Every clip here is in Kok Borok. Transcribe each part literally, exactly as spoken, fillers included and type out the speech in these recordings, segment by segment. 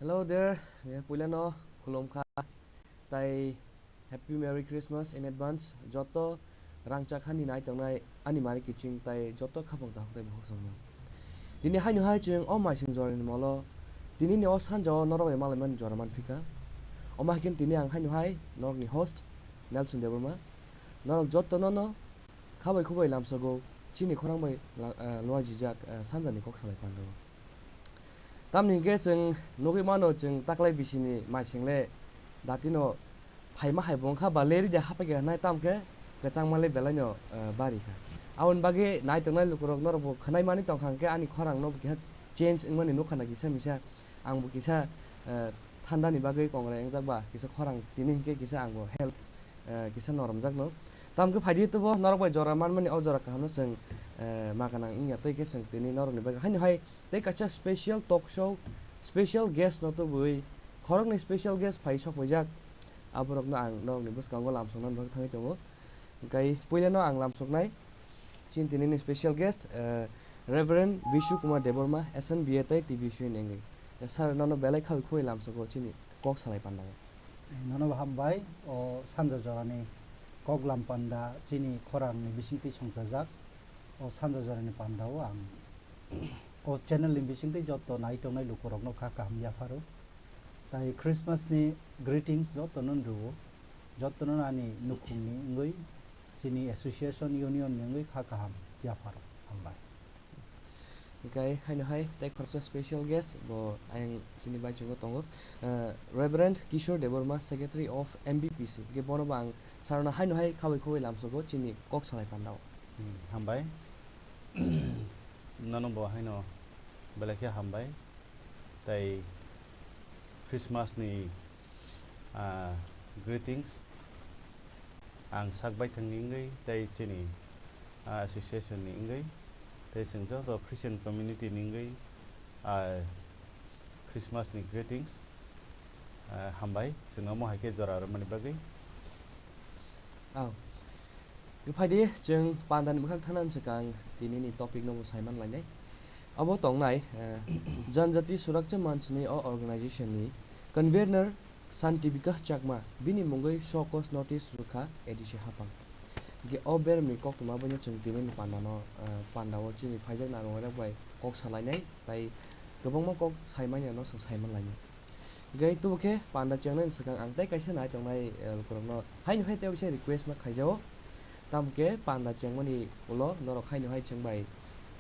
Hello there, eh, puilano khulumkha, tai Happy Merry Christmas in advance. Joto rangchak hani nai tongnai ani mari kiching tai joto khapang tahok tai bukhuk songno. Tini haino hai chwng o maising jorani molo, tini ni o sanjao norok bai malaimani jora manphika. Omo hai khe tini ang haino hai norokni host Nelson Debbarma. Norok joto nono khabai khubai lamsogo chini khorang bai la-, eh, luajijak, eh, sanjani kok salai phanrwo. Tamni hwnkhe chwng nugwi mano, chwng taklai bisini maisingle datino phaima hai bo wngkha ba leride haphaikha hinai, tamkhe kwchangmale belaino, eh, barikha. Aboni bagwi nai tongnai lukurok norokbo khwnaimani tongkha hwnkhe ani khorangno bo kisa change wngmani nukha na kisa misa. Angbo kisa, eh, thandani bagwi kongrai wngjak ba kisa khorang tini hwnkhe kisa angbo health, eh, kisa noromjakno. Tamkhe phaidi tobo norok bai jora manmani o jora kahamno chwng, eh, ma gwnang wngya tei khe chwng tini norokni bagwi haino hai tei kaisa special talk show, special guest no tubui khoroknwi special guest phai sok paijak. Aborokno ang norokni bwskango lamsoknani bagwi thangwi tongo. Hwnkhe puilano ang lamsoknai chini tinini special guest, eh, Reverend Bishu Kumar Debbarma, S N B A tei T B C ni wngwi. Eh, sir, nono belai khawi khuwi lamsogo chini kok salai panda. Nono bo hambai, o sanja jorani kok lam panda chini khorangni bisingtwi songchajak. O sanja jorani pandao ang o channel ni bisingtwi joto nai tongnai lukurokno kha kaham yapharo. Tai Christmas ni greetings jotono rwo, jotono ani nukhungni wngwi, chini association union ni wngwi kha kaham yapharo. Hambai. Hwnkhe haino hai tei khoroksa special guest bo ayang chini baichungo tongo, eh, Reverend Kishore Debbarma, Secretary of M B P C. Hwnkhe bono bo ang sarno haino hai khabai khubai lamsogo chini kok salai pandao. Hmm, hambai. Nono bo haino belai khe hambai. Tai Christmas ni, ah, greetings ang sak baithang ni wngwi tai chini, ah, association ni wngwi tai chwng joto Christian community ni wngwi, ah, Christmas ni greetings, ah, hambai chwng omo hai khe jora rwmani bagwi. Au. Phai di, chwng pandani bwkhak thanani swkang tini ni topic no bo saiman lainai. Abo tongnai, eh, Janjati Suraksha Manch ni o organization ni convener Shanti Bikash Chakma bini mungwi show cause notice rwkha A D C Hapang. Ge o bermni koktwma boino chwng tini ni panda no, eh, panda o chini phaijak narwng rok bai kok salainai tai kwbangma kok saimanya no chwng saiman lainai. Gai tubo khe panda chengnani swkang ang tei kaisa nai tongnai, eh, lukurokno haino hai tei bisa request ma khaijao. Tamo khe panda chengmani ulo norok haino hai chwng bai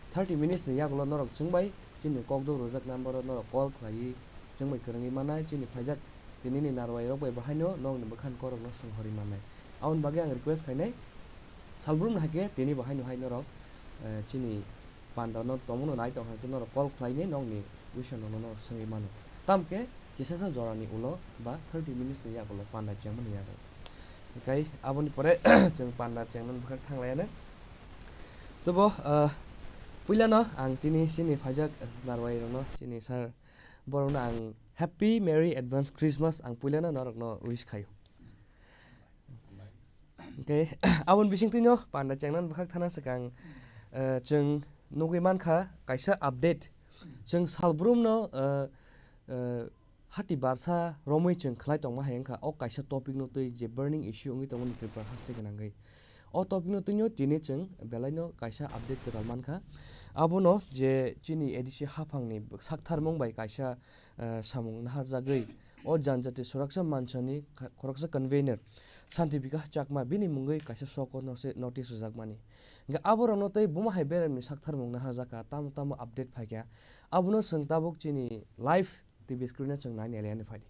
thirty minutes ni yagulo norok chwng bai chini kokdok rwjak number o norok call khlaiwi chwng bai kwrwngwi mannai, chini phaijak tini ni narwai rok bai bo haino nokni bwkhan korokno swnghorwi mannai. Aboni bagwi ang request khainai, salbrumno hai khe tini bo haino hai norok, eh, chini panda no tongmano nai tong khe norok call khlainai nokni question rokno norok swngwi mano. Tamo khe kisasa jorani ulo ba thirty minutes ni yagulo panda chengmani yagulo. Hwnkhe aboni pore chwng panda chengnani bwkhak thang laiya nw. Tobo, ah, puilano ang tini chini phaijak narwai rokno chini sir borokno ang Happy Merry Advance Christmas ang puilano norokno wish khaio. Hwnkhe aboni bisingtwino panda chengnani bwkhak thana swkang, eh, chwng nugwi mankha kaisa update. Chwng salbrumno, eh, eh, Hati barsa romwi chwng khlai tongma hai wngkha o kaisa topic no twi je burning issue wngwi tongmani Tripura haste gwnangwi. O topic no twino tini chwng belaino kaisa update kwtal mankha. Abono je chini A D C haphangni saktharmung bai kaisa, eh, samung naharjagwi o Janjati Suraksa Manchani kha-, khoroksa convener Shanti Bikash Chakma bini mungwi kaisa show cause no-, notice rwjakmani. Hwnkhe aborokno tei buma hai beremni saktharmung naharjakha, tamo tamo update phaikha. Abono chwng tabuk chini live T V screen o chwng nai nailaiani phaidi.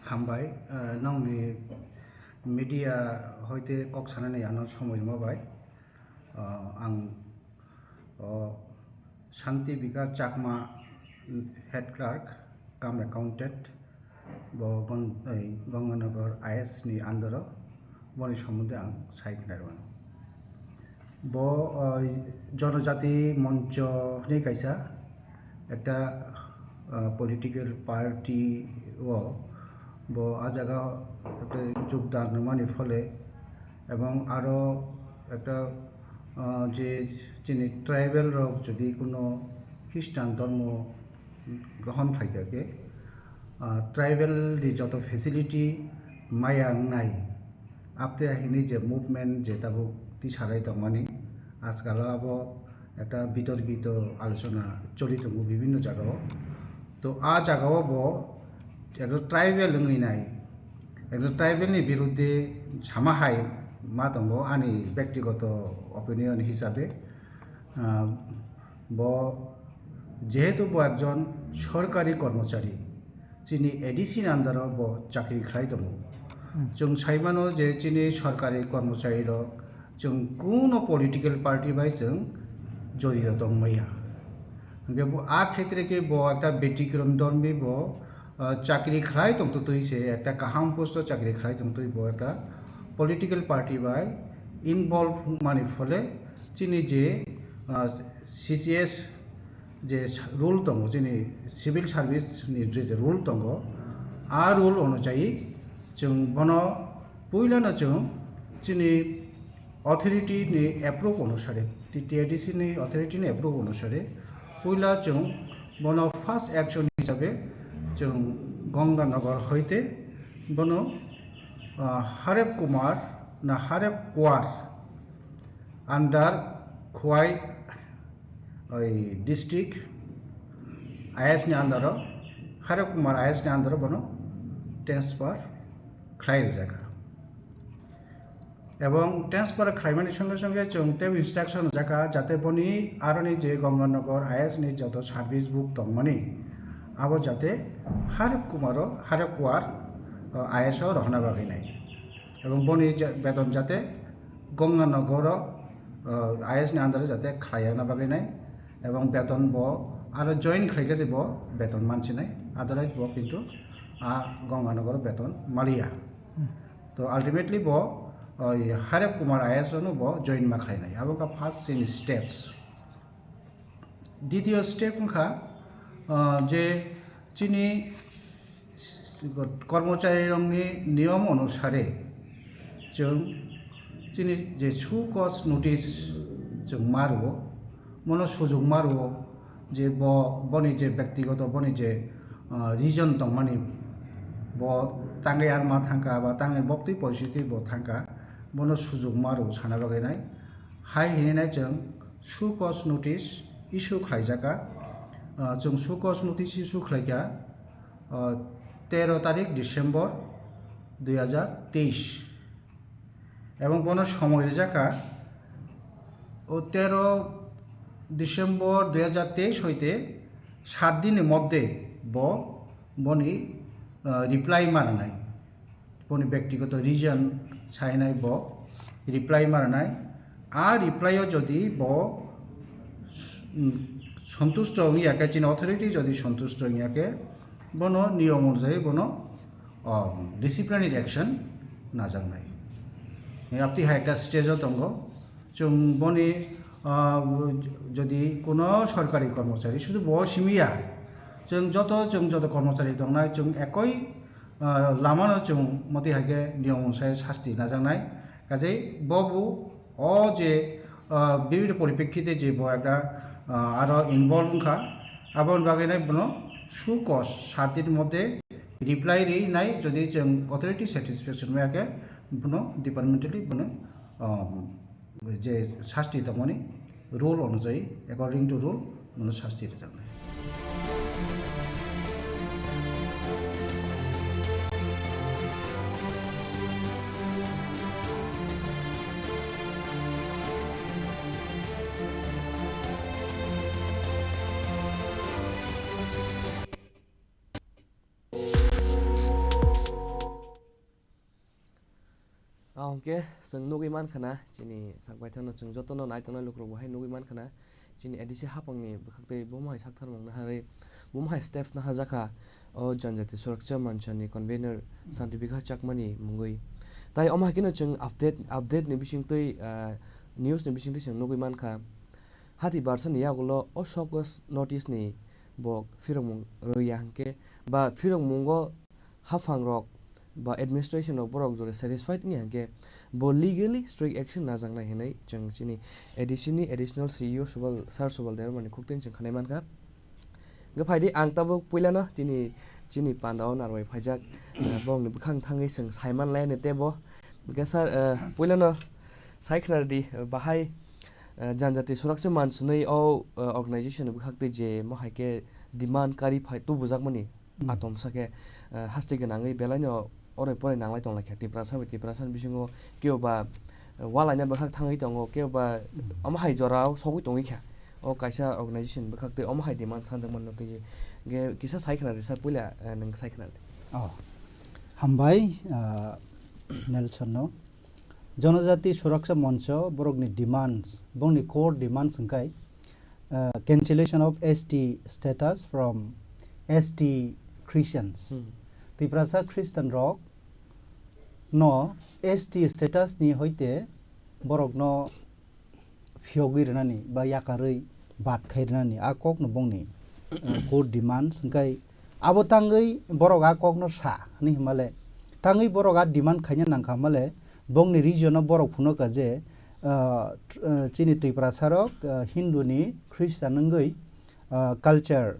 Hambai, eh, nokni media hoite kok sanani ano somoi rwma bai. Ah, ang, oh, Shanti Bikash Chakma, head clerk cum accountant, bo Gon-, ei, Ganganagar I S ni under o, boni sombonde ang sai khnai rwmani. Bo, ah, Jonojati Moncho hwnwi kaisa ekta, ah, political party o bo ah jaga ekta jogdan rwmani phole, ebong aro ekta, ah, je chini tribal rok jodi kuno Christian dhormo grohon khlaikha khe, ah, tribal ni joto facility maya wngnai, apte hini je movement je tabuk tisarai tongmani, ajkal abo ekta bitorkito alochona choli tongo bibhinno jagao. To a jagao bo ekta tribal wngwi nai, ekta tribal ni birudde sama hai ma tongo ani bektigoto opinion hisabe. Ah, bo jehetu bo ekjon sorkari kormochari, chini A D C ni under o bo chakri khlai tongo. Hmm. Chwng sai mano je chini sorkari kormochari rok chwng kuno political party bai chwng joriyo tong maya. Hwnkhe bo a khetre khe bo ekta betikrom dhormi bo, ah, chakri khlai tongtwtwi se ekta kaham post o chakri khlai tongtwi bo ekta political party bai involve mani phole chini je, ah, C C S je sa-, rule tongo, chini civil service ni je, je rule tongo, a rule onujayi chwng bono puilano chwng chini authority ni approve onusare, T T A D C ni authority ni approve onusare puila chwng bono first action hisabe chwng Ganganagar hoite bono, ah, Harep Kumar na Harep Kuar under Khowai, oi, district I S ni under o, Harep Kumar I S ni under o bono transfer khlai rijak. Ebong transfer khlaimani songe songe chwng tei instruction rijak kha, jate boni aroni je Ganganagar I S ni joto service book tongmani, abo jate Harep Kumar o, Harep Kuar, o, I S o rohorna bagwi nai. Ebong boni je-, beton jate Ganganagar o, o, I S ni under o jate khlaiyakna bagwi nai. Ebong beton bo aro join khlaikhe se bo beton mansinai, otherwise bo kintu a Ganganagar o beton maliya. Hmm. To ultimately bo, o, Harep Kumar I S o no bo join ma khlainai. Abo wngkha first chini steps. Ditiyo step wngkha, o, je chini kormocharirokni niyom onusare chwng chini je show cause notice chwng ma rwo, bono sujok ma rwo je bo, boni je bektigoto, boni je, ah, reason tongmani, bo tangwi ar ma thangkha ba tangwi boktwi poristhiti bo thangkha, bono sujok ma rwo sana bagwi nai. Hai hinwi nai chwng show cause notice issue khlaijak kha. Ah, chwng show cause notice issue khlaikha, ah, tero tarik December dui hajar teis. Ebong bono somoi rijak kha, o tero December dui hajar teis hoite sat dinni moddhe bo boni, ah, reply ma rwnai. Boni bektigoto reason sainai bo reply ma rwnai. A reply o jodi bo, mm, santusto wngya khe, chini authority jodi santusto wngya khe, bono niyom onujayi bono, o, disciplinary action najaknai. Yapti hai ekta stage o tongo. Chwng boni, ah, jodi kuno sorkari kormochari, sudu bo simi ya. Chwng joto, chwng joto kormochari tongnai, chwng ekoi, ah, lamano chwng moti hai khe niyom onusare sasti najaknai. Kajei bo bu o je, ah, bibhinno poripekkite je bo ekta, ah, aro involve wngkha, aboni bagwi nai bono sukos sat din moddhe reply ri nai, jodi chwng authority satisfaction maya khe bono departmentally bono, um, je sasti tongmani rule onujayi, according to rule, bono sasti rwjaknai. Ah, hwnkhe chwng nugwi mankha na, chini sakbaithangno chwng jotono naitongnai lukurokbo hai nugwi mankha na, chini A D C haphangni bwkhaktwi bomo hai saktharmung naharwi, bomo hai step naharjakha o Janjati Suraksha Manchani convener Santi Bikash Chakmani mungwi. Tai omo hai kheno chwng update, update ni bisingtwi, ah, news ni bisingtwi chwng nugwi mankha. Hati barsani yagulo o show cause notice ni bo phirokmung rwya hwnkhe ba phirokmungo haphangrok ba administration rok borok jora satisfied wngya hwnkhe bo legally strict action najaknai hinwi chwng chini A D C ni additional C E O Subal, Sir Subal Debbarmani khuktin chwng khanai mankha. Hwnkhe phaidi ang tabuk puilano tini chini panda o narwai phaijak, eh, bongni bwkhang thangwi chwng saiman lainai tei bo. Hwnkhe sir, eh, puilano sai khwnardi, eh, bahai, eh, Janjati Suraksha Manch hwnwi o, eh, organization ni bwkhaktwi je mo hai khe demand kari phai tubujakmani. Hmm. Atomsa khe, eh, haste gwnangwi belaino orai porai nanglai tonglaikha. Tiprasa bai Tiprasa ni bisingo kebo ba, eh, walaina bwkhak thangwi tongo, kebo ba omo hai jorao sogwi tongwi kha. O kaisa organization bwkhaktwi omo hai demand sanjakmani nukgwi. Hwnkhe kisa sai khwnardi sir, puila, eh, nwng sai khwnardi. Oh. Hambai, ah, Nelson no. Janajati Suraksha Mancho borokni demands, bongni core demands hwnkhe, uh, cancellation of S T status from S T Christians. Hmm. Tiprasa Christian rok no S T status ni hoite borok no phiyogwi rwnani ba yakarwi bad khai rwnani, a kokno bongni, uh, core demands hwnkhe abo tangwi borok a kokno sa hwnwi hwnmale, tangwi borok a demand khaina nangkha hwnmale, bongni region o borok phunukha je, uh, tr-, uh, chini Tiprasa rok, uh, Hindu ni Christian wngwi, uh, culture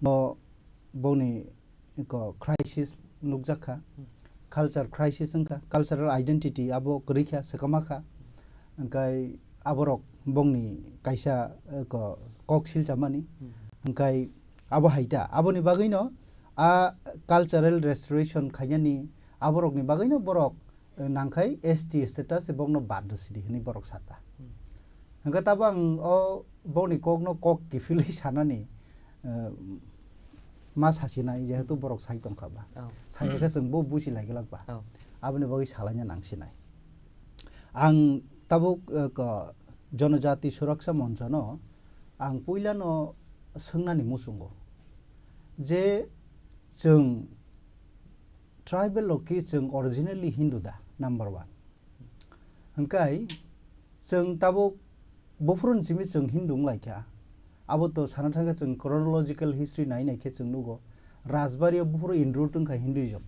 no bongni eko crisis nukjakha. Hmm. Culture crisis wngkha, cultural identity abo kwrwikha, swkama kha. Hwnkhe aborok bongni kaisa eko kok silchamani. Hmm. Hwnkhe abo hai ta, aboni bagwino a cultural restoration khainani aborokni bagwino borok nangkhai S T status se bokno bad rw sidi hwnwi borok sata. Hmm. Hwnkhe tabo ang o bokni kokno kok kiphilwi sanani, eh, ma sachinai, jehetu borok sai tongkha ba. Oh. Sai khe chwng bo busi lai glak ba. Oh. Aboni bagwi salaina nangsinai. Ang tabuk, eh, ko, Janajati Suraksha Moncho no ang puilano swngnani muchungo je chwng tribal rok khe chwng originally Hindu da, number one. Hwnkhe chwng tabuk buphuruni simi chwng Hindu wng lai kha. Abo to sana thang khe chwng chronological history nai nai khe chwng nugo. Rajbari o buphuru inroot wng kha Hinduism.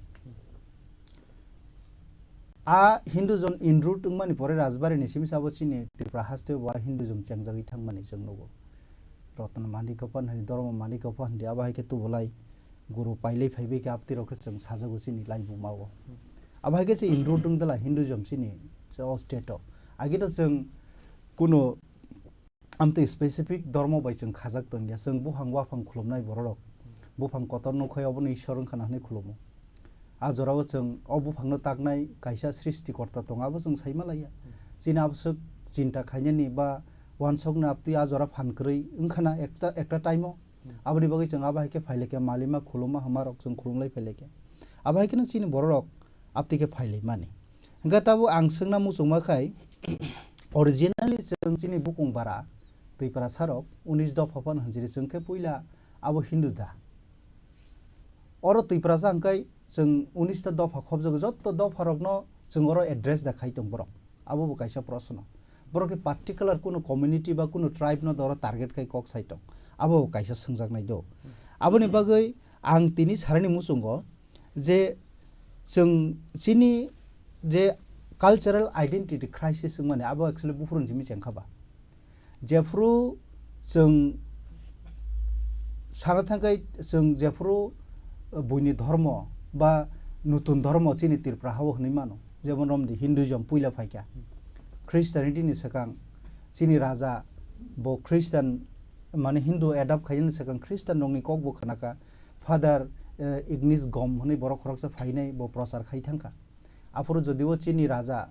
A Hinduism inroot wngmani pore Rajbari ni simi sabo chini Tripura haste bo a Hinduism chengjagwi thangmani chwng nugo. Rotana Manikya phan hini, Dharma Manikya phan hini, abo hai khe tubulai guru pailai phaibai khe abtwi rok khe chwng sajago chini laibuma o. Abo hai khe se inroot wng dala Hinduism chini se o state o. Agi no chwng kuno amtwi specific dharma bai chwng khajak tongya. Chwng buphang waphang khulumnai bororok. Buphang kotor nukhai obono Ishwar wngkha na hwnwi khulumo. A jorao chwng o buphangno taknai kaisa srishti korta tongo, abo chwng saima laiya. Chini aboswk chinta khainani ba wansokni abtwi a jora phan kwrwi wngkha na ekta, ekta time o. Aboni bagwi chwng abo hai khe phailai khe malima khuluma hama rok chwng khulumlai phailai khe. Abo hai kheno chini bororok abtwi khe phailai mani. Hwnkhe tabuk ang swngna muchungma khai, originally chwng chini bukung bara Twipra sarok unis dopha phano hwnjiri chwng khe puila abo Hindu da. Oro Twipra sa hwnkhe chwng unis ta dopha khobjago, jotto dopha rokno chwng oro address da khai tong borok. Abo bo kaisa proshno. Borok khe particular kuno community ba kuno tribe no doro target khai kok sai tong. Abo bo kaisa swngjak nai do. Aboni bagwi ang tini sarani muchungo je chwng chini je cultural identity crisis wngmani abo actually buphuru ni simi chengkha ba. Jephru chwng sana thangkhai chwng jephru buini dhormo ba nutun dhormo chini Tripura hao hwnwi mano, jemon romdi Hinduism puila phaikha, Christianity ni swkang chini raja bo Christian mane Hindu adopt khaiyani swkang Christian rokni kok bo khnakha, Father eh, Ignis Gom hwnwi borok khoroksa phainai bo prochar khai thangkha. Aphuru jodio chini raja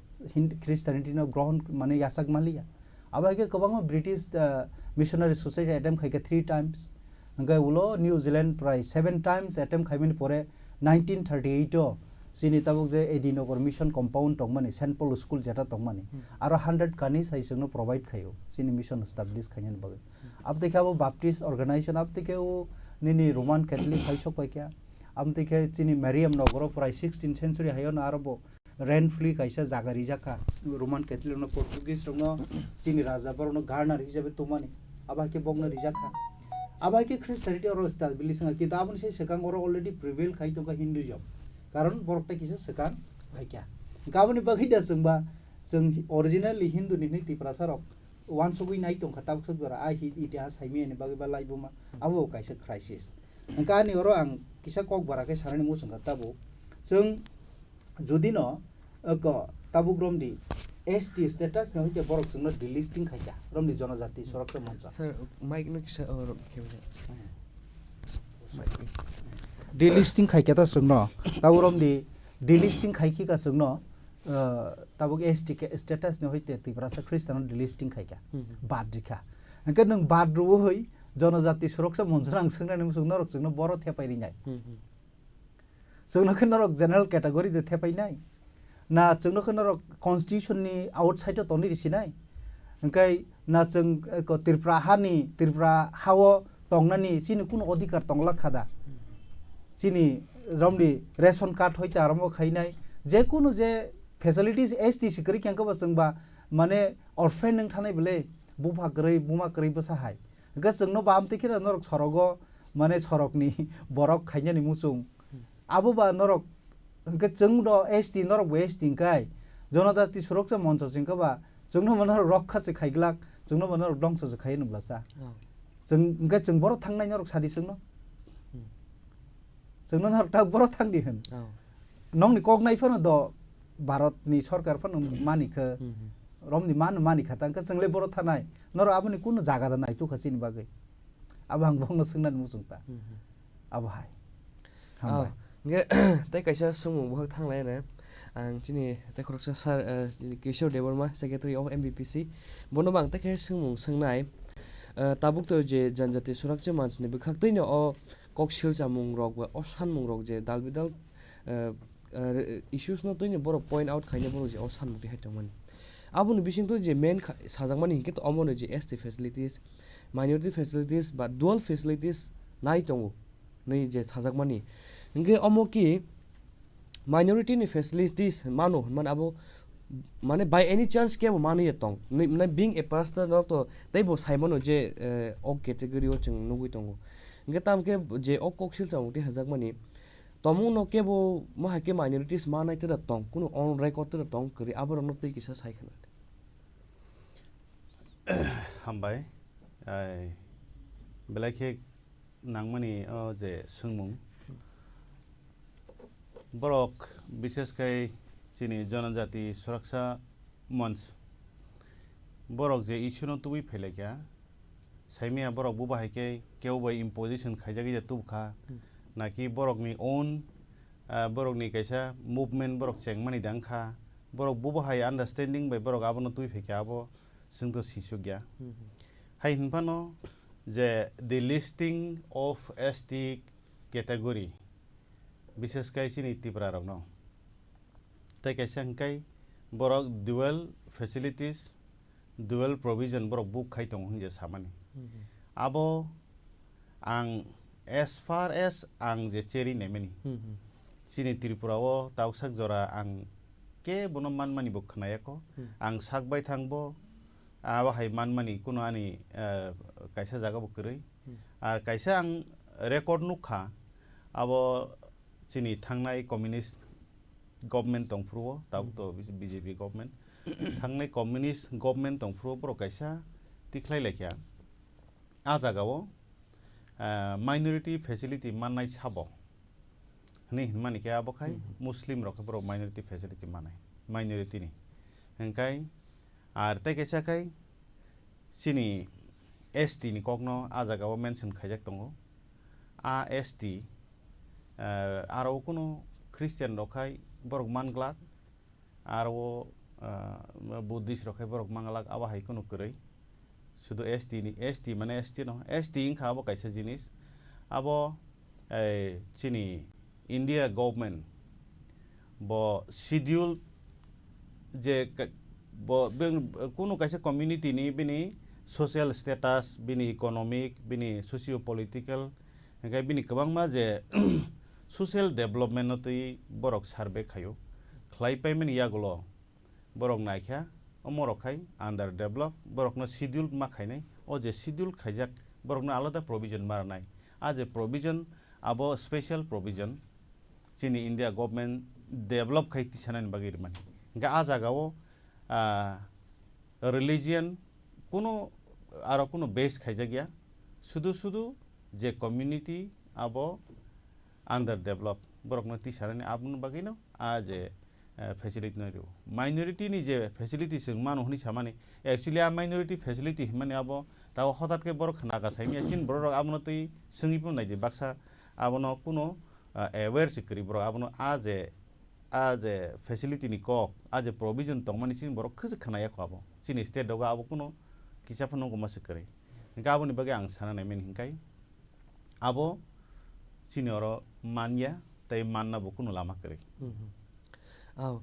Christianity no grohon mane yachak maliya. Abo hai khe kwbangma British ah, missionary society attempt khaikha three times. Hwnkhe ulo New Zealand prai seven times attempt khaimani pore nineteen thirty-eight o chini tabuk je Edinogar mission compound tongmani Saint Paul school jeta tongmani aro hundred kani sai chwngno provide khaio chini mission establish khainani bagwi. Abtwi khe abo Baptist organization abtwi khe o nini Roman Catholic hai sok paikha. Abtwi khe chini Mariam nogoro prai sixteenth century hayo no aro bo rent free kaisa jaga rijak kha Roman Catholic no Portuguese rok no chini raja borok no gardener hisabe tongmani abo hai khe bokno rijak kha abo hai khe Christianity oro establish wngkha kintu aboni sai swkang oro already prevail khai tongkha Hinduism karon borok tai kisa swkang hai kha aboni bagwi da chwngba chwng originally Hindu ni hinwi Tiprasa rok wansugwi nai tongkha tabuk sok jora a hi itihas hai miyani bagwi ba laibuma abo kaisa crisis hwnkha ani oro ang kisa kok bara khe sanani muchungkha tabuk chwng Jodi no, oko, tabuk romdi S T status no hwnkhe borok chwngno delisting khaikha, romdi jonojati sorok tei moncho. Sir, mic no kisa, oh, ro-, khe wngya. Mic. Delisting khaikha ta chwngno, tabuk romdi delisting khaikha chwngno, uh, tabuk S T ke-, status no hwnkhe Tiprasa Khristian no delisting khaikha, Hmm, hmm. Bad rikha. Hwnkhe nwng bad rwui jonojati soroksa moncho rang swngnani muchung norok chwngno boro thepai rinai. Hmm, hmm. Chwngno khe norok general category de thepainai? Na chwngno khe norok constitution ni outside o tongwi risinai? Hwnkhe na chwng, eh, ko Tripura hani, Tripura hao tongnani chini kunu odhikar tongla kha da? Chini romni ration card hoi cha rombo khainai, je kunu je facilities S T si kwrwi khe ba chwngba mane orphan wng thanai bwle, bupha kwrwi, buma kwrwi bwsa hai. Hwnkhe chwngno bam twi khe norok sorogo, mane sorokni borok khainani muchung. Abo ba norok, hwnkhe chwng do S T, norok bo S T hwnkhe, jonojati soroksa moncho se hwnkhe ba, chwngno bo norok rokha se khaiglak, chwngno bo norok dongso se khai nukla sa. Oh. Chwng, hwnkhe chwng boro thangnai norok sadi chwngno. Hmm. Chwngno norok tak boro thangdi hwn. Oh. Nokni kok nai phano do Bharat ni sorkar phano mani khe, Hmm, hmm. Romni mano mani kha, tang khe chwng le boro thanai. Norok aboni kunu jaga da nai tukha chini bagwi. Abo ang bokno swngnani muchung ta. Hmm, hmm. Abo hai. Hambai. Oh, hwnkhe tei kaisa swngmung bohok thanglai ne. Ang chini tei khoroksa sir, eh, Kishore Debbarma, Secretary of M B P C. Bono bo ang tei kaisa swngmung swngnai. Eh, tabuk to je janjati surakcha manchini bwkhak twi no o kok silchamung rok ba o sanmung rok je dal bidal, eh, eh, issues no twi no borok point out khaina borok je o sanmung twi hai tongmani. Aboni bisingtwi je main kha-, sajakmani hinkhe to omo no je S T facilities, minority facilities ba dual facilities nai tongo. Nai je sajakmani. Hinkhe omo ki minority ni facilities mano hwnmani abo mane by any chance kebo manwi ya tong. Nai, nai being a pastor no to tei bo sai mano je, eh, o category o chwng nugwi tongo. Hinkhe tamo khe je o kok silchamung twi hajakmani tomung no kebo mo hai khe minorities manai tera tong, kunu on record tera tong kwrwi aborok no twi kisa sai khna. Hambai. Ai, belai khe nangmani o je swngmung. Borok, bishes khai chini jonojati suraksa monch. Borok je issue no tubui phailaikha, saimaya borok bubo hai khe kebo bai imposition khaijagwi je tubukha, Hmm. Naki borokni own, ah, borokni kaisa movement borok chengmani dangkha, borok bubo hai understanding bai borok abono tubui phaikha abo chwngto sisukya. Hmm, hmm. Hai hinphano je the listing of S T category, bishes khai chini Tipra rokno. Tei kaisa hwnkhe borok dual facilities, dual provision borok book khai tongo hwnwi je samani. Mhm. Abo ang as far as ang je cheri naimani. Mhm. Chini Tripura o tausak jora ang ke bono manmani bo khwnaya kho. Hmm. Ang sak bai thang bo, abo hai manmani kuno ani, eh, kaisa jaga bo kwrwi. Hmm. Ar kaisa ang record nukha, abo chini thangnai communist government tongphuru o, tabuk to Hmm. B J P government. Thangnai communist government tongphuru o borok kaisa tikhlai laikha. A jaga o, ah, minority facility mannai sabo. Hwnwi hwnmani khe abo khai Mhm. Muslim rok khe borok minority facility manai, minority ni. Hwnkhai ar tei kaisa khai chini S T ni kokno a jaga o mention khaijak tongo. A S T, eh, aro kuno Christian rok khai borok man glak, aro, ah, Buddhist rok khai borok man glak, abo hai kuno kwrwi. Sudu S T ni, S T mane S T no, S T wngkha abo kaisa jinis. Abo, eh, chini India government bo schedule je ka-, bo, ben, kuno kaisa community ni bini social status, bini economic, bini socio political, hingke bini kwbangma je social development no twi borok survey khaio. Khlai paimani yagulo borok naikha, omo rok khai under develop, borokno schedule ma khainai. O je schedule khaijak, borokno alada provision ma rwnai. A je provision, abo special provision, chini India government develop khai tisanani bagwi rwmani. Hingke a jaga o, ah, religion kuno, aro kuno base khaijak ya. Sudu sudu je community abo under develop, borokno tisanani aboni bagwino a je, eh, facility no rwo. Minority ni je facility chwng mano hwnwi samani, actually a minority facility hwnmani abo tabo hotat khe borok khna ka saimya, chini borok rok abono twi swngwi phano naidi baksa abono kuno, ah, aware se kwrwi borok abono a je, a je facility ni kok, a je provision tongmani chini borok khwsa khna ya kho abo. Chini state rogo abo kuno kisa phano nukguma se kwrwi. Hingke aboni bagwi ang sana naimani hingkai abo chini oro manya tei manna bo kuno lama kwrwi. Mhm. Aw.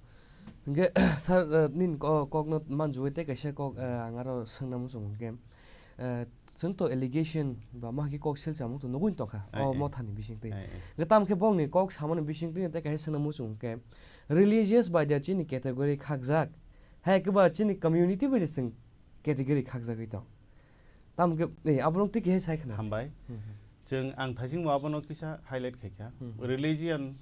Hingke sir, eh, nini ko-, kokno manjugwi tei kaisa kok, eh, ang aro swngna muchungo hingke, eh, chwng to allegation ba ma hingke kok selsa mung to nugwi tongkha o Ai, ai. Mothani bisingtwi. Ai, ai. Hingke tamo khe bongni kok samani bisingtwi tei kaisa swngna muchungo hingke religious bai de chini category khakjak, hai khe ba chini community bai de chwng category khakjagwi tong. Tamo khe, eh, abo rok twi khe sai khna. Hambai. Hmm, hmm. Chwng ang thaisingmo abono kisa highlight khaikha. Hmm, hmm. Religion,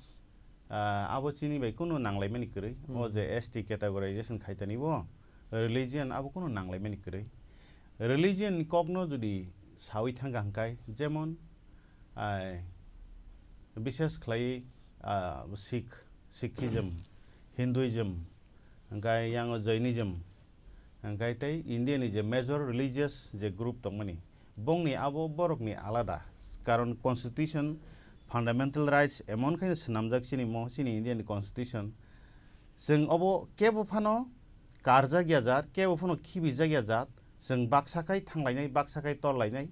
ah, abo chini bai kunu nanglaimani kwrwi. Hmm, O je hmm. S T categorization khaitani bo, religion abo kunu nanglaimani kwrwi. Religion ni kokno jodi sawi thangkha hwnkhe, jemon, ai, bishes khlai, ah, Sikh, Sikhism, Hinduism, hwnkhe yang o Jainism, hwnkhe tei India ni je major religious je group tongmani, bongni abo borokni alada, karon constitution, fundamental rights emon khe swnamjak chini mo, chini India ni constitution. Chwng obo kebo phano karjak ya jat, kebo phano khibijak ya jat, chwng baksa khai thanglainai, baksa khai torlainai,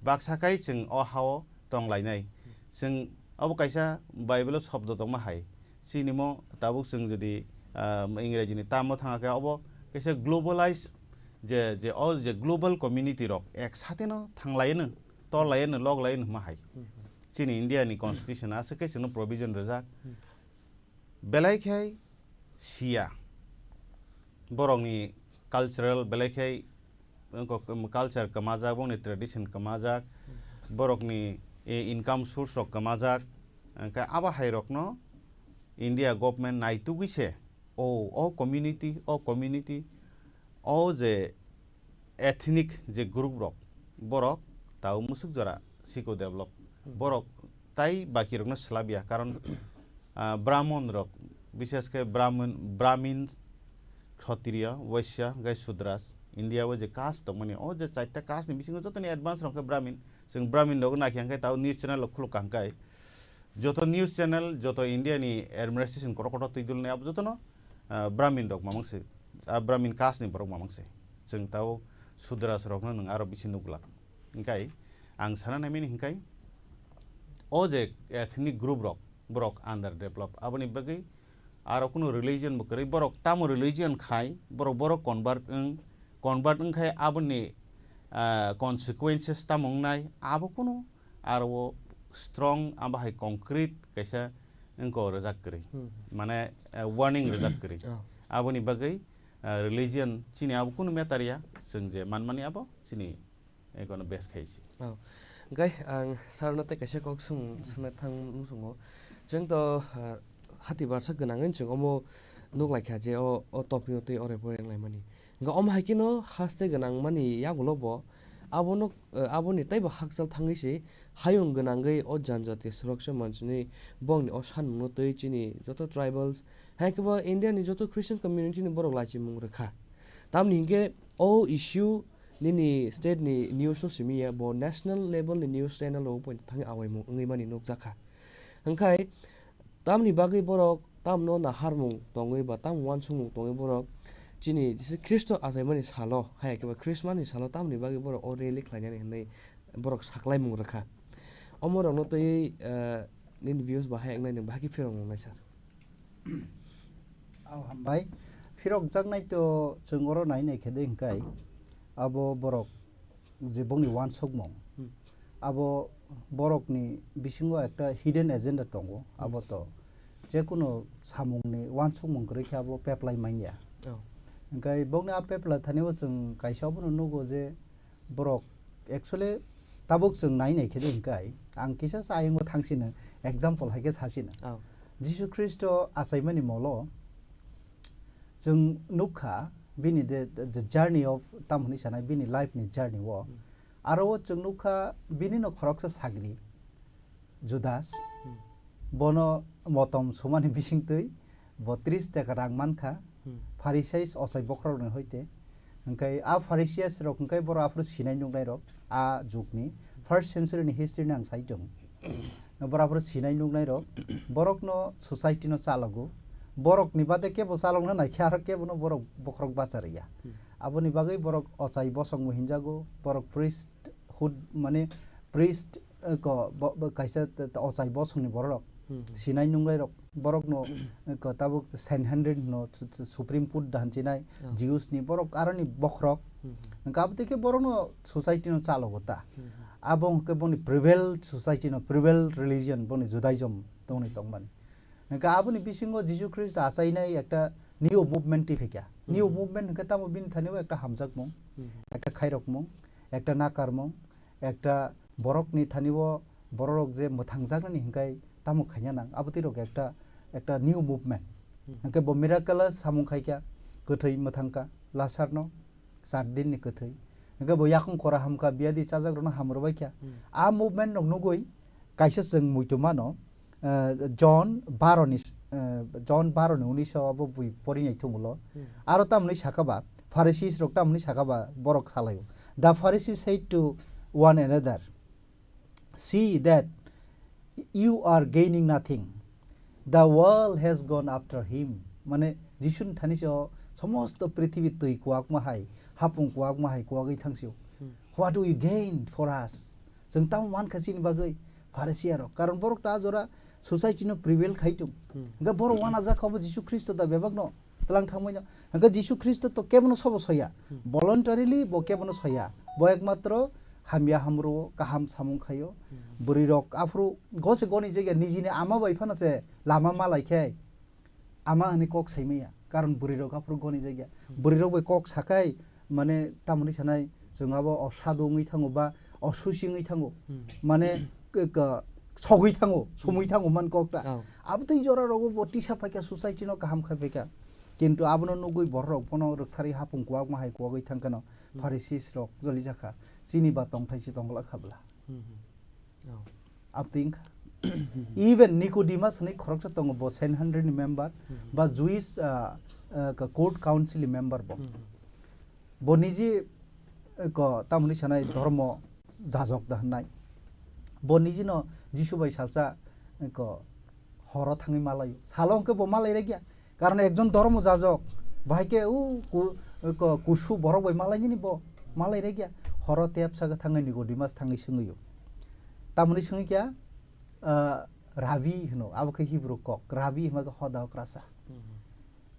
baksa khai chwng o ha-o tonglainai. Chwng obo kaisa Bible-o shobdo tongma hai. Chini mo tabuk chwng jodi, ah, Ingrejini term-o thangkha khe obo kaisa globalize je, je o je global community rok ek sateno thanglaino, torlaino, loklaino hwnma hai. Hmm, hmm. Chini India ni constitution aswk khe chwngno provision rwjak. Hmm. Belai khe siya. Borokni cultural belai khe, wngkha, um, culture kwmajak, bongni tradition kwmajak, borokni, e, income source rok kwmajak. Hwnkhe abo hai rokno India government naitugwi se, o, o community, o community, o je ethnic je group rok, borok tao musuk jora siko develop. Hmm. Borok tai baki rokno swlabya, karon, ah, Brahmon rok, bishes khe Brahmin, Brahmin, Kshatriya, Vaishya, gai Sudras, India o je caste tongmani, o je chaita caste ni bisingo jotoni advance rok khe Brahmin. Chwng Brahmin rok naikha hwnkhe tao news channel rok khuluk kha hwnkhe, joto news channel, joto India ni administration kotor kotor twi dulni abo jotono, ah, Brahmin rok mamang se, ah, Brahmin caste ni borok mamang se. Chwng tao Sudras rokno nwng aro bisi nuglak. Hingkai ang sana naimani hingkai o je ethnic group rok, borok under develop. Aboni bagwi aro kuno religion bo kwrwi, borok tamo religion khai, borok, borok convert wng, convert wngkhai aboni, ah, consequences tamo wngnai, abo kuno aro o strong, abo hai concrete kaisa, wngko rwjak kwrwi. Hmm. Mane, eh, warning rwjak kwrwi. Oh. Aboni bagwi, eh, religion chini abo kunu matter ya, chwng je manmani abo chini, eh, kono base khai si. Oh. Hwnkhe ang sarno tei kaisa kok swng-, swngna thang muchungo. Chwng to, eh, hati barsa gwnangwi chwng omo nuk lai kha je o, o topic no twi ore pore wng lai mani. Hwnkhe omo hai kheno haste gwnang mani yagulo bo abono, eh, aboni teibo hakchal thangwi se hayung gwnangwi o janjati suroksha manchini bongni o sanmungno twi chini joto tribals, hai khe bo India ni joto Christian community ni borok lachimung rwkha. Tamni hinkhe o issue nini state ni news no simi ya, bo national level ni news channel rok poito thangwi awaimung wngwi mani nukjakha. Hwnkhe tamni bagwi borok tamno naharmung tongwi ba tam uansukmung tongwi borok chini Jisu Khristo achaimani salo, hai khe ba Christmas ni salo tamni bagwi borok o rally khlainani hinwi borok saklaimung rwkha. Omo rokno twiwi, eh, nini views bahai wngnai, nwng bahai khe phiroknai sir? Ao hambai. Phirokjaknai to chwng oro nai nai khe de hwnkhe abo borok je bongni uansukmung. Hmm. Abo borokni bisingo ekta hidden agenda tongo. Hmm. Abo to jekunu samungni uansukmung kwrwi khe abo peplai manya. Oh. Hwnkhe bongni a pepla thani o chwng kaisa obono nugo je borok actually tabuk chwng nai nai khe de hwnkhe ang kisa sa ayang o thang sino example hai khe sa sino. Oh. Jisu Khristo achaimani molo chwng nukha bini the, the, the journey of tamo hinwi sanai bini life ni journey o. Hmm. Aro o chwng nukha bini no khoroksa sagri Judas. Hmm. Bono motom sumani bisingtwi bo tris taka rang mankha. Hmm. Pharisais ochai bokhorokni hoite. Hwnkhe a Pharisees rok hwnkhe borok aphuru sinai nuknai rok a jugni first century ni history ni ang sai tongo. Borok aphuru sinai nuknai rok borokno society no chalogo. Borokni bade kebo chalokna naikhe aro kebono borok bokhorok bacha rwya. Hmm. Aboni bagwi borok ochai bosongbo hinjago, borok priesthood mane priest, eh, ko, bo, bo, kaisa t-, t-, ochai bosongni borok, hmm, hmm, sinai nunglai rok, borokno, eh, ko, tabuk Sanhedrin no, su-, su-, Supreme Court dahan chinai, oh, Jews ni borok aroni bokhorok, hmm, hmm, hwnkhe abo tei khe borokno society no chalogo ta. Hmm, hmm. Abo hwnkhe boni prevail society no, prevail religion boni Judaism tongni tongmani. Hwnkhe aboni bisingo Jisu Khristo achainai ekta new movement twi phaikha. New, hmm, movement hwnkhe tamo bini thani o ekta hamjakmung, hmm, ekta khairokmung, ekta nakarmung, ekta borokni thani o bororok je mwthangjaknani hinkhai tamo khaina nang, abo twi rok ekta, ekta new movement. Hmm. Hwnkhe bo miraculous samung khaikha, kwthwi mwthangkha Lasarno, char din ni kwthwi. Hwnkhe bo yakung kora hamkha, biyadi chajakrokno hamrwbaikha. Hmm. A movement rok nugwi kaisa chwng muitu mano, eh, John baro ni, eh, John baro ni unis o abo bui porinai thungulo. Hmm. Aro tamni saka ba, Pharisees rok tamni saka ba borok salaio. The Pharisees said to one another, "See that you are gaining nothing. The world has gone after him." Mane, Jisuni thani se o somosto prithibi twi kuwakma hai, hapung kuwakma hai kuwagwi thangsio. Hmm. What do you gain for us? Chwng tamo mankha chini bagwi Pharisee rok. Karon borok ta jora society no prevail khai tung. Hmm. Hwnkhe borok wanajak kha bo Jisu Khristo da bebak no tlang thangmai no. Hwnkhe Jisu Khristo to kebono sobo soya. Hmm. Voluntarily bo kebono soya. Bo ekmatro hamya hamro kaham samung khaio. Hmm. Bwrwi rok aphuru gose goni jagya nijini ama bai phano se lama malai khe ama hwnwi kok saimaya, karon bwrwi rok aphuru goni jagya. Hmm. Bwrwi rok bai kok sakai, mane, tamoni sanai, chwng abo osadu wngwi thango ba osusi wngwi thango. Hmm. Mane, k-, k-, sogwi thango, sumwi, hmm, thango man kok ta. Oh. Abo tei jora rogo bo tisa phaikha, society no kaham khai phaikha. Kintu abono nugwi borok rok bono rwktharwi hapung kuwakma hai kuwagwi thangkhano, hmm, Pharisees rok joli jakha. Chini ba tongthai se tongla khabla. Hmm, hmm. Oh. Abtwi wngkha. Even Nicodemus hinwi khoroksa tongo, bo Sanhedrin ni member, hmm, ba Jewish, ah, ah, ka court council ni member bo. Hmm. Bo niji, eh, ko, tamoni sanai dhormo jajok da hwnnai. Bo niji no Jisu bai salsa, eh, ko, horo thangwi malaio. Salo hwnkhe bo malai rwgya. Karon ekjon dhormo jajok, bahai khe u ku-, ko-, kusu borok bai malai nini bo, malai rwgya. Horo tepsa khe thangwi Nicodemus thangwi swngwi o. Tamoni swngwi khe, ah, Rabi hwno, abo khe Hebrew kok. Rabi hwnba khe hoda okrasa. Mhm.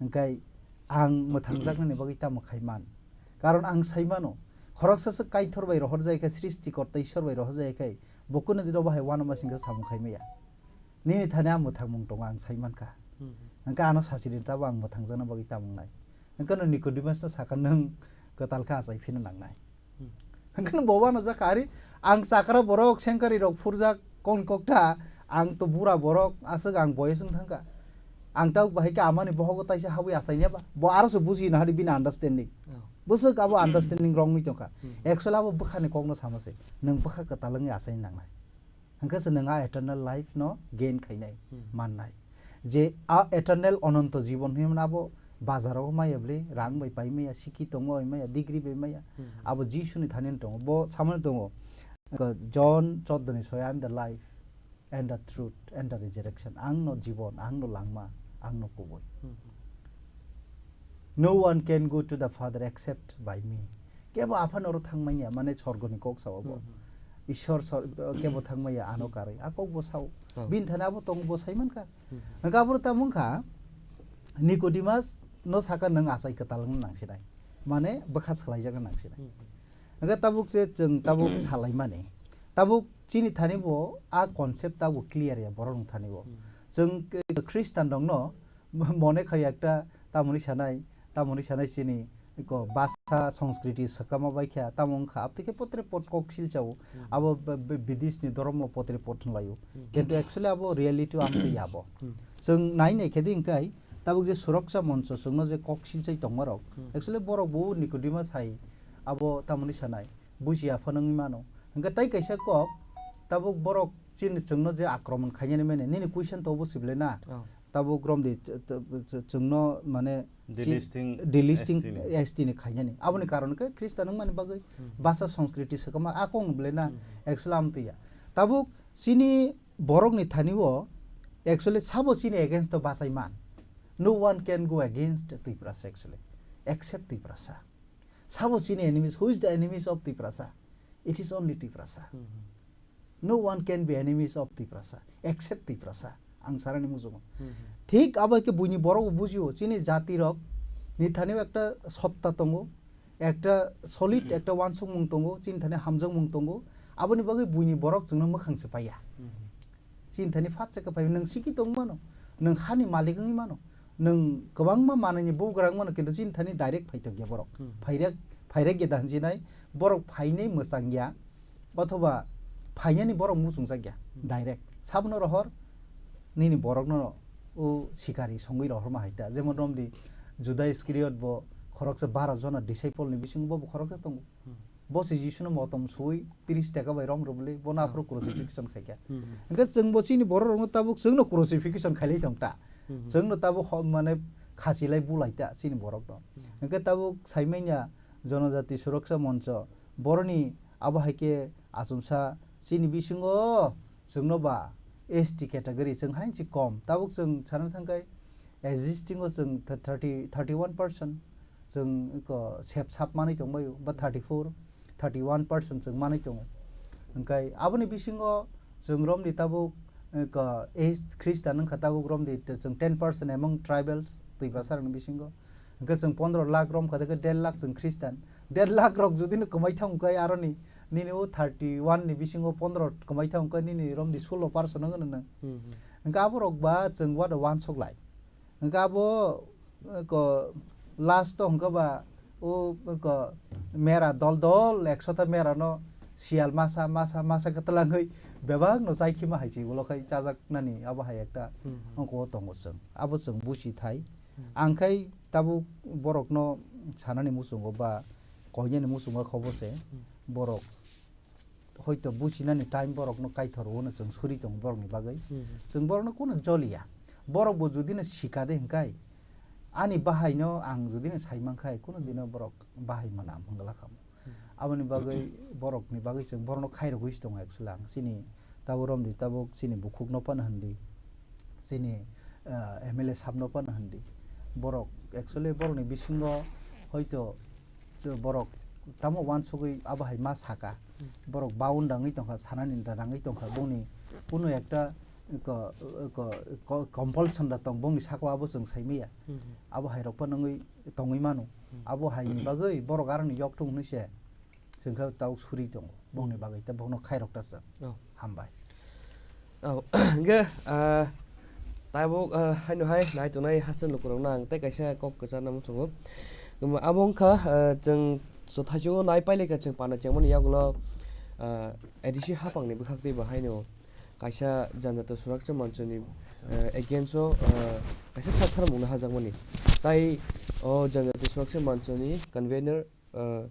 Hwnkhe ang mwthangjaknani bagwi tamo khai man. Karon ang sai mano, khoroksa se Kaitor bai rohorjai khe, Srishti Korta Ishwar bai rohorjai khe, bo kunu dino bahai uanama singkhe samung khai maya. Nini thani a mwthangmung tongo ang sai mankha. Hwnkhe ano sachiri tabo ang mwthangjakna bagwi tamung nai. Hwnkhe no Nicodemus no sakha, "Nwng kwtal khe achai phino nangnai." Hwnkhe no bo uanajak kha, "Ari ang chakra borok, sengkari rok phurjak, kong kokta, ang to bura borok, aswk ang boyes wng thangkha. Ang tabuk bahai khe amani bohogo taisa habwi achaina ba?" Bo aro se buji nahari bini understanding. Bwswk abo understanding wrong wngwi tongkha. Actually abo bwkhani kokno sama se, nwng bwkha kwtal wngwi achaina nangnai. Hwnkhe se nwng a eternal life no gain khainai, mannai. Je a eternal ononto jibon hinwi mano abo bazaro maya bwle, rang bai pai maya, siki tongma bai maya, degree bai maya. Abo Jisuni thani tongo. Bo samani tongo. John chordo ni soi, "I am the life and the truth and the resurrection." Ang no jibon, ang no langma, ang no kubui. "No one can go to the Father except by me." Kebo aphano oro thangmanya, mane sorgoni kok sao bo. Ishwar sor-, kebo thangmaya ano karwi. A kok bo sao. Bini thani abo tongo bo sai mankha. Hwnkhe aboro tamo wngkha, Nicodemus no saka, "Nwng achai kwtal wngna nangsinai." Mane bwkha swlaijakna nangsinai. Hwnkhe tabuk se chwng tabuk salaimani. Tabuk chini thani bo a concept tabuk clear ya borok ni thani bo. Chwng Khristan rokno mone khai ekta tamoni sanai, tamoni sanai chini ko basa, sanskriti, swkama bai kha, tamo wngkha, abtwi khe potre pot kok silchao, abo b-, b-, bidis ni dhormo potre pot hwnlaio. Kintu actually abo reality o amtwi ya bo. Chwng nai nai khe di hwnkhe, tabuk je suroksha moncho chwngno je kok silchai tongma rok, actually borok bo Nicodemus hai abo tamoni sanai, buji aphano wngwi mano. Hwnkhe tai kaisa kok, tabuk borok chini chwngno je akromon khainani mene, nini question to obo sible na? Tabuk romdi ch-, ch-, ch-, chwngno mane chi-, Delisting delisting S T ni. S T ni khainani. Aboni karon khe Khristan wngmani bagwi basa sanskriti swkama a kok belai na actually amtwi ya. Tabuk chini borokni thani o actually sabo chini against o bachai man. No one can go against Tiprasa actually, except Tiprasa. Sabo chini enemies, who is the enemies of Tiprasa? It is only Tiprasa. No one can be enemies of Tiprasa except Tiprasa. Ang sarani muchungo. Thik abo khe buini borok bo bujio, chini jati rok ni thani ekta sotta tongo, ekta solid, ekta wansukmung tongo, chini thani hamjakmung tongo. Aboni bagwi buini borok chwngno mwkhang se paiya. Chini thani phat chakhe phai, nwng siki tong mano, nwng hani malik wngwi mano, nwng kwbangma manwini bugrang mano, kintu chini thani direct phaitokya borok. Phairek, phairek ya da hinjinai, borok phainai mwchangya, othoba phainani borok muchungjakya, direct. Sabno rohor, nini borokno o sikari songwi rohorma hai ta. Jemon romdi Juda Iskariot bo khoroksa baro jona disciple ni bisingo bo, bo khoroksa tongo. Bo se Jisuno motom sui tris taka bai rom rwbwli, bono aphuru crucifixion khaikha. Hwnkhe chwng bo chini borok rokno tabuk chwngno crucifixion khailai tong ta. Chwngno tabuk ho-, mane khachilai bulai ta chini borokno. Hwnkhe tabuk saimanya Jonojati Suroksha Moncho, boroni abo hai khe achomsa chini bisingo chwngno ba S T category chwng hainsi kom. Tabuk chwng sana thangkhai existing o chwng th-, thirty, thirty-one percent chwng ko sep sap manwi tongbaio, ba thirty-four, thirty-one percent chwng manwi tongo. Hwnkhe aboni bisingo chwng romni tabuk, eh, ko, eh, Khristan wngkha tabuk romni, te chwng ten percent among tribals, Tiprasa rokni bisingo. Hwnkhe chwng pondro lakh romkha, dekhe der lakh chwng Khristan. Der lakh rok jodi no kwmai thang khe aroni, nini o thirty-one ni bisingo pondro kwmai thang khe nini romni sullo percent wngno nang. Hwnkhe aborok ba chwng wada wansuk lai. Hwnkhe abo, eh, ko, last o hwnkhe ba o, eh, ko, mera dol dol ekso ta mera no siyal masa, masa, masa khe twlangwi bebak no chaikhima hai se ulo khai chajaknani abo hai ekta ongko o tongo chwng. Abo chwng buchi thai. Ang khai tabuk borok no sanani muchungo ba koinani muchungo khobo se borok hoito buchinani time borokno kaithor wano chwng suri tongo borokni bagwi. Chwng borokno kuno joliya. Borok bo judino sikade hwnkhe ani bahaino ang judino saimankhe kuno dino borok bahai manam hwngla khamu. Aboni bagwi borokni bagwi chwng borokno khairogwi se tongo actually ang chini tabuk romdi tabuk chini bukhukno phano hindi. Chini, ah, M L A sabno phano hindi. Borok actually borokni bisingo hoito borok tamo wansugwi abo hai ma saka. Borok baunda wngwi tongkha, sanani da nangwi tongkha, bongni kuno ekta ko, ko, ko, compulsion da tong, bongni saka abo chwng saimaya. Abo hai rok phano wngwi tongwi mano. Abo hai ni bagwi borok aroni yok thung hinwi se chwng khe tau suri tongo. Bongni bagwi tei bongno khairok ta chwng. Hambai. Oh, hingke, ah, tabuk, ah, haino hai nai tongnai haste lukurokno ang tei kaisa kok kwcharna muchungo. Abo wngkha, ah, chwng so thaichungo nai pailika chwng panda chengmani yagulo, ah, A D C hapangni bwkhak tei bo haino kaisa Janjati Surakcha Manchoni, ah, against o, ah, kaisa saktharmungno hajakmani. Tai o Janjati Surakcha Manchoni convener, ah,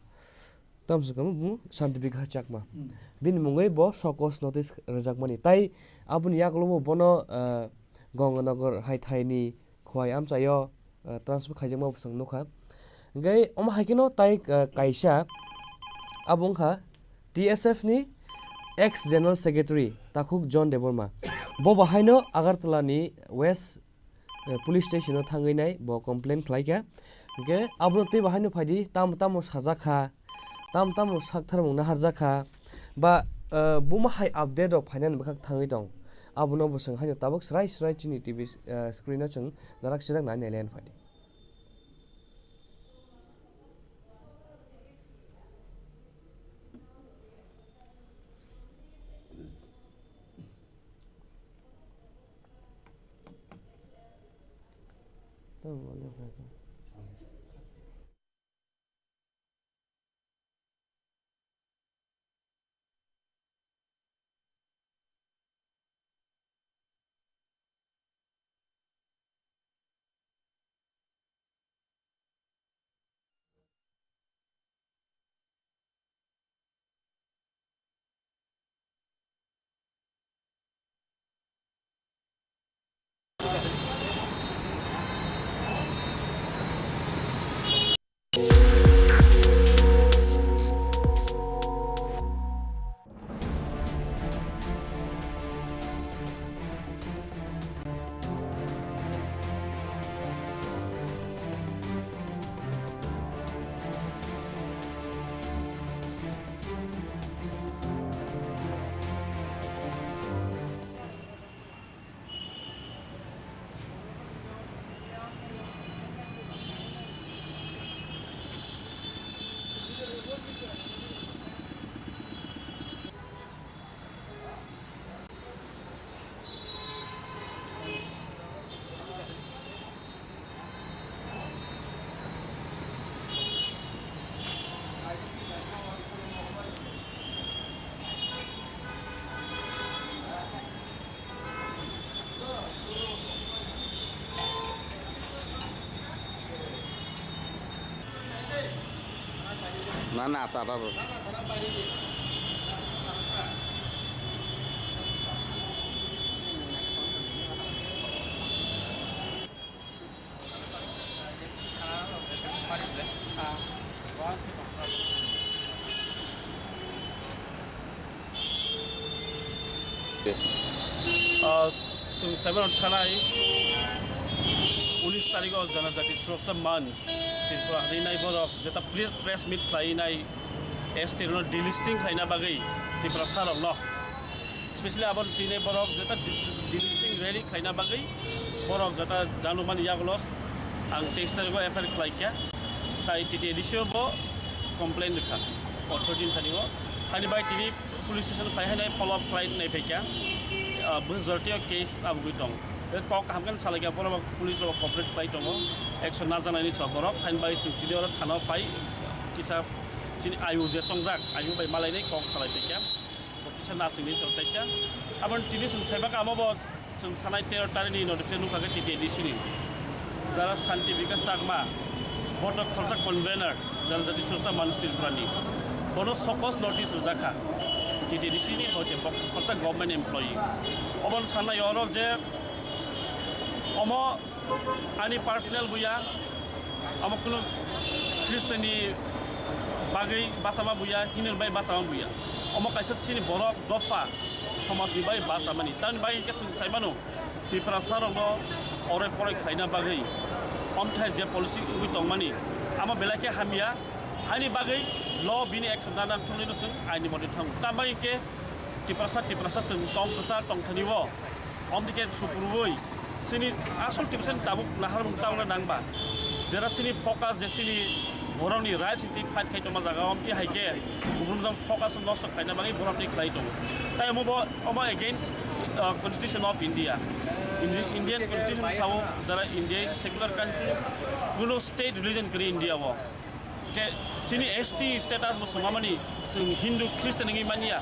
Tamswkang bumung Shanti Bikash Chakma. Hmm. Bini mungwi bo show cause notice rwjakmani. Tai aboni yagulo bo bono, ah, Ganganagar hai thaini Khowai amchaio, ah, transfer khaijakma bwswng nukha. Hingke omo hai kheno tai, ah, kaisa abo wngkha T S F ni ex General Secretary Takhuk John Debbarma. Bo bo haino Agartala ni West eh, police station o thangwi nai bo complain khlai kha. Hingke abo tei bo haino phaidi tamo tamo sajak kha, tamo tamo saktharmung naharjak kha, ba, eh, buma hai update rok phainani bwkhak thangwi tong. Abono bo chwng haino tabuk srai srai chini T V, eh, screen o chwng narak sirak nai nai line phaidi. Na, na, ta, ta, ta. Ah, chwng saimano thanai unis tarikho Janajati Surakcha Manch Tripura hinwi nai borok jeta pre-, press meet khlai nai S T rokno delisting khlaina bagwi Tiprasa rokno. Specially abo tini borok jeta dis-, delisting rally khlaina bagwi borok jeta janumani yagulo ang teis tarikho F I R khlaikha. Tai T T A D C o bo complain rwkha authority ni thani o. Hani bai tini police station phai hai nai follow up khlai nai phaikha. Ah, majority o case abugwi tong. Kok kaham khe salaikha, borok police rok cooperate khlai tongo, action najaknaini sok borok. Hani bai chwng tini oro thana o phai kisa chini ayu je chongjak, ayu bai malainai kok salai phaikha. Bo kisa nasingni chwng kaisa. Aboni tini chwng saibak amo bo chwng thanai tero tarikni notification nukha khe T T A D C ni. Jara Shanti Bikash Chakma, boto khorsa convener, Janajati Surakcha Manch Tripura ni. Bono show cause notice rwjakha T T A D C ni, hoite bo khorsa government employee. Oboni sanai oro je omo ani personal buya, omo kunu Khristianni bagwi bachama buya, Hindu bai bachama buya. Omo kaisa chini borok dopha somajni bai bachamani. Tamni bagwi khe chwng saimano Tiprasa rokno oroi poroi khlaina bagwi omthai je policy wngwi tongmani, amo belai khe hamya. Haini bagwi lo bini action nana thumlino chwng aini mode thango. Tamni bagwi khe Tiprasa, Tiprasa chwng tong kwchar tongthani o. Omdike sukurwi chini asol Tiprasa ni tabuk naharmung tabukna nangba. Jera chini focus je chini borokni right side fight khai tongma jaga omti hai khe kubun jang focus no sok khaina bagwi borok ni khlai tongo. Tai omo bo, omo against Uh, Constitution of India. Indi-, Indian Constitution sao jara India is a secular country, kuno state religion kwrwi India o. Ke sini S T status bo swngmani, swng Hindu Christian wngwi manya.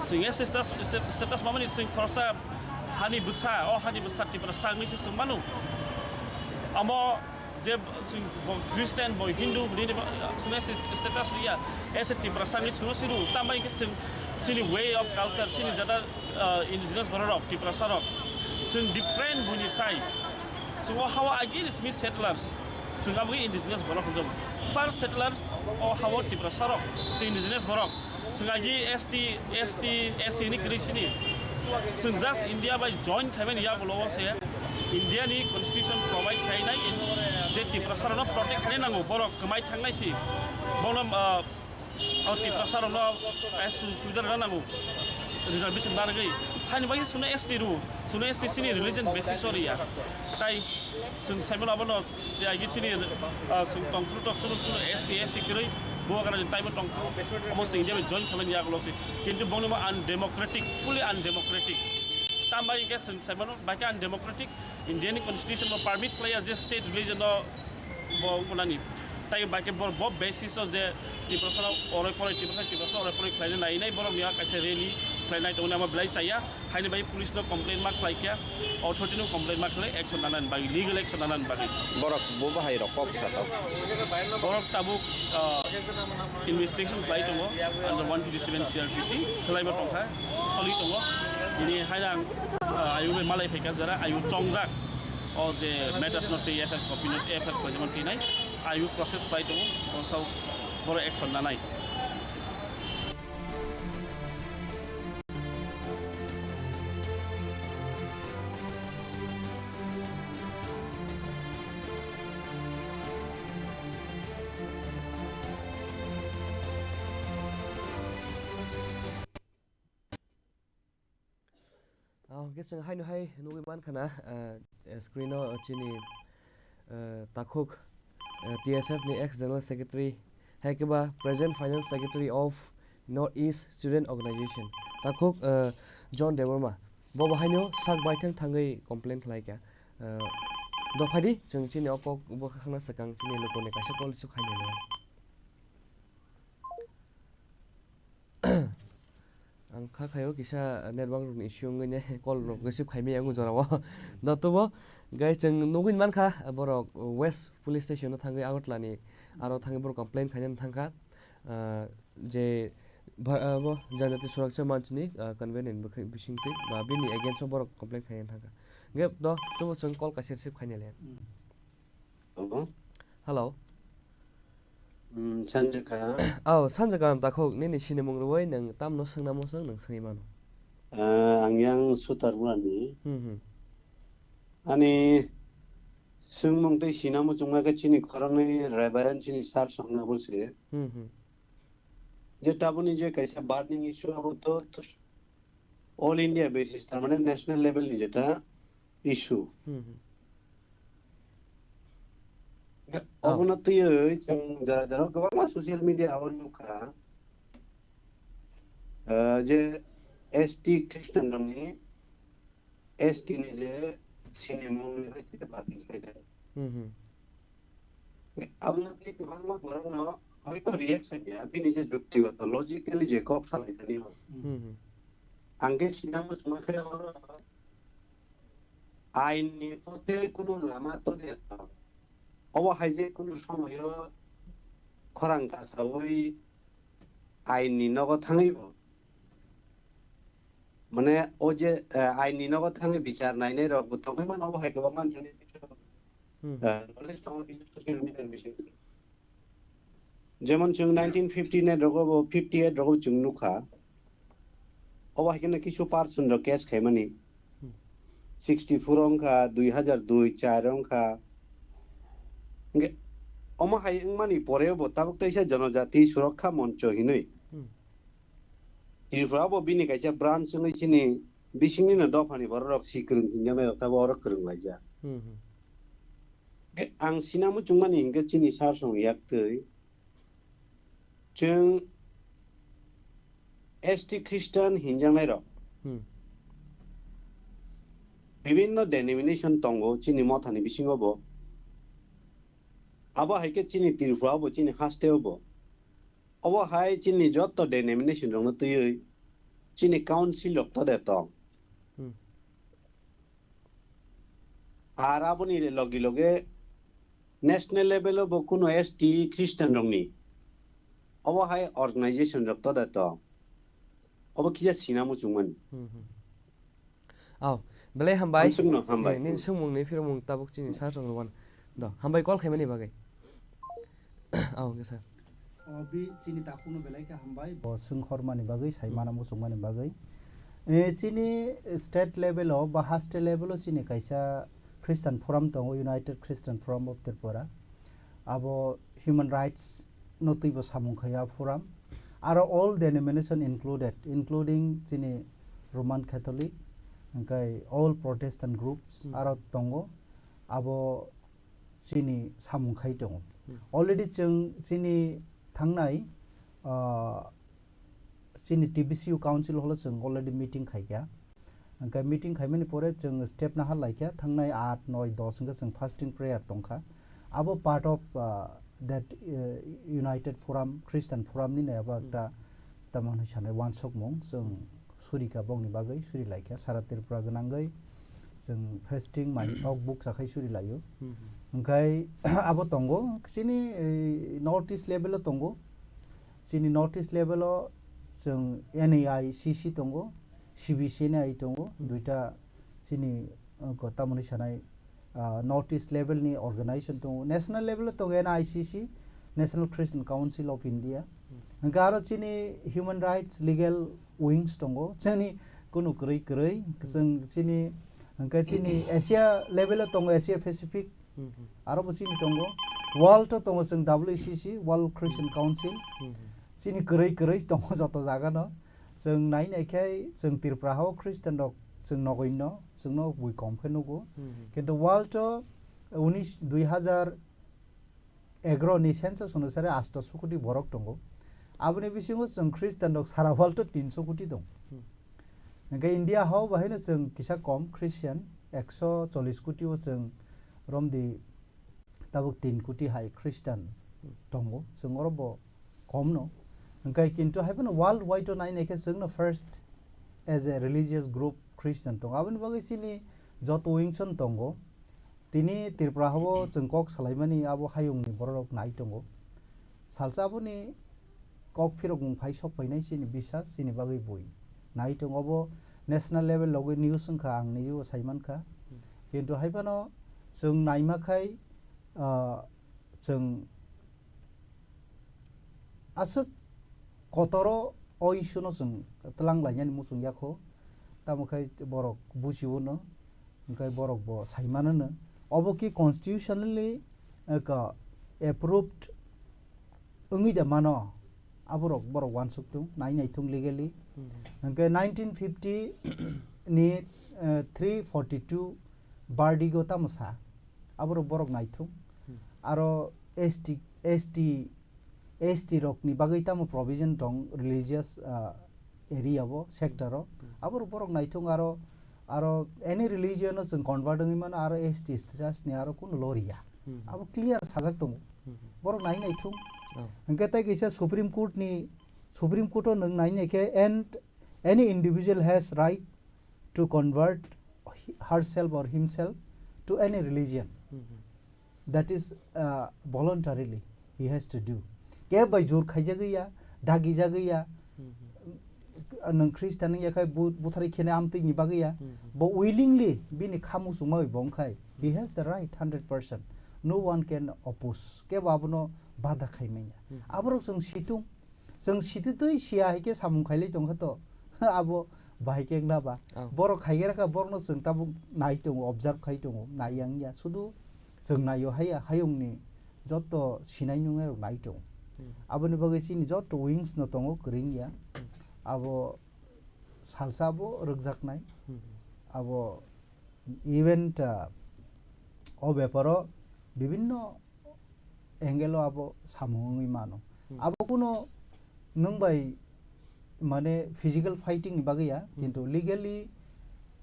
Swng S T status, status mamani swng khoroksa hani bwsa, o hani bwsa Tiprasa wngwi se swngmano. Amo je bo, swng bo Christian, bo Hindu, hwnwi bo, swngno status riya, as a Tiprasa wngwi swngno siru, tambai khe swng sini way of culture, sini jata, uh, indigenous borok rok, Tiprasa rok, swng different buini sai. Swng o hao agi ni simi settlers, swng abo indigenous borok hwnjago. First settlers o hao Tiprasa rok, swng indigenous borok. Swng agi S T, S T, S C ni kwrwi sini. Swng just India bai join khaimani yagulo o se India ni constitution provide khainai je Tiprasa rokno protect khainai nango, borok kwmai thangnai si. Bono, ah, o Tiprasa rokno, eh, su-, subida rwna nango. Reservation narwgwi. Haini bagwi swngno S T rw, swngno S T sini religion basis o riya. Tai Chwng saimano abono je agi chini, ah, chwng tongphuru tongphuru S T S C kwrwi bubagra ni time o tongphuru omo chwng India bai join khaimani yagulo se. Kintu bongni bo undemocratic, fully undemocratic. Tambai hwnkhe chwng saimano bai khe undemocratic, India ni constitution bo permit khlaiya je state religion no bo wngkha nani. Tai bai khe bo, bo basis o je Tiprasa no oroi poroi, Tiprasa, Tiprasa oroi poroi khlaina nai nai borok ni kaisa rally khlainai tongmani amo belai chaya. Haini bai police no complain ma khlai khe, authority no complain ma khlai, action nana ni bagwi, legal action nana ni bagwi. Borok bo bahai rok kok sa tok. Borok tabuk, ah, investigation khlai tongo, under one fifty-seven C R P C, khlai bo tongkha, soli tongo. Bini hai ang, ah, ayu bai malai phaikha jara, ayu chongjak. O je matters no tei F I R copy no F I R khlaijama twi nai, ayu process khlai tongo, bonsao borok action nanai. Ah, hwnkhe chwng haino hai nugwi mankha na, ah, screen o chini, ah, takhuk, ah, T S F ni ex general secretary, hai khe ba present finance secretary of North East Student Organization, takhuk, ah, John Debbarma, bo bo haino sak baithang thangwi complain khlai kha. Ah, dophai di, chwng chini o kok bo khakna swkang chini lukuni kaisa call receive khainai. Ang kha khaio kisa network rokni issue wngwi ne call rok receive khaimaya wng jorao. Dotobo gai chwng nugwi mankha borok West Police Station o thangwi Agartala ni aro thangwi borok complain khainani thangkha, ah, je bha-, ah, bo Janjati Suraksha Manch ni, ah, convenant bwkhai bisingtwi ba bini against o borok complain khainani thangkha. Ge do tobo chwng call kaisa receive khainai le. Hello. Hello. Hmm, sanjwkha. Oh, sanjwkha ang takhuk, nini sinimung rwui nwng tamno swngnamo swng nwng swngwi mano. Ah, ang yang Sutar Burani. Hmm, hmm. Ani swngmung tei sinamo chwngma khe chini khoroknwi Reverend chini sir songna bo se. Hmm, hmm. Je tabuni je kaisa burning issue abo to, to all India basis, tar mane national level ni jeta issue. Hmm, hmm. Oh. Obono twiwi chwng jora jora kwbangma social media o nukha, ah, je S T Christian rokni, S T ni je sinimung ni hai khe batin khaida. Hmm, hmm. Aboni tei kwbangma borokno hoito reaction ya, bini je juktigoto, logically je kok salai tani o. Hmm, hmm. Ang khe sinamo chwng khe oro ain ni pote kunu lama to de. Obo hai je kunu somoyo khorang kasaui ain ni nogo thangwi bo. Mane o je, eh, ain ni nogo thangwi bichar nainai rok bo tongwi mano, obo hai kwbangma nini, hmm, eh, knowledge tongo kisa social media ni bisingtwi. Jemon chwng nineteen fifty nine rogo bo, fifty eight rogo chwng nukha. Obo hai kheno kisu person rok case khaimani. Hmm. Sixty four wngkha, dui hajar dui, char wngkha. Hwnkhe omo hai wngmani poreo bo tabuk teisa Jonojati Surakha Moncho hinwi. Hmm. Tripura bo bini kaisa branch wngwi chini bisingni no dophani borok rok si kwrwng hinjaknai rok tabuk oro kwrwng laijak. Hmm, hmm. Hwnkhe ang sinamo chwngmani hinkhe chini sar song yaktwi chwng S T Christian hinjaknai rok. Hmm. bibinno denomination tongo chini mothani bisingo bo. Abo hai khe chini Tripura bo, chini haste bo. Obo hai chini jotto denomination rokno twiwi chini council rok to de tong. Hmm. Ar aboni loge loge national level o bo kuno S T Christian rokni obo hai organization rok to de tong. Obo kisa sina muchungmani. Hmm, hmm. Aw, belai hambai. Hamsukno hambai. Eh, nini Hmm. swngmung ni phirmung tabuk chini sir rok rwban. Do, hambai call khaimani bagwi. Aw, hwnkhe sir. O, bi chini takhukno belai khe hambai. Bo swngkhormani bagwi, saimano Hmm. muchungmani bagwi. Eh, chini state level o ba haste level o chini kaisa Christian Forum tongo, United Christian Forum of Tripura. Abo human rights no twibo samung khai a forum. Aro all denomination included, including chini Roman Catholic, hwnkhe all Protestant groups Hmm. aro tongo. Abo chini samung khai tongo. Hmm. Already chwng chini thangnai, ah, chini T B C U council holo chwng already meeting khaikha. Hwnkhe meeting khaimani pore chwng step naha laikha, thangnai aat, noi, dos hwnkhe chwng fasting prayer tongkha. Abo part of, uh, that, uh, United Forum, Christian Forum ni abo Hmm. ekta tamo hwnwi sanai uansukmung chwng surikha bokni bagwi, suri laikha sara Tripura gwnangwi chwng fasting mai thok bukcha khai suri laio. Hmm, hmm. Hwnkhe abo tongo chini, eh, North East level o tongo. Chini North East level o chwng N A I C C tongo, C B C N A I tongo, Hmm. duita chini, uh, ko tamoni sanai, uh, North East level ni organization tongo, national level o tongo N I C C, National Christian Council of India. Hmm. Hwnkhe aro chini human rights legal wings tongo, chini kunu kwrwi kwrwi, Hmm. chwng chini, hwnkhe chini Asia level o tongo, Asia Pacific, Hmm, hmm. Aro bo chini tongo, world o tongo chwng W C C, World Christian Council. Hmm, hmm. Chini kwrwi kwrwi tongo joto jaga no. Chwng nai nai khe chwng Tripura ha o Christian rok chwng nogwi no, chwng no bui kom khe nugo. Hmm, hmm. Kintu world o unis, dui hazar egaroh ni census onusare asto so koti borok tongo. Aboni bisingo chwng Christian rok sara world o tinso koti tong. Hmm. Hwnkhe India ha o bahai no chwng kisa kom Christian, ekso chollish koti o chwng romdi tabuk tin koti hai Christian Hmm. tongo. Chwng oro bo kom no. Hwnkhe kintu hai phano world wide o nai nai khe chwng no first as a religious group Christian tongo. Aboni bagwi chini joto wings no tongo. Tini Tripura ha o chwng kok salaimani abo hayungni bororok nai tongo. Salsa aboni kok phirokmung phai sok painai chini bisas chini bagwi bui. Nai tongo abo national level logwi news wngkha ang nini o sai mankha. Kintu hai phano chwng naima khai, ah, chwng aswk kotoro o issue no chwng twlang lainani muchung yakho, tamo khai borok bujiwo no, hwnkhe borok bo sai mano no. Obo ki constitutionally, eh, ka approved wngwi da mano, aborok borok uansuk tung, nai nai thung legally. Hmm. Hwnkhe nineteen fifty ni, eh, three forty two verdict o tamo sa, aborok borok nai thung. Hmm. Aro S T, S T, S T rokni bagwi tamo provision tong religious, ah, area o, sector o. Hmm. Aborok borok nai thung aro, aro any religion o chwng convert wngwi mano aro S T status ni aro kunu law riya. Hmm. Abo clear sajak tongo. Hmm. Borok nai nai thung. Oh. Hwnkhe tei kisa Supreme Court ni, Supreme Court o nwng nai nai khe and any individual has right to convert herself or himself to any religion. Hmm. That is, uh, voluntarily he has to do. Kebo bai jur khaijagwi ya, dagijagwi ya, Hmm. nwng Christian wngya khai bu-, butharwi kheno amtwini bagwi ya, Hmm. bo willingly bini kha muchungma bai bo wngkhai, he has the right hundred percent. No one can oppose. Kebo abono bada khai manya. Hmm. Aborok chwng situng, chwng sititwi siya hai khe samung khailai tongkha to, abo bahai khe wngna ba? Oh. Borok khai khe rakha, borokno chwng tabuk nai tongo, observe khai tongo, nai yang ya. Sudu chwng naio haya, hayungni joto sinai nungnai rok nai tongo. Hmm. Aboni bagwi chini joto wings no tongo kwrwng ya. Hmm. Abo salsa bo rwkjaknai. Hmm. Abo event, ah, o beparo bibinno angle o abo samung wngwi mano. Hmm. Abo kuno nwng bai mane physical fighting ni bagwi ya, Hmm. kintu legally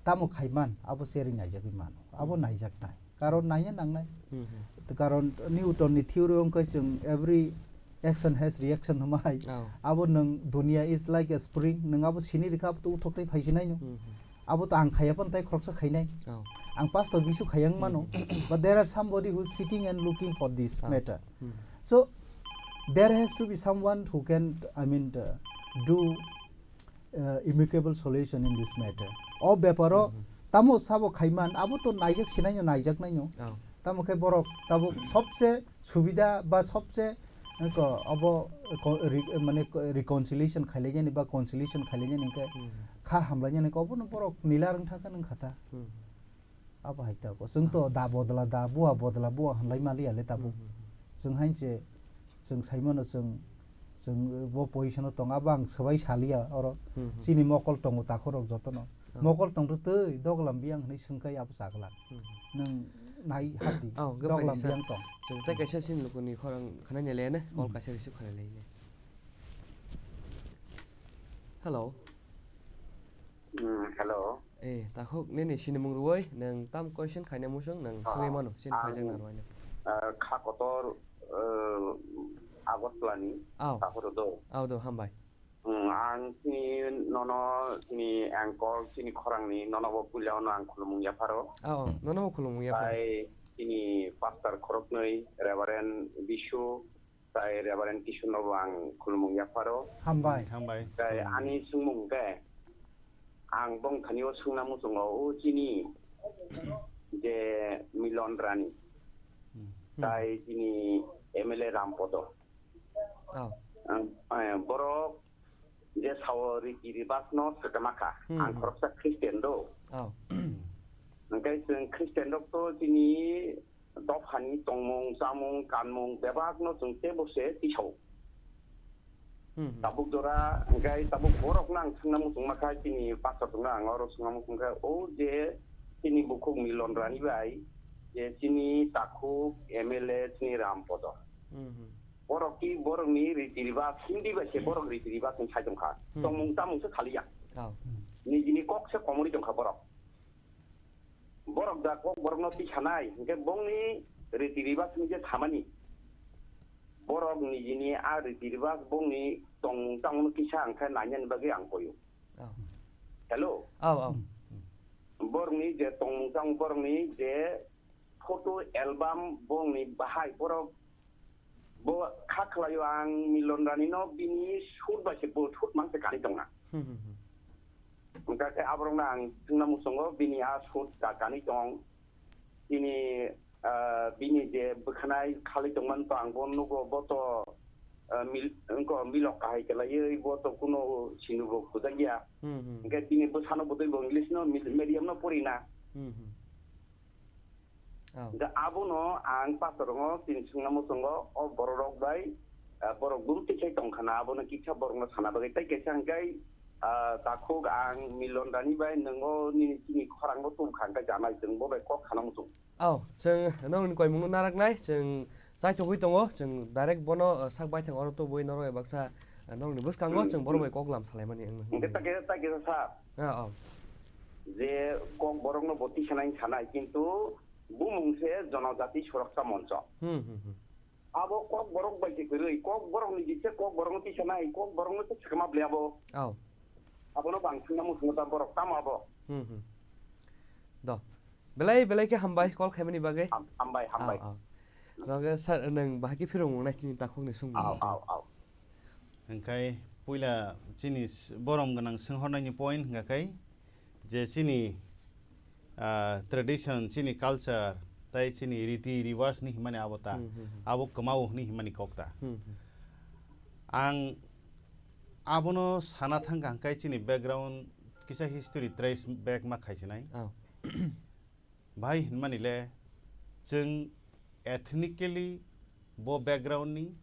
tamo khaiman, abo cherwi naijagwi mano. Abo naijaknai. Karon naina nangnai. Hmm, hmm. Karon Newton ni theory wngkha chwng every action has reaction hwnmai. Oh. Abo nwng dunia is like a spring, nwng abo sini rikha abo to uthok tei phaisinaino. Hmm, hmm. Abo to ang khaya pan tai khoroksa khainai. Oh. Ang pastor bisu khayang mano. Hmm, hmm. But there are somebody who's sitting and looking for this matter. Hmm. So there has to be someone who can, I mean, uh, do uh, amicable solution in this matter. O beparo tamo sabo khaiman, abo to naijak sinaino, naijaknaino. Oh. Tamo khe borok tabuk sobse subida ba sobse ko abo ko-, re-, mane ko-, reconciliation khailainani ba conciliation khailainani khe kha hamlainani khe obono borok nila rwngthakha nwng khata. Hmm. Abo hai ta ko. Chwng to da bodla da, bua bodla bua hwnlai maliya le tabuk. Hmm, hmm, hmm. Chwng hain se, chwng sai mano chwng, chwng bo position o tong, abo ang swbai saliya oro. Hmm, hmm. Chini mokol tongo takhorok jotono. Oh. Mokol tong rw twi doglam biyang hwnwi swngkai abo chagla. Hmm. Nwng nai hati, oh, gabani doglam sa biyang tong. Chwng tei kaisa chini lukuni khorang khwnai nai le ne, call kaisa receive khwnai lai ne. Hello. Hmm, hello. Eh, takhuk, nini sinimung rwui, nwng tam question khaina muchung, nwng swngwi mano, chini phaijak na rwino. Ah, kha kotor, eh, Agartala ni. Aw. Takhuk do. Aw do, hambai. Hmm, ang chini nono, chini anchor, chini khorangni nono bo puila ono ang khulumung yapharo. Aw, nono bo khulumung yapharo. Tai chini pastor khoroknwi, Reverend Bishu, Tai Reverend Kishore no bo ang khulumung yapharo. Hambai. Hambai. Tai ani swngmung khe ang bong thani o swngna muchungo o chini je Milon Rani. Hmm. Tai chini M L A Rampodo. Oh. Ang, eh, borok je sao riti ribas no swkama kha. Hmm. Ang khoroksa Christian do. Oh. Hwnkhe chwng Christian rok to chini dophani tongmung, chamung, kanmung bebakno chwng teibo se tisao. Hmm, hmm. Tabuk jora, hwnkhe tabuk borokno ang swngna muchungma kha, chini pastor tongna ang oro swngna muchungkha, o je chini bukhuk Milon Rani bai, je chini takhuk M L A chini Rampodo. Hmm, hmm. Borok ki borokni riti ribas, Hindi bai se borok riti ribas ni sai tongkha. Hmm. Tongmung chamung se khaliya. Oh. Nijini kok se komori tongkha borok. Borok da kok borokno tisanai, hwnkhe bongni riti ribas hwnkhe samani. Borok nijini a riti ribas bongni tongmung tangmung kisa hwnkhe nainani bagwi ang koyo. Oh. Hello? Oh, oh. Borokni je tongmung tangmung, borokni je photo album, borokni bahai, borok Bo kha khlaio ang Milon Rani no bini shoot bai se bo shoot mang se kani tongna. Hmm, hmm, hmm. Hwnkha khe aborok no ang swngna muchungo bini a shoot ka kani tong. Bini, ah, bini je bwkhanai khalai tongmani to ang bo nugo bo to, ah, mil-, wngko milok kahai kwlaiwi bo to kuno sinu bo khujak ya. Hmm, hmm. Hwnkhe bini bwsano bo twi bo English no mil-, medium no pori na. Hmm, hmm. Oh. Hwnkhe abono ang pastor rongo tini swngna muchungo, o borok rok bai, ah, borok dul tikhai tongkha na, abono kisa borok no sana bagwi. Tai kaisa hwnkhe, ah, takhuk ang Milon Rani bai nwngo nini chini khorang bo tubukha hwnkhe janai chwng bo bai kok sana muchung. Oh, chwng nokni koimung no naraknai, chwng chaithogwi tongo, chwng direct bono, ah, sak baithang oro tubui norok baksa Nokni bwskango chwng borok bai kok lam salaimani wng. Hwnkhe ta kisa, ta kisa sir. Ah, oh. Je kok borokno bo tisanai sanai, kintu bumung se Jonojati Suraksa Moncho. Hmm, hmm, hmm. Abo kok borok bai se kwrwi, kok borokni jikse kok borokno tisanai, kok borokno se swkama bli abo. Oh. Abono bang swngna muchungo ta borok tamo abo. Hmm, hmm. Do. Belai, belai khe hambai call khaimani bagwi. Ham-, hambai, hambai. Ao, ao. Bagwi sir, nwng bahai khe phirung wngnai chini takhukni songmung. Ao, ao, ao. Hwnkhe puila chini s-, borom gwnang swnghornaini point hwnkha khe je chini, ah, tradition, chini culture, tai chini riti rewaj ni himani abo ta, hmm, hmm, hmm, abo kwmao hwnwi himani kok ta. Hmm, hmm. Ang abono sana thangkha hwnkhe chini background kisa history trace back ma khaisinai. Oh. Bahai hinmani le, chwng ethnically bo background ni,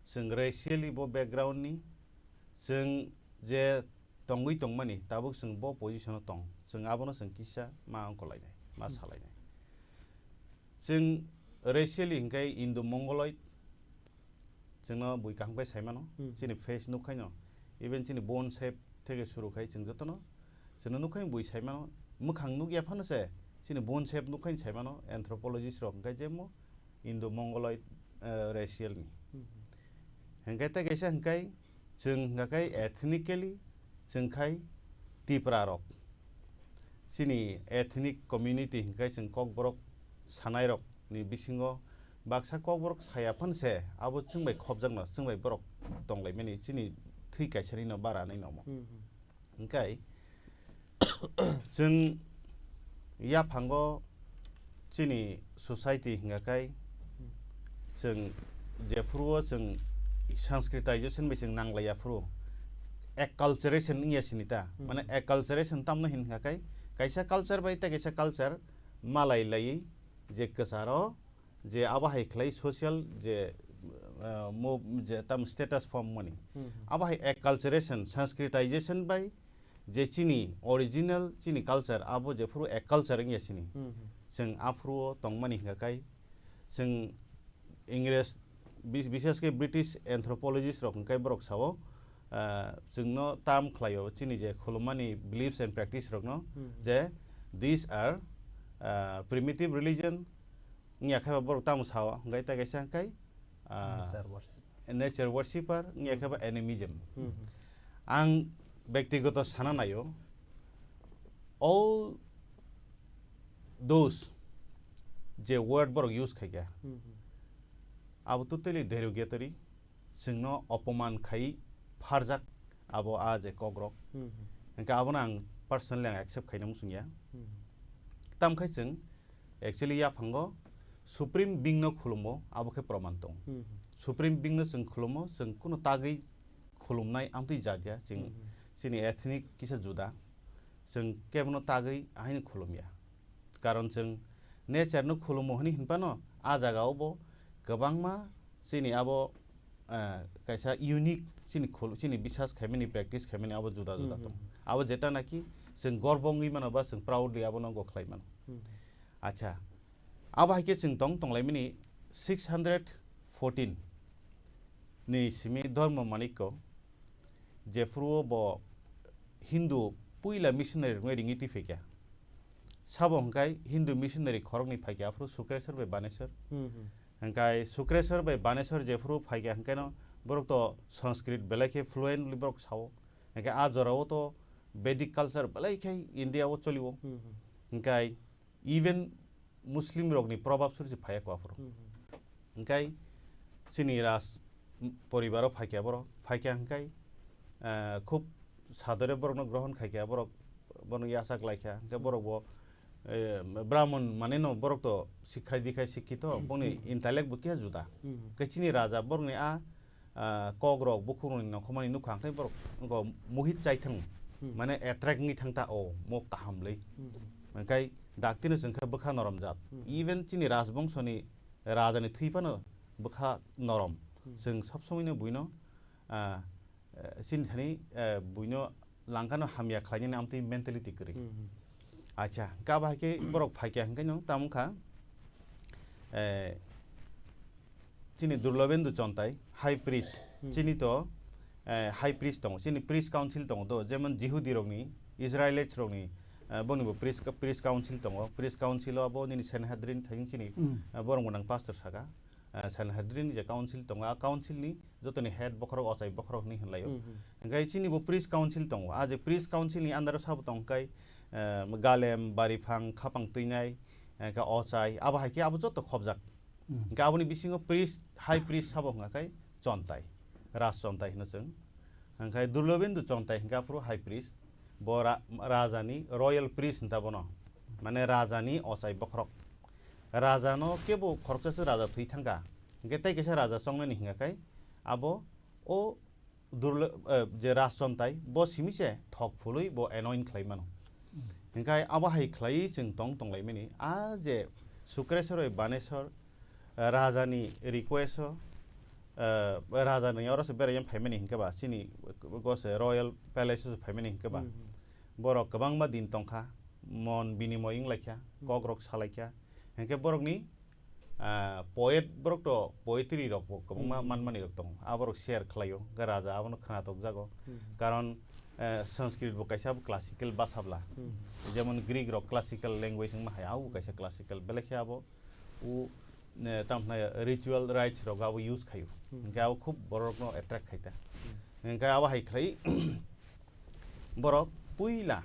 chwng racially bo background ni, chwng je tongwi tongmani, tabuk chwng bo position o tong, chwng abono chwng kisa ma ongkolainai, ma salainai. Chwng racially hinkhe Indo-Mongoloid, chwngno bui kaham khe saimano, hmm, chini face nukhaino, even chini bone shape theke suru khai chwng jotono, chwngno nukhaino bui saimano, mwkhang nukya phano se chini bone shape nukhaini saimano anthropologist rok hwnkhe jemo Indo-Mongoloid, eh, racial ni. Hwnkhe tei kaisa hwnkhe chwng hwnkhe ethnically chwng khai Tipra rok. Chini ethnic community hwnkhe chwng Kokborok sanai rok ni bisingo baksa Kokborok saya phano se abo chwng bai khopjakno, chwng bai borok tonglaimani chini thwi kaisa ni no bara nai nomo. Hwnkhe chwng yaphango chini society hingka kai chwng jephuru o chwng sanskritization bai chwng nanglai yaphuru acculturation wngya sini ta. Hmm. Mane acculturation tamno hin hingka kai kaisa culture bai tei kaisa culture malai laiwi je kwcharo je abo hai khlai social je, uh, mo-, je tam status form mani. Hmm. Abo hai acculturation, sanskritization bai je chini original chini culture abo jephuru acculture wngya sini. Hmm. Chwng aphuru o tongmani hingka kai chwng Ingres bis-, bishesh khe British anthropologist rok hingkai borok sao, uh, chwngno tam khlaio chini je khulumani beliefs and practice rokno Hmm. je these are, uh, primitive religion, wngya khe ba borok tamo sao, hwnkhe tei kaisa hwnkhe, ah, Nature worship. Nature worshipper, wngya khe ba animism. Hmm. Ang bektigoto sana naio, all those je word borok use khaikha, Hmm. abo totally derogatory, chwngno opoman khai pharjak abo a je kokrok. Hmm. Hwnkhe abono ang personally ang accept khaina muchungya. Hmm. Tamkhai chwng actually yaphango Supreme Being no khulumo, abo khe proman tong. Hmm. Supreme Being no chwng khulumo, chwng kuno tagwi khulumnai amtwi jat ya, chwng Hmm. chini ethnic kisa juda, chwng kebono tagwi ahaino khulumya. Karon chwng nature no khulumo hwnwi hinphano a jaga o bo kwbangma chini abo, eh, kaisa unique chini khul-, chini bisas khaimani, practice khaimani abo juda juda Hmm, tong. Hmm. Abo jeta naki chwng gorbo wngwi mano ba chwng proudly abono go khlai mano. Hmm. Acha, abo hai khe chwng tong tonglaimani six hundred fourteen ni simi Dharma Manikko, jephuru bo Hindu puila missionary rokno ringwi twi phaikha. Sabo hwnkhe Hindu missionary khoroknwi phaikha, aphuru Sukreswar bai Baneswar. Hmm, hmm. Hwnkhe Sukreswar bai Baneswar jephuru phaikha, hwnkhe no borok to Sanskrit belai khe fluently borok sao. Hwnkhe a jorao to Vedic culture belai khe India o cholio. Hmm, hmm. Hwnkhe even Muslim rokni probab suri se phaiya kho aphuru. Hmm, hmm. Hwnkhe chini raj poribaro phaikha borok, phaikha hwnkhe, eh, khub sadore borokno grohon khaikha borok, bono yachak laikha, hwnkhe borok bo, eh, Brahman mane no borok to sikhai dikhai sikhito, boni Hmm. intellect bo kiya juda. Hmm. Hwnkhe chini raja borokni a ah, kokrok, bukhukrokni nongkhormani nukha, hwnkhe borok wngkha mohit chaithang, Hmm. mane attract wngwi thangta, o mo kaham ble. Hmm. Hwnkhe daktino chwngkha bwkha noromjak. Hmm. Even chini rajbongshoni rajani thwi phano bwkha norom. Hmm. Chwng sob somoino buino, ah, eh, chini thani, eh, buino langkano hamya khlainani amtwi mentality kwrwi. Hmm, hmm. Acha, hwnkhe abo hai khe borok phaikha hwnkhe no tamo wngkha, eh, chini Durlobendu Chontai, High Priest, Hmm. chini to, eh, High Priest tongo, chini Priest Council tongo do, jemon Jihudi rokni, Israelites rokni, eh, boni bo Priest, Priest Council tongo, Priest Council o abo nini Sanhedrin thayung chini, Hmm. eh, borok gwnang pastor saka. Ah, Sanhedrin je council tongo, a council ni jotoni head bokhorok, ochai bokhorok hinwi hinlaio. Hmm, hmm. Hwnkhe chini bo priest council tongo, a je priest council ni under o sabo tongkha, eh, galem, bariphang, khapang twinai, hwnkhe ochai, abo hai khe abo joto khobjak. Hmm. Hwnkhe aboni bisingo priest, high priest sabo hwnkha khe chontai, raj chontai hino chwng. Hwnkhe Durlobendu Chontai hwnkhe aphuru high priest, bo ra-, rajani royal priest hwnta bono, mane rajani ochai bokhorok. Rajano kebo khoroksa se raja thwi thangkha, hwnkhe tei kaisa raja chongnani hwnkha khai abo o Durlo-, eh, je raj chontai bo simi se thok phului bo anoint khlai mano. Hwnkhe abo hai khlaiwi chwng tong tonglaimani. A je Sukreswar bai Baneswar, eh, rajani request o, eh, rajani oro se beraiyang phaimani hinkhe ba, chini go se royal palace o se phaimani hinkhe ba. Hmm, hmm. Borok kwbangma din tongkha, mon binimoy wnglaikha, Hmm. kokrok salaikha. Hinkhe borokni ah, poet borok to poetry rok bo kwbangma Hmm. manmani rok tongo. A borok share khlaio, hwnkhe raja abono khwnatok jago. Hmm. Karon, eh, Sanskrit bo kaisa abo classical bwsa bla. Hmm. Jemon Greek rok classical language wngma hai, abo bo kaisa classical. Belai khe abo o, eh, tamo hwnai ritual rites rok abo use khaio. Hmm. Hwnkhe abo khub borok no attract khai ta. Hmm. Hwnkhe abo hai khlai borok puila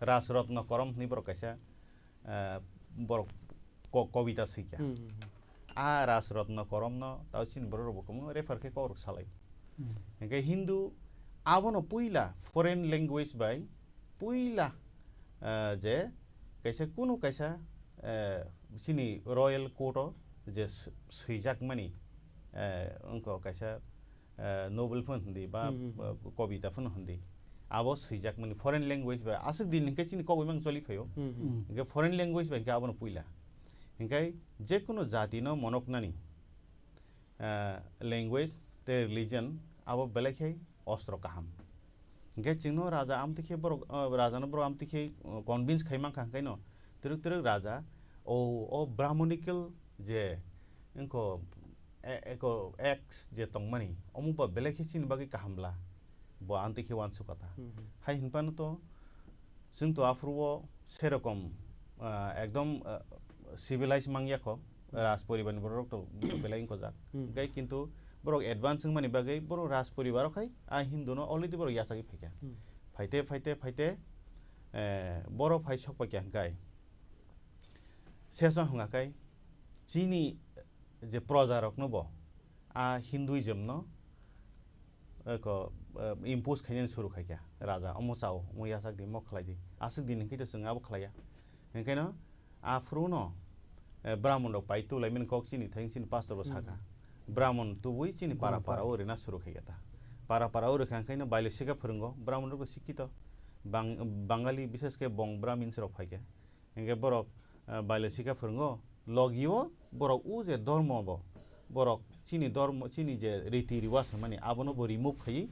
Rajratna Korom hwnwi borok kaisa ah, borok ko-, kobita swikha. Hmm, hmm, hmm. A Rajratna Koromno tao chini borok rok bo kwbangma refer khe kokrok salai. Hmm. Hwnkhe Hindu abono puila foreign language bai puila, ah, je kaisa kunu kaisa, eh, chini royal court o je s-, swijakmani, eh, wngkha kaisa eh, novel phano hindi ba, Hmm, hmm, hmm. eh, kobita phano hindi. Abo swijakmani foreign language bai aswk din hinkhe chini kok bai mang choli phaio. Hmm, hmm. Hmm. Hinkhe foreign language bai hinkhe abono puila. Hinkhe jekunu jatino monoknani, eh, language tei religion abo belai khe ostro kaham. Hinkhe chwngno raja amtwi khe borok, eh, rajano borok amtwi khe, eh, convince khai mankha, hinkhaino twrwk twrwk raja o, o Brahmanical je wngkho, e-, eko X je tongmani, omo ba belai khe chini bagwi kaham bla, bo amtwi khe uansukha ta. Hmm, hmm. Hai hinphano to, chwng to aphuru o serokom, ah, ekdom, ah, civilized mangya kho, Hmm. Raj poribar ni borok rok to belai wngkho jak. Hmm. Hinkhe kintu borok advance wngmani bagwi borok Raj poribar o khai, a Hindu no already borok yachagwi phaikha. Hmm. Phaite, phaite, phaite, eh, borok phai sok paikha hinkhe. Seso hwnga khe chini je proja rokno bo a Hinduism no eko, eh, impose khainani suru khaikha raja, omo chao, omo yachak di, omo khlai di, aswk din hinkhe to chwng abo khlaiya. Hinkhe no aphuru no, eh, Brahmon rok pai tu laimani kok chini thang chini pastor bo saka. Hmm. Brahmon tubui chini para para o rina suru khaikha ta. Para para o rikha hinkhe no Bailo Sikha phwrwngo, Brahmon rok sikhi to. Bang-, Bangali bishes khe bong Brahmins rok phaikha. Hinkhe borok, eh, Bailo Sikha phwrwngo, logio borok o je dhormo bo, borok chini dhormo, chini je riti riwaj hwnmani, abono bo remove khaiwi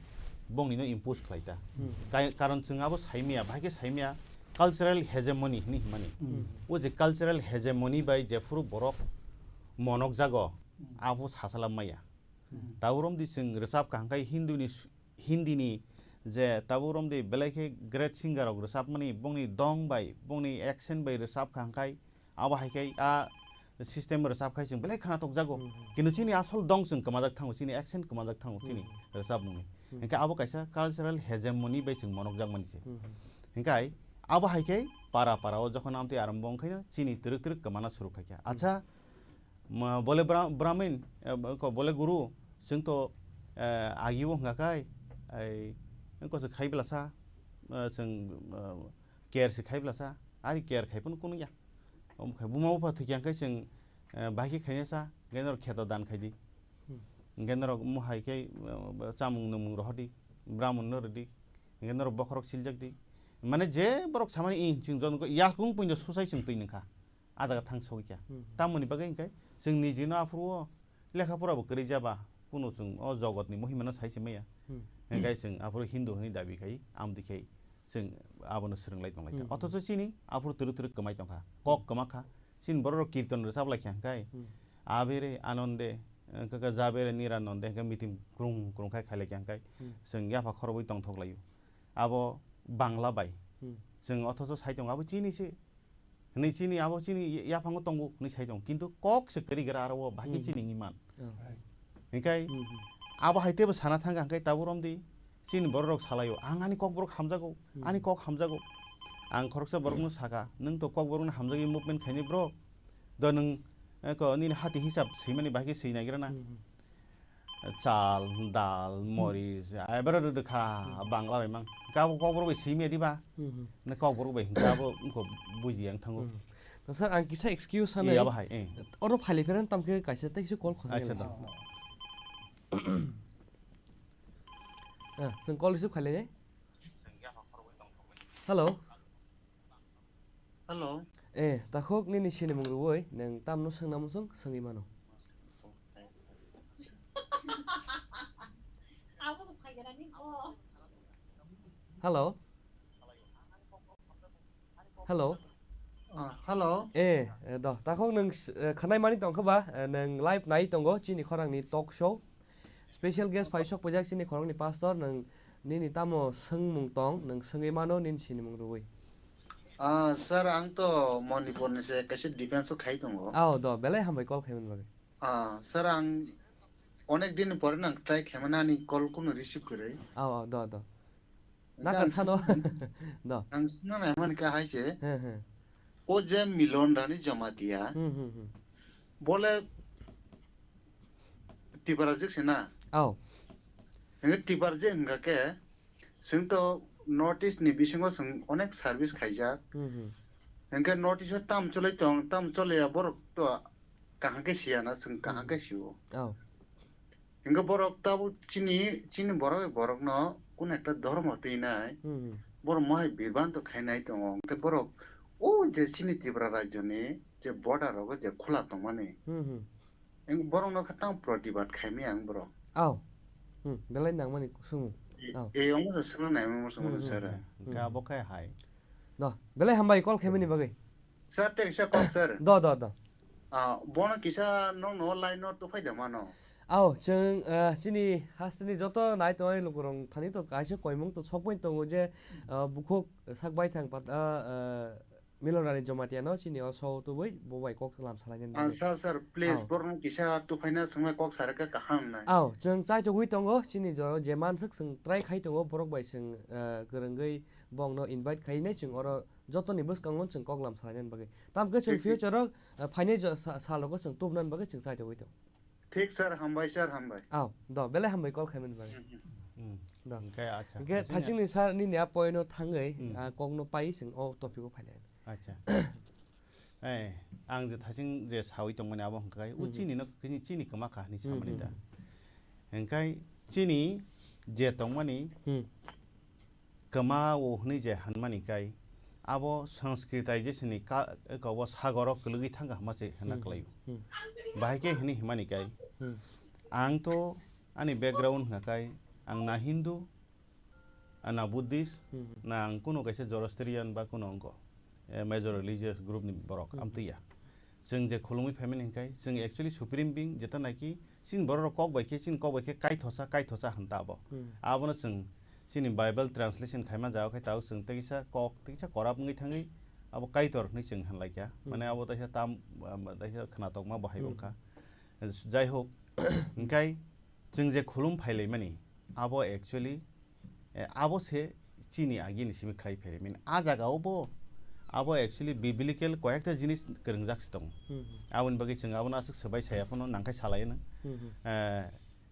bongni no impose khlai ta. Hmm. Kai-, karon chwng abo saimaya, bahai khe saimaya cultural hegemony hwnwi hwnmani. Hmm. O je cultural hegemony bai jephuru borok monok jago, Hmm. abo sachala maya. Hmm. Tabuk romdi chwng rwchap kaham khai Hindu ni su-, Hindi ni je tabuk romdi belai khe great singer rok rwchapmani, bongni dong bai, bongni accent bai rwchap kha hwnkhe, abo hai khe a system rwchap khai chwng belai khana tokjago. Hmm, hmm. Kintu chini asol dong chwng kwmajak thango, chini accent kwmajak thango chini Hmm. rwchapmungni. Hmm. Hinkhe abo kaisa cultural hegemony bai chwng monokjakmani se. Hmm, hmm. Hinkhe abo hai khe para para o jokhon amtwi arombo wng khaino chini twrwk twrwk kwmana suru khai kha. Hmm. Acha, Ma, bole Bra-, Brahmin, eh, ko bole guru, chwng to, eh, agi o hwnga kai, ai, ko se khai bla sa, eh, chwng, eh, care se khai bla sa, ari care khai phano kunu ya. Omo khai buma bupha thwikya hwnkhe chwng, eh, bahai khe khaina sa, hwnkhe norok kheto dan khai di. Hmm. Hwnkhe norok omo hai khe, eh, chamung nwngmung rohor di, Brahmon no rw di, hwnkhe norok bokhorok siljak di. Mane je borok samani, "Ih, chwng jon yakung puino susai chwng twi nungkha." A jaga thang sogwi kha. Hmm. Tamoni bagwi hwnkhe chwng nijino aphuru o lekha pora bo kwrwi jaba, kunu chwng o jogotni muhimano sai se maya. Hmm. Hwnkhe chwng aphuru Hindu hwnwi dabi khai, amtwi khai chwng abono swrwng lai tong lai kha. Hmm. Othocho chini aphuru twrwk twrwk kwmai tong kha. Kok kwma kha. Chini borok rok kirton rwchap lai kha hwnkhe, Hmm. Abere Anonde, hwnkhe khe Jabere Niranonde, hwnkhe meeting krung krung khai khai lai kha hwnkhe, Hmm. chwng yapha khorobwi tong thok lai o. Abo Bangla bai. Hmm. Chwng othocho sai tongo, abo chini se. Hwnwi chini abo chini yaphango tongo hwnwi sai tongo. Kintu kok se kwrwi gra aro o bahai khe Hmm. chini wngwi man. Oh. Hinkhe Hmm, hmm. abo hai teibo sana thangkha hinkhe tabuk romdi chini borok rok salaio, "Ang ani Kokborok hamjago, Hmm. ani kok hamjago." Ang khoroksa borokno saka, "Nwng to Kokborokno hamjagwi movement khainai bro. Do nwng, eh, ko nini hati hisab swimani bahai khe swi naigra na?" Hmm, hmm. Chal, dal, Hmm. moris, ebere rwdwkha, Hmm. Bangla bai mang. Kabo Kokborok bai simi diba? Hmm, hmm. Na Kokborok bai hinkhe abo wngkho buji yang thango. Hmm. No, sir, ang kisa excuse sanai. Iya, bahai, eh. Oro phailai phairan tamkhe kaisa tei kisa call khosai Aisa nang. Da. Ah, chwng call receive khailai nai. Hello. Hello. Eh, takhuk nini sinimung rwui nwng tamno swngna muchung swngwi mano. Hello. Hello. Ah, hello. Eh, eh, do, takhuk nwng s-, eh, khwnai mani tongkha ba, eh, nwng live nai tongo chini khorangni talk show. Special guest phai sok phaijak chini khoroknwi pastor nwng, Nini tamo swngmung tong, nwng swngwi mano nini sinimung rwui. Ah, sir, ang to Manipur ni se kaisa defense o khai tongo. Ao, do, belai hambai call khaimani bagwi. Ah, sir, ang onek din pore nang try khaimani ani call kuno receive kwrwi. Ao, ao, do, do. Nakar sano. Do. Ang sino nai mani ka hai se. He, he. O je Milon Rani Jamatia. Hmm, hmm, hmm. Bole Tiprajwk se na? Ao. Hingke Tiprajwk hingka khe, chwng to North East ni bisingo chwng onek service khaijak. Hmm, hmm. Hingke North East o tam cholai tong, tam cholaiya borok to kaham khe siya na, chwng kaham khe sio. Ao. Hingke borok tabuk chini, chini borok, borokno kun ekta dhormo twi nai. Hmm, hmm. Borok mohai birbanto khainai tongo. Hingke borok o je chini Tripura rajyoni je border rogo je khula tongmani. Hmm, hmm. Ang borokno khe tang protibad khaimaya ang borok. Ao. Hmm, belai nangmani kusung. E, Ao. E, omo se swngna naimani muchung Hmm, mano hmm, sir. Hmm. Hingke abo khe hai. Do, belai hambai call khaimani bagwi. Sir, tei kisa kok, sir. Do, do, do. Ah, bono kisa nokno line no tuphai da mano. Ao, chwng, ah, chini hasteni joto nai tongnai lukurok thani to kaisa koimung to sokbai tongo je, ah, bukhuk sak baithang pat, ah, ah, Milon Rani Jamatia no chini o show tubui bo bai kok lam salainani Ah, bagwi. Sir, sir, please, Ao. Borokno kisa tuphaina swngmai kok sarikha kaham nai. Ao, chwng chaitogwi tongo, chini jora je manswk chwng try khai tongo, borok bai chwng, ah, kwrwngwi bongno invite khainai chwng oro jotoni bwskango chwng kok lam salainani bagwi. Tamkhe chwng Thik, thik. Future o, ah, phainai jo-, sa-, salogo chwng tubunani bagwi chwng chaitogwi tongo. Thik sir, hambai sir, hambai. Ao, do, belai hambai call khaimani bagwi. Hmm, hmm. Hmm. Do. Hingke acha. Hingke Thachingni sir nini a point no thangwi, Hmm. ah, kokno pai chwng o topic o phailai. Acha. Eh, ang je Thaching je sawi tongmani abo hingka kai, o Hmm, hmm. Chini no, chini, chini kwma kha hinwi Hmm, samani hmm. Da. Hingkai chini je tongmani Hmm. Kwma o hwnwi je hwnmani kai, abo Sanskritization ni ka-, eko bo sagoro kwlwgwi thangkha hwnma se hwnna Hmm, kwlaio. Hmm. Bahai khe hwnwi hwnmani kai, Hmm. Ang to ani background hwnkha kai, ang na Hindu, ah, na Buddhist, Hmm. Na ang kuno kaisa Zoroastrian ba kuno wngkho, eh, major religious group ni borok, Hmm. Amtwi ya. Chwng je khulumwi phaimani hwnkhe, chwng actually Supreme Being, jeta naki chini borok rok kok bai khe, chini kok bai khe kaithosa, kaithosa hwn ta abo. Hmm. Abono chwng chini Bible translation khaima jaga khai tabuk chwng tei kisa kok, tei kisa korap wngwi thangwi abo Kaitor hwnwi chwng hwnlai kha. Hmm. Mane abo taisa tam, um, taisa khwnatokma bo hai Hmm. Wngkha. Jai hok, hingkai chwng je khulum phailaimani, abo actually, eh, abo se chini agini simi khlai phaimani. A jaga o bo abo actually biblical koyekta jinis kwrwngjak se tongo. Hmm, hmm. Aboni bagwi chwng abono aswk swbai saya phano nangkhai salai no. Hmm, hmm. Eh,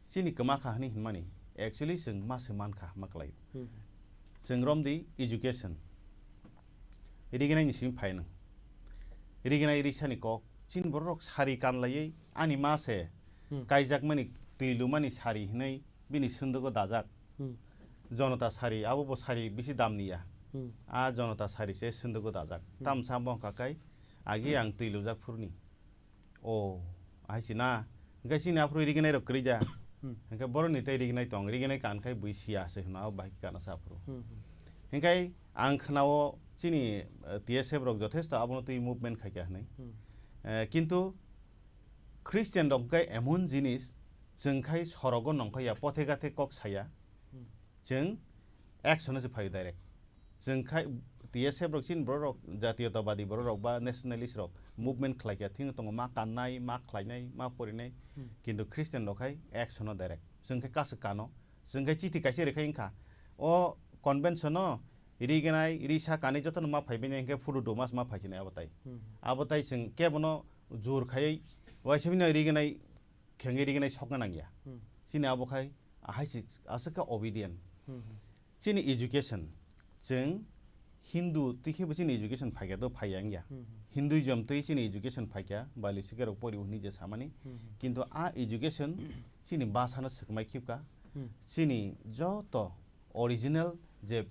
chini kwma kha hwnwi hwnmani, actually chwng ma se man kha hwnma kwlai. Hmm, hmm. Chwng romdi education. Riginai ni simi phai nang. Riginai risani kok. Chini borok rok sari kanlaiwi ani ma se Hmm. Kaijakmani twi lumani sari hwnwi bini sundugo dajak. Hmm. Jonota sari, abo bo sari bisi damni ya. Hmm. A jonota sari se sundugo dajak. Hmm. Tamsa bo wngkha kai, agi ang twi lujak phuruni. O, hai si na. Hingke chini aphuru riginai rok kwrwi da. Hmm. Hingke boroni tei riginai tong, riginai kan khai bui siya se hwnwi abo bahai khe kana sa aphuru. Hmm, hmm. Hingke ang khwnao chini, eh, T S F rok jothesto abono twi movement khai kha hwnwi. Hmm. Eh, kintu Christian rok hwnkhe emon jinis, chwng khai sorogo nongkha ya, pothe gathe kok saya, Hmm. chwng action o se phaio direct. Chwng khai T S F rok chini borok rok, jatiyotabadi borok rok ba nationalist rok movement khlai kha, thing tongo ma kannai, ma khlainai, ma porinai, Hmm. kintu Christian rok khai action o direct. Chwng khai kaswk kano, chwng khai chithi kaisa rwkhai wngkha. O convention o rignai, risa kanwi jotono ma phaibai nai hwnkhe photo dumas ma phaisinai abo tai. Hmm. Abo tai chwng kebono jur khaiwi waisa bini rignai khengwi rignai sokna nangya. Hmm. Chini abo khai ahai se aswk khe obedient. Hmm, hmm. Chini education, chwng Hindu twi khe bo chini education phaikya do phaiya wngya. Hmm, hmm. Hinduism twi chini education phaikya, Bali sikerok pori hwnwi je samani. Hmm, hmm. Kintu a education chini bhasano swkmai khibka, Hmm. chini joto original je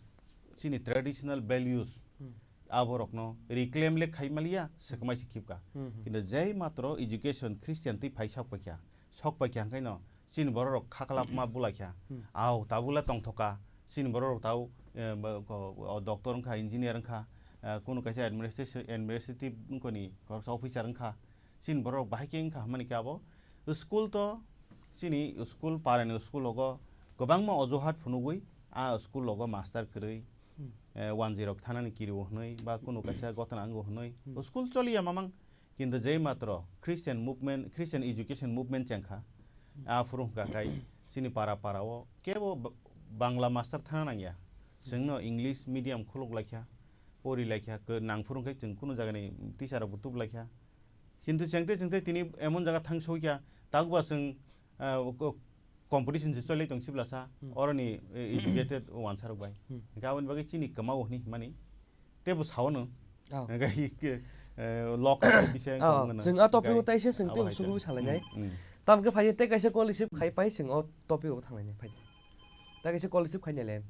chini traditional values Hmm. aborokno reclaim le khai maliya, swkmai se khibka. Hmm, hmm. Kintu jai matro education Christian twi phai sok paikha, sok paikha hwnkhe no chini borok rok khaklap ma bulai kha. Hmm. Au, tabuk le tongthok kha. Chini borok rok tabuk, eh, ba, ko, o, doctor wngkha, engineer wngkha, eh, kunu kaisa administration, administrative wngkoni khoroksa officer wngkha. Chini borok rok bahai khe wngkha hwnmani khe abo school to, chini school, parani school rogo kwbangma ojuhat phunugwi a school logo master kwrwi, Hmm. eh, wanjwi rok thanani kiri o hwnwi, ba kunu kaisa gotna wngo hwnwi, Hmm. school choliya mamang, kintu jei matro Christian movement, Christian education movement chengkha, Hmm. a phuru hwnkha khai chini para para o kebo ba-, Bangla master thana nangya, Hmm. chwngno English medium khuluk laikha, pori laikha, kw-, nang phuru hwnkhe chwng kunu jagani teacher rokbo tup laikha, kintu chengte chengte tini emon jaga thang sokya, takba chwng, ah, ko-, competition se choli tong sibla sa, Hmm. oroni, eh, educated wansa rok bai. Hmm. Hwnkhe aboni bagwi chini kwma o hwnwi himani, tebo sao no. Oh. Hwnkhe, eh, lok kisa Oh, wngmano. Chwng a topic o Hwnkhe taisa chwng abo tebo hai sugwi chwng. Salainai. Hmm, hmm. Tamkhe phai tei kaisa call receive khai pai chwng o topic o thanglainai phai. Tei kaisa call receive khai nai le.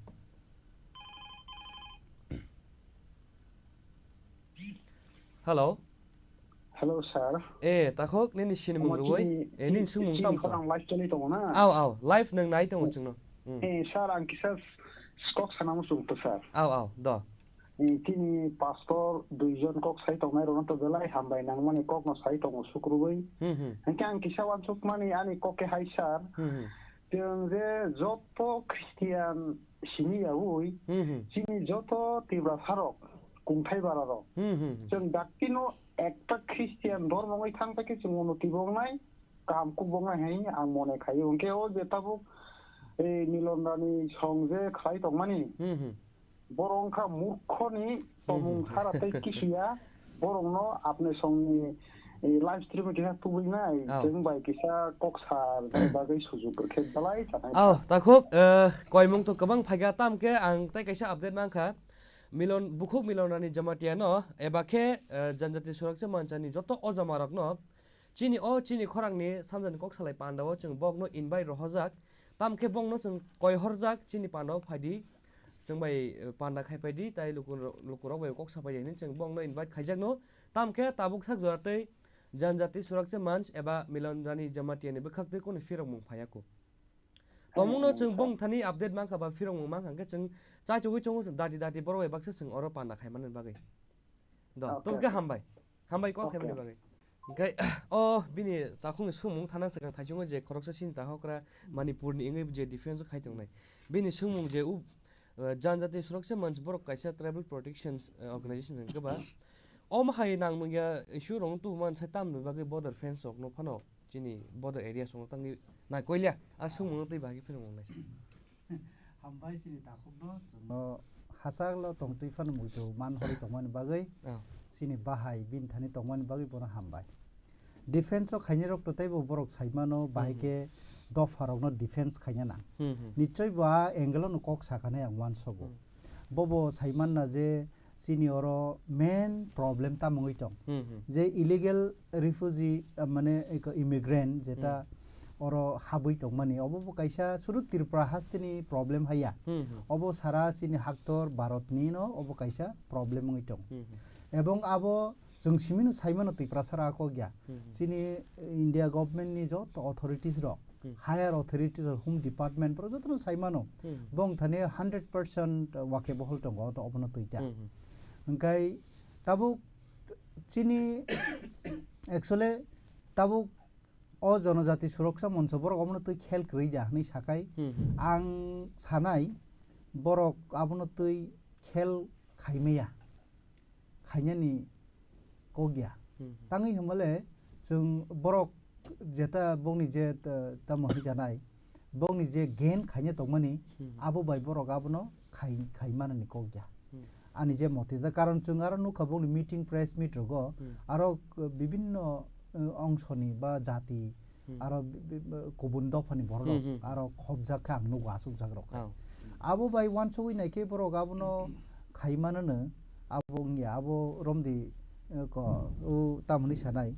Hello. Hello, sir. Eh, takhuk, nini sinimung Omo rwui? Chini, Eh, nini chini, sungmung chini tam khorang tam? Live choli tongo na? Aw, aw, live nang nai tongo chwngno. Hmm. Eh, sir, ang kisa s-, kok sana muchung to, sir. Aw, aw, do. Eh, chini pastor duijon kok sai tongnai rokno to belai hambai nangmani kokno sai tongo sukrubui. Hmm, hmm. Hwnkhe ang kisa wansukmani ani kok khe hai, sir. Hmm, hmm. Chwng je joto Christian simi yaui, Hmm, hmm. chini joto Tiprasa rok, kungthai bara rok. Hmm, hmm, hmm. Chwng dakti no ekta Christian dormo wngwi thang khe chwng unnoti bo wngnai, kaham kuk bo wngnai hai ang mone khaio. Hwnkhe o je tabuk, eh, Milon Rani song je khlai tongmani, Hmm, hmm. borok wngkha murkhoni tomung Hmm, hmm. sara tei kisuya, borokno apne songni, eh, live stream kisa tubui nai, Oh. chwng bai kisa kok sa bagwi sujuk rwkhe belai chanai Oh, kha. Takhuk, eh, koimung to kwbang phaikha, tamkhe ang tei kaisa update mankha. Milon, bukhuk Milon Rani Jamatia no, eba khe, eh, Janjati Surakcha Manchani joto o jama rokno, chini o chini khorangni sanjani kok salai panda o chwng bokno invite rohorjak, tamkhe bokno chwng koi horjak chini panda o phaidi, chwng bai, eh, panda khai phaidi, tai luku, lukurok bai kok sapai di hinwi chwng bokno invite khaijakno, tamkhe tabuk sak jora tei Janjati Surakcha Manch eba Milon Rani Jamatia ni bwkhak tei kunu phirokmung phaiya kuk. Tomungno chwng bong thani update mankha ba phirokmung mankha hwnkhe chwng chaitugwi chongo chwng dati dati borok bai baksa chwng oro panda khaimani bagwi. Do, Okay, tongkhe okay. Hambai. Hambai kok Okay. khaimani bagwi. Hwnkhe, o bini takhukni sumung thana swkang thaichungo je khoroksa sinta hokra Manipurni wngwi je defense-o khai tongnai. Bini sumung je u, uh, Janjati Surakcha Manch borok kaisa tribal protection, uh, organization hwnkhe ba. Omo hai nang nungya issue rokno tubuman sai tamni bagwi border fence rokno phano chini border area songno tangwi naikoilia. A sumungno twi bahai khe philwng naisa. Hambai chini takhukno chwngno hachalo tongtwi phano muitu man hori tongmani bagwi Oh. chini bahai bini thani tongmani bagwi bono hambai. Defense o khainai rok to teibo borok sai mano, bahai Hmm, hmm. khe dopha rokno defense khaina nang. Hmm, hmm. Nichoi bo a angle no kok sakha nai ang uansogo. Hmm. Bobo sai manna je chini oro main problem tamo wngwi tong. Hmm, hmm. Je illegal refugee, ah, mane eko immigrant jeta Hmm. oro habwi tongmani, obo bo kaisa suru Tripura hasteni problem haiya. Hmm, hmm. Obo sara chini haktor Bharat ni no obo kaisa problem wngwi tong. Hmm, hmm. Ebong abo Chwng simino saimano Tiprasa ra kok ya. Hmm, hmm. Chini India government ni joto authorities rok, Hmm. higher authorities rok, Home Department, borok jotono saimano. Hmm. Bong thani hundred percent wakebohol tongo, oto obono twi ta. Hmm, hmm. Hwnkhe tabuk chini actually tabuk o Jonojati Suroksha Moncho borok obono twi khel kwrwi da hwnwi sakai. Hmm, hmm. Ang sanai borok abono twi khel khaimaya. Khainani kok ya. Hmm. Tangwi hwnmale chwng borok jeta bongni je, eh, tamo hwnjanai, bongni je gain khaina tongmani, Hmm. abo bai borok abono khai, khai manani kok ya. Hmm. Ani je motita, karon chwng aro nukha bongni meeting, press meet rogo, Hmm. aro, eh, bibinno, eh, ongsoni ba jati, Hmm. Aro bi-, bi-, bi-, kubun dophani borok Hmm, hmm. aro khobjak khe ang nugo asukjak rok. Oh. Abo bai uansugwi naikhe borok abono khai manano, abo wngya, abo romdi, eh, ko, o tamoni sanai.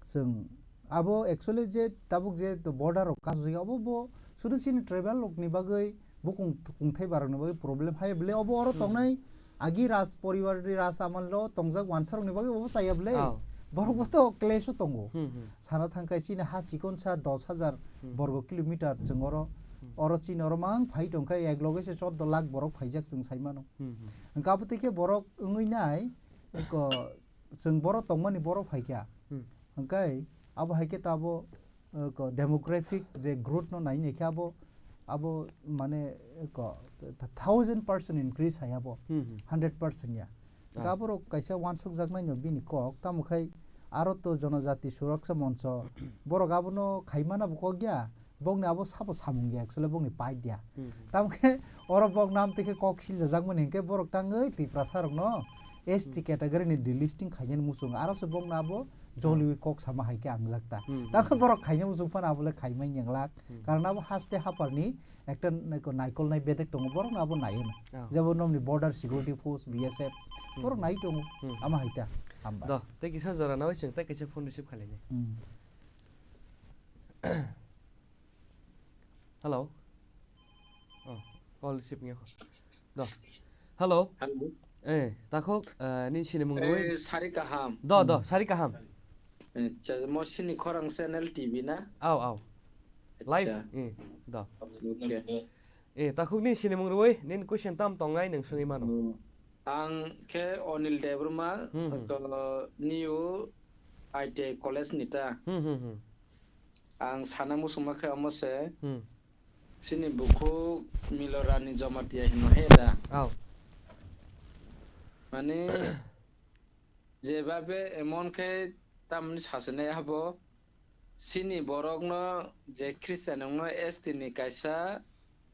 Chwng abo actually je tabuk je border rok kasugwi abo bo sudu chini tribal rokni bagwi bukung kungthai barokni bagwi problem hai bwle obo oro Hmm. tongnai agi raj poribar ni raj amal o tongjak uansarokni bagwi obo chaya bwle. Oh. Borok bo to clash o tongo. Hmm, hmm. Sana thangkhe chini ha chikonsa dos hajar Hmm. borgo kilometer chwng oro, Hmm. oro chini oro mang phai tongkha, ek loge se chordo lakh borok phaijak chwng sai mano. Hmm, hmm. Hwnkhe abo twi khe borok wngwi nai, ko, chwng borok tongmani borok phaikha. Hmm. Hwnkhe abo hai khe ta abo, ko, demographic je growth no nai nai khe abo Abo mane ko thousand percent increase hai abo, Hmm, hmm. hundred percent ya. Ah. Ga borok kaisa wansuk jaknai no bini kok, tamo khai aro to Jonojati Suraksa Moncho, borok abono khaimana bo kok ya, bokni abo sabo samung ya, actually bokni pai dia. Hmm, hmm. Tamo khe oro bok nam twi khe kok siljajak mani hinkhe borok tangwi Tiprasa rokno S T Hmm. category ni delisting khainani muchung, aro se bokno abo joliwi kok sama hai khe ang jak ta. Hmm, Tamo hmm, borok khaina muchung phano abo le khaimai nyanglak, Hmm. karon abo haste haparni ekta naiko-, naikolnai bedek tongo, borokno abo naiwi na. Oh. Jebo nomni border security force, B S F, Hmm. borok nai tongo, Hmm. ama hai ta. Hamba. Do, tei kisa jora nawi chwng tei kaisa phone receive khailai nai. Hmm. Hello. Oh, call receive nge. Do. Hello. Hello. Eh, takhuk, eh, ni sini mung rwi. Eh, sari kaham. Do, do, Hmm. sari kaham. Acha, mo sini khorang channel T V na? Aw, aw. Live, Acha. eh, do. Okay. Eh, takhuk ni sini mung rwi, nin question tam tongnai nung sungwi mano. Hmm. Ang khe Onil Debbarma, Hmm, hmm. to New I T I College ni ta. Hmm, hmm, hmm. Ang sana muchungma khe omo se, Hmm. chini bukhuk Milorani Jamatia hino he da. Aw. Mane, jebabe emon khe tamni sachwnai abo, chini borokno je Christian wngno S T ni kaisa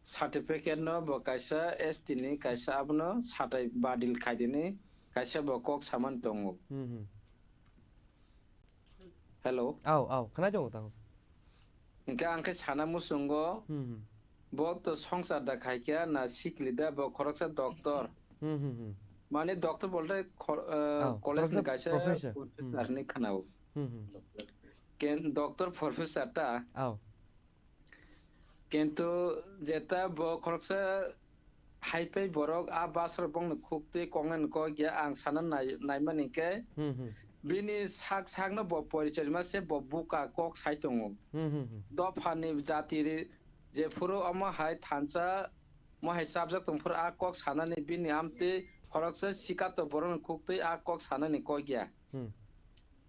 certificate no bo kaisa S T ni kaisa abono satai badil khaidini kaisa bo kok saman tongo. Hmm, hmm. Hello. Aw, aw, khwnai tongo tamo. Hinkhe ang khe sana muchungo, Hmm, hmm. bo to songsar da khaikha na sikli da, bo khoroksa doctor. Hmm, hmm, hmm. Mane doctor bolte khor-, eh, Aw, college ni khoroksa kaisa professor. Hmm. professor ni khwnao. Hmm, hmm. Ken doctor professor ta. Aw. Kintu jeta bo khoroksa haiphai borok a bus rok bongni khuktwi koknani kok ya ang sana nai-, naimani khe Hmm, hmm. bini sak sakno bo porichai rwma se bo buka kok sai tongo. Hmm, hmm, hmm. Dophani jati ri-, jephuru omo hai thansa mo hai chapjak tongphuru a kok sanani bini amtwi khoroksa sikato borokni khuktwi a kok sanani kok ya. Hmm.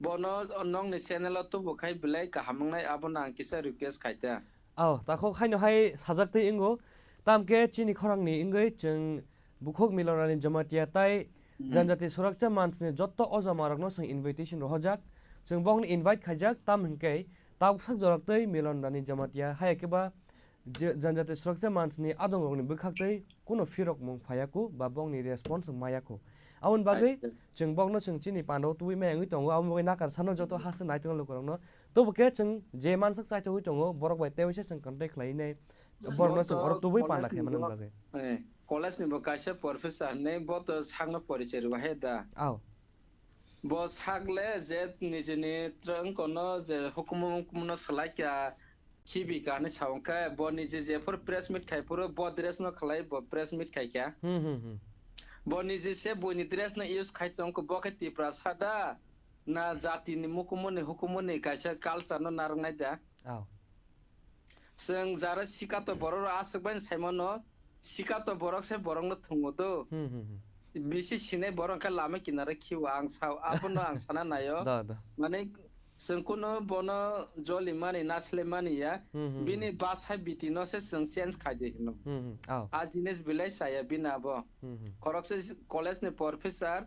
Bono nongni channel o tubu khai belai kaham wngnai, abono ang kisa request khai ta. Aw, takhuk haino hai sajak twi wngo. Tamkhe chini khorangni wngwi chwng bukhuk Milorani Jamatia tai Hmm. Janjati Surakcha Manchni jotto ojama rokno chwng invitation rohorjak. Chwng bokno invite khaijak, tam hinkhe tabuk sak jorok twi Milorani Jamatia hai khe ba Je-, Janjati Surakcha Manchni adongrokni bwkhaktwi kuno phirokmung phaiyaku ba bongni response wng maiyaku. Aboni bagwi Acha. chwng bokno chwng chini pandao tubui maya wngwi tongo, aboni bagwi nakar sano joto haste naitongo lukurokno. Tobokhe chwng je mansak chaithogwi tongo, borok bai teiwaisa chwng contact khlainai, borokno chwng Boto oro tubui panda college ni khaimani bo, bagwi. eh, college ni bo kaisa professor hinwi boto sakno porichai rwbahe da. Aw. Bo sak le je nijini trwng kono je hukumu hukumu no swlai kha khibi kha hinwi sa wngkha, bo niji jephuru press meet khai phuru bo dress no khlai bo press meet khai kha. Hmm, hmm, hmm. Bo niji se buini dress no use khai tong kha, bo khe Tiprasa da na jati ni mukumu ni hukumu ni kaisa culture no narwk nai da. Aw. Chwng jara sikato borok rok aswk bai saimano, sikato borok se borok no thwngo do. Hmm, hmm, hmm. Bisi sinai borok khe lama kinaro khiwo ang sao, abono ang sana naio. Da, da. Mane chwng kuno bono joli mani, nasle mani ya. Hmm, hmm, Bini hmm. basa biti no se chwng change khai di hino. Hmm, hmm. Aw. A jinis belai saya bini abo. Hmm, hmm. Khorok se college ni professor,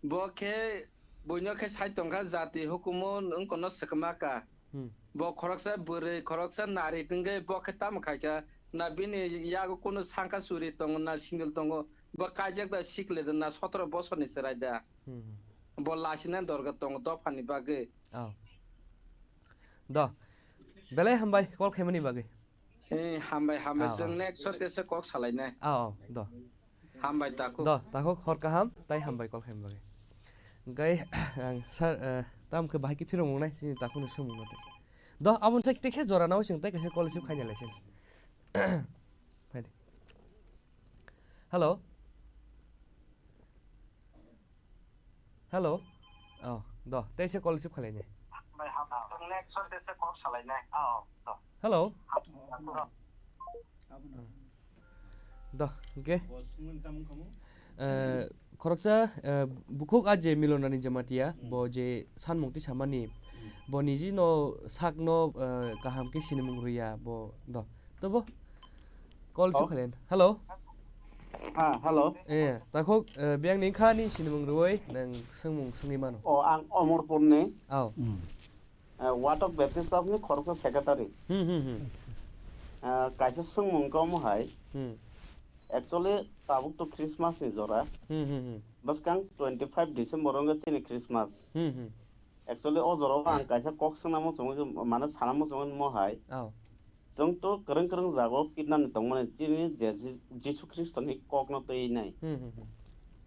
bo khe buino khe sai tongkha jati hukumu wngkono swkma ka. Hmm. Bo khoroksa bwrwi, khoroksa nari tongwi bo khe tamo khaikha, na bini yago kunu sangkha suri tongo, na sindil tongo, bo kaijak da sikle da, na sotoro bosorni chwrai da. Hmm. Bo lasina dorga tongo dophani bagwi. Oh. Do. Belai hambai call khaimani bagwi. Eh, hambai, hambai. Ah, chwng ah. Next o tesa kok salainai. Ah, oh, do. Hambai takhuk. Do, takhuk hor kaham, tai hambai call khaimani bagwi. Hwnkhe, ang sir, eh, tam khe bahai khe phirok mwngnai, chini takhukni swngmung no tei. Do, aboni sai tei khe jora nao chwng tei kaisa call receive khaina lai chwng. Phai di. Hello? Hello? Oh, do, tei se call receive khalai ne. Hello? Do, okay. Eh, khoroksa, eh, bukhuk a je Milonani Jamatia, hmm, bo je sanmung twi samani, hmm, bo niji no sak no, eh, kaham khe sinimung rwya, bo do. Tobo, Call Hello? Sukhalin. Hello. Ha, hello. Eh, takhuk, eh, biyang ni kha ni sinimung rwui nang sengmung sungwi mano. O, ang Omorpur ni. Aw. Hmm. Eh, Watok Baptist Church ni khoroksa secretary. Hmm, hmm, hmm. Eh, kaisa sengmung khe omo hai. Hmm. Actually, tabuk to Christmas ni jora. Hmm, hmm, hmm. Bwskang twenty five December wngkha chini Christmas. Hmm, hmm. Actually, o jora o ang kaisa kok swngnamo chwngwi, mane sanamo chwngwi mo hai. Aw. Chwng to kwrwng kwrwng jaga o pirnani tongmani chini je Ji-, Jisu Khristo ni kok no twi nai. Hmm, hmm, hmm.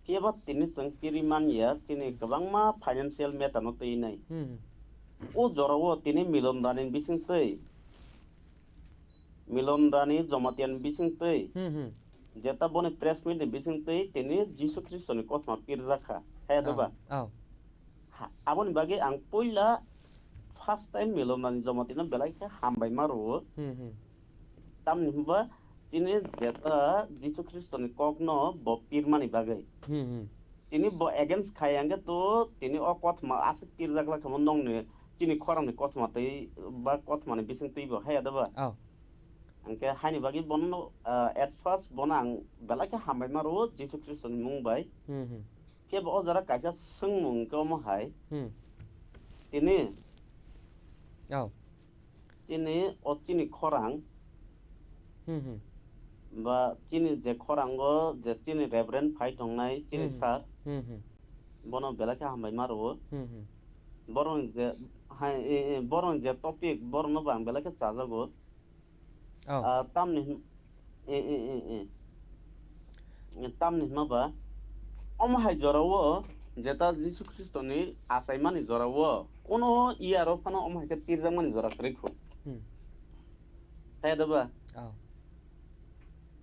Phiya ba tini chwng piri man ya chini kwbangma financial matter no twi nai. Hmm, hmm. O jora o tini Milon Rani ni bising twi, Milon Rani Jamatia ni bising twi, Hmm, hmm. jeta boni press meet ni bising twi tini Jisu Khristo ni kothoma pirjak kha. Haya Aw, doba? Aw. Ha, aboni bagwi ang puila first time Milon Rani Jamatia no belai khe hambai ma rwo. Hmm, hmm. Tamni hwnba chini jeta Jisu Khristo ni kok no bo pirmani bagwi. Hmm, hmm. Tini bo against khai hwnkhe to tini o kothoma aswk pirjak lai kha mo nongni chini khorang ni kothoma twi ba kothoma ni bising twi bo haya doba? Aw. Hwnkhe haini bagwi bono, ah, at first bono ang belai khe hambai ma rwo Jisu Khristo ni mung bai. Hmm, hmm. Khe bo o jora kaisa sengmung khe omo hai. Hmm. Tini Aw. Chini o chini khorang Hmm, hmm. ba chini je khorango je chini Reverend phai tongnai chini Hmm, hmm. sir Hmm, hmm. bono belai khe hambai ma rwo. Hmm, hmm. Borok ni je hai, e, e, borok ni je topic borok no bo ang belai khe chajago. Oh. Ah, tamni hwn-, e, e, e, e. E, tamni hwnba, omo hai jora o, jeta Jisu Khristo ni achaimani jora o, kono iyaro phano omo hai khe pirjakmani jora kwrwi kho. Hmm. Kaya da ba? Oh.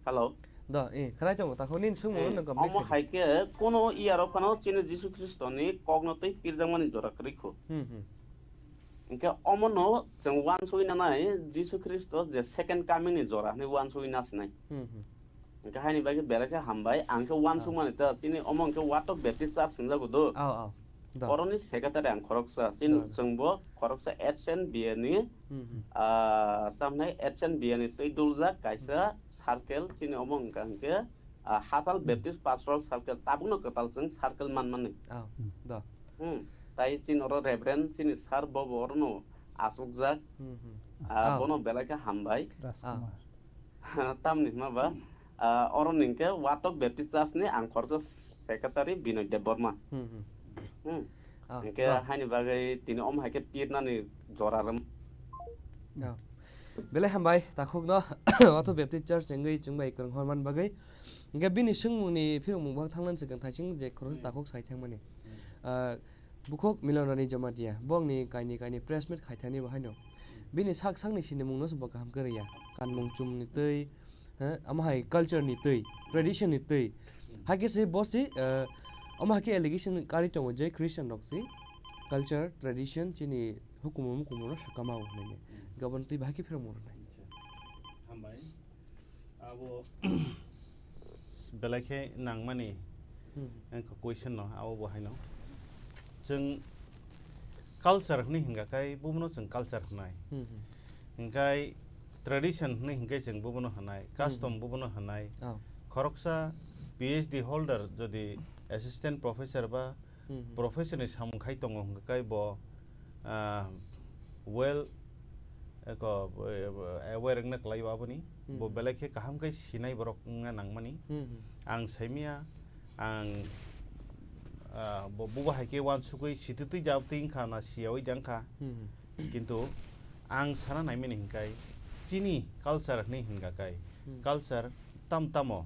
Hello? Da, e, khwnai tongo, takhuk nini swngmung no Eh, complete omo khaidi. Hai khe kono iyaro phano chini Jisu Khristo ni kok no twi pirjakmani jora kwrwi kho. Hmm, hmm. Hwnkhe omono chwng uansugwi nanai Jisu Khristo je second coming ni jora hinwi uansugwi nasinai. Hmm, hmm. Hwnkhe haini bagwi belai khe hambai, ang khe uansukmani Ah. ta chini omo hwnkhe Watok Baptist Church hwnjago do. Ao, ao. Da. Oroni secretary ang khoroksa, chini Da, da. chwngbo khoroksa H N B A ni, Hmm, hmm. ah, tamhinai H N B A ni twi duljak kaisa Hmm. circle, chini omo hwnkha hwnkhe, ah, Hachal Hmm. Baptist Pastoral Circle, tabukno kwtal chwng circle manmani. Ao, Hmm. da. Hmm. Tai chini oro Reverend chini sir bobo orono achukjak. Hmm, hmm. Ah, Ah. bono belai khe hambai. Rajkumar. Ah. Tamni hwnba, ah, oro ni hwnkhe Watok Baptist Church ni ang khoroksa secretary Binoy Debbarma. Hmm, hmm. Hmm. Ah, Hwnkhe da. haini bagwi tini omo hai khe pirnani jora rwm. Ah. Belai hambai, takhukno Watok Baptist Church wngwi chwng bai kwrwng hormani bagwi. Hwnkhe bini swngmungni phirokmung bo thangna swkang thaising je khoroksa Hmm. takhuk sai thangmani. Hmm. Ah, Bukhuk Milon Rani Jamatia, bongni kaini kaini press meet khaithani bo haino. Bini sak sakni sinimungno se bo kaham kwrwi ya. Kanmung chumni twi, eh, omo hai culture ni twi, tradition ni twi. Hakhe se bo se, eh, omo hakhe allegation kari tongo je Christian rok se culture, tradition, chini hukumu mukumu no swkama o hinwi. Gabon twi bahai khe phirokmung rwnai. Hambai. Abo belai khe nangmani Hmm. wngkha question no, abo bo haino. Chwng culture hwnwi hwnkha khe, bubuno chwng culture hwnai. Hmm, hmm. Hwnkhe tradition hwnwi hwnkhe chwng bubuno hwnai, custom Hmm. bubuno hwnai. Oh. Khoroksa P H D holder jodi assistant professor ba Hmm, hmm. professor ni samung khai tongo hwnkha khe bo, ah, well, eko, eh, aware wngna kwlai o aboni. Hmm, Bo hmm. belai khe kaham khe sinai borok wngna nangmani. Hmm, hmm. Ang saimaya, ang, ah, bo, bubo hai khe uansugwi sititwi jabtwi wngkha na siyawi de wngkha. Hmm, hmm. Kintu ang sana naimani hwnkhe chini culture hwnwi hwnkha khe Hmm. culture tam tamo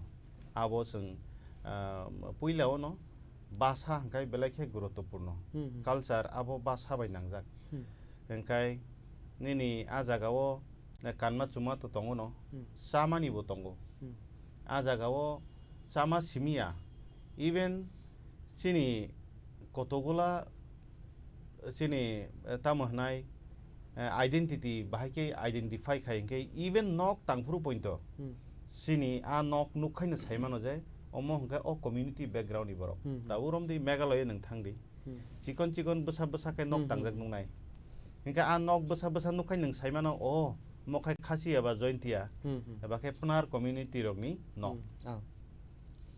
abo chwng, ah, puila ono basa hwnkhe belai khe guruttopurno. Hmm, hmm. Culture abo basa bai nangjak. Hmm. Hwnkhe nini a jaga o kanma chuma to tongo no, Hmm. chamani bo tongo. Hmm. A jaga o chama simi ya, even chini kotogula chini, eh, tamo hwnai, eh, identity bahai khe identify khai hwnkhe even nok tangphuru pointo Hmm. chini a nok nukhaino saimano je omo hwnkhe o community background ni borok. Hmm, hmm. Tabuk romdi Meghalaya nwng thangdi. Hmm. Chikon chikon bwsa bwsa khe nok Hmm, tangjak hmm. nuknai. Hwnkhe a nok bwsa bwsa nukhai nwng saimano o Mokhai Khasia ba Jaintia, Hmm, hmm. eba khe Pnar community rokni nok. Hmm, ah.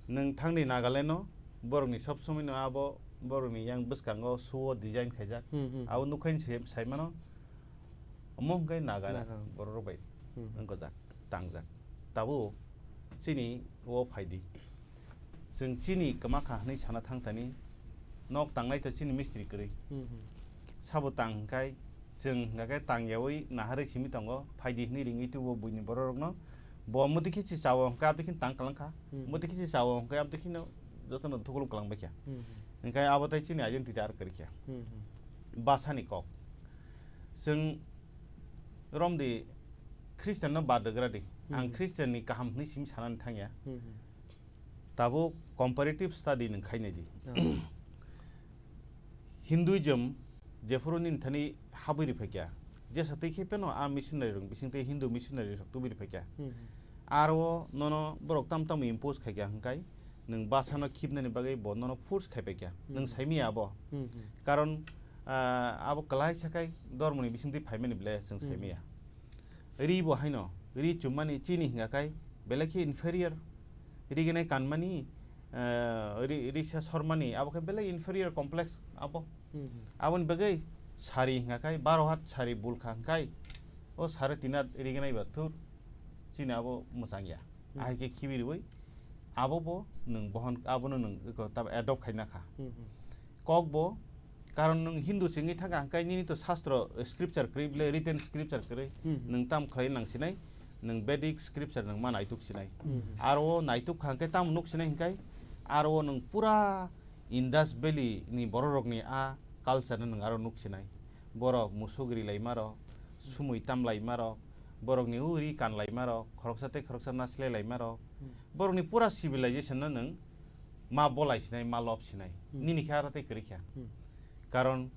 Nwng thangdi Nagaland o, borokni sob somoi no abo borokni yang bwskango shoe o design khaijak. Hmm, hmm. Abo nukhaini se saimano, omo hwnkhe Naga Naga. Borok rok bai Hmm. wngkojak, tangjak. Tabuk chini o phaidi. Chwng chini kwma kha hwnwi sana thang thani, nok tangnai to chini mistri kwrwi. Hmm, hmm. Sabo tang hwnkhe, chwng hwnkhe tang yaui naharwi simi tongo, phaidi hwnwi ringwi tubo buini borok rokno. Bo muti khe chi chao hwnkhe abdi khe tang kwlang kha. Hmm. Muti khe chi chao hwnkhe abdi khe no jotono thukluk kwlang bai kha. Hmm, hmm. Hwnkhe abo tai chini identity ar kwrwi kha. Hmm, hmm. Bwsani kok. Chwng romdi Christian no bad rwgra di. Ang Hmm. Christian ni kaham hwnwi simi sanani thangya. Hmm, hmm. Tabuk comparative study nwng khainai di. Ah. Hinduism jephuru nini thani habwi riphaikya, jesa twi khe pheno a missionary rok bising twi Hindu missionary rok tubui riphaikya. Hmm, hmm. Aro nono borok tam tamo impose khaikya hwnkhe nwng bwsano khibnani bagwi bo nono force khaipaikya. Nwng Hmm. saimaya abo. Hmm, hmm. Karon, ah, abo kwlai sakhai dormoni bising twi phaimani ble chwng Hmm. saimaya. Ri bo haino, ri chummani chini hingka kai, belai khe inferior. Ri gwnai kanmani, eh, ri, ri sa sormani, abo khe belai inferior complex abo. Hmm, hmm. Aboni bagwi sari hingka kai, baro hat sari bul kha hingkai, o sare tin hat ri gwnai ba thur, chini abo mwchang ya. Hmm. Ahai khe khibi riwi, abo bo nwng bohon, abono nwng eko tab adopt khaina kha. Hmm, hmm. Kok bo, karon nwng Hindu se wngwi thangkha, hwnkhe nini to sastro, eh, scripture kwrwi bwle, written scripture kwrwi, Hmm. nwng tam khlai nang sinai, nwng Vedic scripture nwng ma naituk sinai. Hmm. Aro o naituk kha hwnkhe tamo nuk sinai hwnkhe, aro o nwng pura Indus Valley ni borok rokni a culture no nwng aro nuk sinai. Borok musuk ri laima rok, sumui tam laima rok, borokni uri kan laima rok, khoroksa tei khoroksa naslai laima rok, Hmm. borokni pura civilization no nwng ma bolai sinai, ma lob sinai. Hmm. Nini khe aro tei kwrwi kha. Hmm. Karon